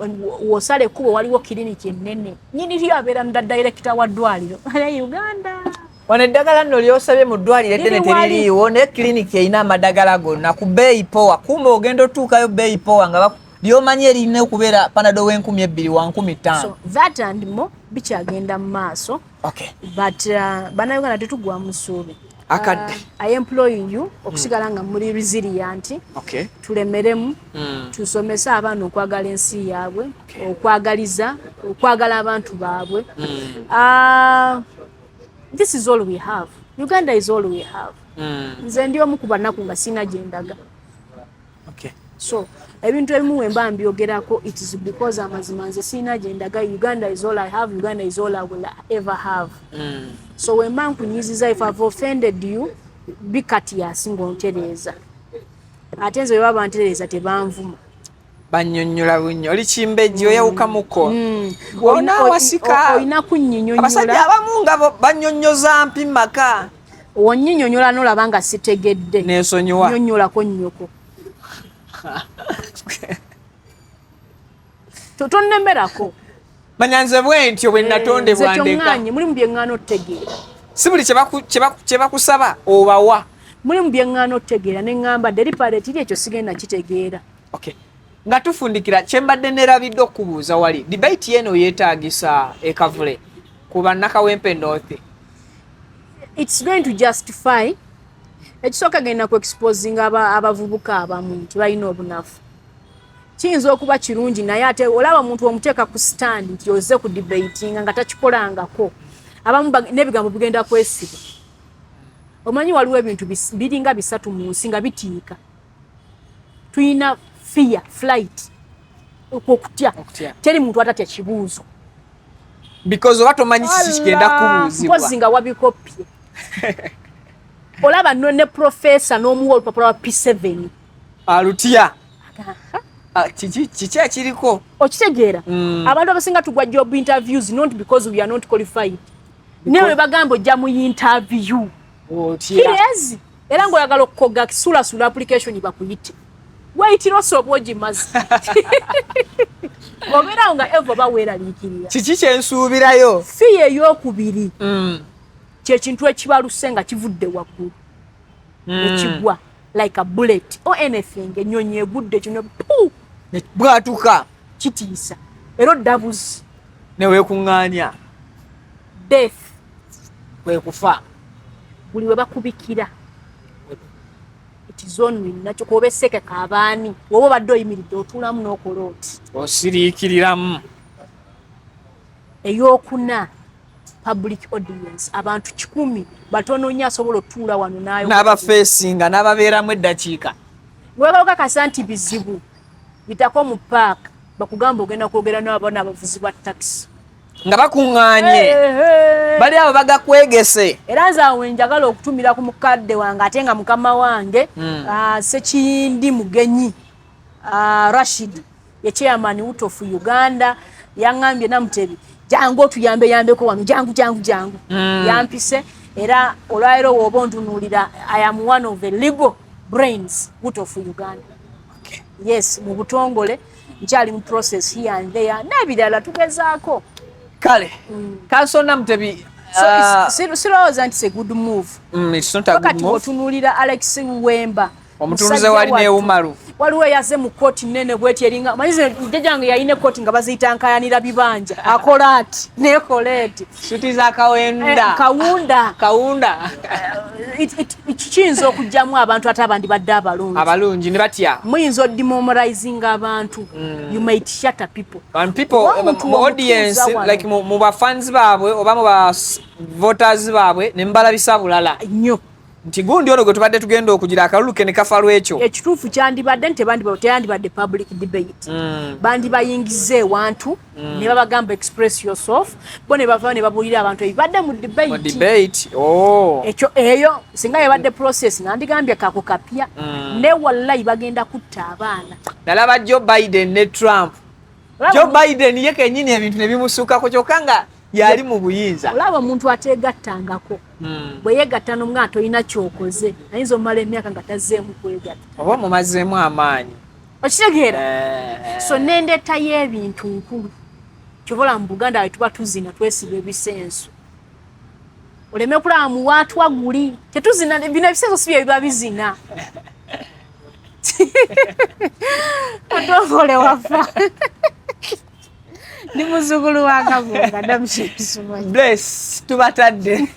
wosala ekkubo waliwo kiriniki ennene, nyiniryo abeera nda director wa ddwaliro ala Uganda. Wano eddagala nno lyosabye mu ddwaliro eddene teririiwo, naye kiriniki erina amadagala gonna ku bbeeyi powa. Kumbe ogenda otuukayo bbeeyi powa, nga lyomanyi erina okubeera panado w'2000 wa 5000. So that and more bikyagenda mu maaso. But Bannayuganda, tetugwa mu ssuubi. Akadde. I employ you okusigala nga muli resilient. Tulemeremu, tusomese abaana okwagala ensi yaabwe, okwagaliza, okwagala abantu baabwe. This is all we have. Uganda is all we have. Nze ndi omu ku banaku nga sina gye ndaga. So ebintu ebimu wemba mbyogerako, it is because amazima nze sirina gye ndaga. Uganda is all I have. Uganda is all I will ever have. So wemba nkunyiziza, if I've offended you, be courteous ng'ontereeza. Ate nze bwe baba ntereeza, tebanvuma. Bannyonnyola bunnyo. Oli kimbejji, oyawukamuko wona wasika. Olina kunnyinnyonnyola. Abasajja abamu nga bannyonnyoza mpi maka. Wonnyinyonnyola nolaba nga sitegedde, Nensonyiwa. Nnyonnyolako nnyoko. Tonnemerako. Manya nze bwe ntyo bwe natondebwa. Nze ndeka. Kyoŋŋaanye, mulimu bye ŋŋaana otutegeera. Si buli kye bakusaba obawa. Mulimu bye ŋŋaana otutegeera, ne ŋŋamba deliberately ekyo sigenda kitegeera. Okay. Nga tufundikira, kyembadde nerabidde okubuuza, wali debate yeno yeetaagisa ekavule ku bannakawempe North? It's going to justify. Ekisooka, genda ku exposinga abavubuka abamu nti balina obunafu. Kiyinza okuba kirungi, naye ate olaba omuntu omuteeka ku stand nti oze ku debatinga nga takikolangako, abamu n'ebigambo bigenda kwesiba. Omanyi waliwo ebintu biringa bisatu mu nsi nga bitiika. Tuyina fear, flight, okutya. Okutya. Teri muntu atatya kibuuzo. Because oba tomanyi kiki kigenda kubuuzibwa. Mpozi nga wabikopye. Olaba no ne profesa n'omuwa olupapula lwa P7. Alutya. Ah, kiki ekiriko? Okitegeera? Abantu abasinga tugwa job interviews not because we are not qualified, naye bwe bagamba ojja mu interview, kirezi era ng'oyagala okukoga sulasula application bakuyite, weyitira osooba ogimaze, obeerawo nga eva oba weeraliikirira. Kiki kyensuubirayo? Fear eyokubiri, kyekintu ekibaluse nga kivudde waggulu nekigwa like a bullet or anything, enyonyi egudde kino pu. Bwatuka. Kitiisa era oddabuzi. Neweekuŋŋaanya. Death. Kwe kufa. Buli we bakubikira, it is only nakyo kuoba essekeka abaani woba obadde oyimiridde otuulamu n'okola oti. Osiriikiriramu. Eyokuna, public audience, abantu 100 batono nnyo asobola otuula wano nayo. N'abafeesinga n'ababeeramu eddakiika. Webala okakasa nti bizibu bitako mu paaka, bakugamba ogenda kwogera n'abaana abavuzi ba takisi. Nga bakuŋŋaanye bali abo bagakwegese. Era nze awo njagala okutumira ku mukadde wange ate nga mukama wange, Sekiyindi Mugenyi Rashid, ye chairman UTOF Uganda. Yaŋŋambye, "Namutebi, jangu otuyambe yambeko wano, jangu, jangu, jangu." Yampise era olwaleero wooba ontunuulira, I am one of the legal brains UTOF Uganda. Yes, mu butongole nkyali mu process here and there n'ebirala tugezaako. Kale, Counsel Namutebi. So sirowooza nti it's a good move. It's not a good Wakati move. wotunuulira Alex Wemba, Omutunuze musajja wali wattu. ne Umaru. Waliwo eyaze mu kooti nene bweti eringa manyize jjajjange yalina ekooti nga baziyita nkayanira bibanja, akola ati nekola eti. Suti za kawenda. Eh, kawunda. Kawunda. Kiyinza okugyamu abantu ate abandi badde abalungi. Abalungi ne batya. Muyinza odemoralizinga abantu. You might shatter people. And people Oba omuntu mu audience, omutuuza wano. like mu ba fans baabwe oba mu ba voters baabwe ne mubalabisa bulala. Nnyo. Nti gundi ono gwe tubadde tugenda okugira akalulu ke ne kafa lwekyo. Ekituufu kyandibadde nti teyandibadde public debate. Bandibayingiza ewantu ne babagamba, "Express yourself." Bo ne bavayo ne babuulira abantu ebibadde mu Mu debate. Debate, oh. Ekyo eyo singa yabadde process, nandigambye kako kapya. Ne wallayi bagenda kutta abaana. Nalaba Joe Biden ne Trump. Joe Biden ye kennyini ebintu ne bimusukako kyokka nga yali mu buyinza. Olaba omuntu ateegattangako, bwe yeegatta n'omwana tolina kyokoze, ayinza omumala emyaka nga tazzeemu kwegatta. Oba mumazeemu amaanyi. Okitegeera? Eh. So nendeeta y'ebintu nkulu. Kyobola mu Buganda we tuba tuzina twesiba ebisenso oleme kulaba muwaatwa guli tetuzina. Bino ebisenso si bye biba bizina. Otongole wafa, ndi muzukulu wa Kabunga Namukyebisumanyi. Bless, tubatadde.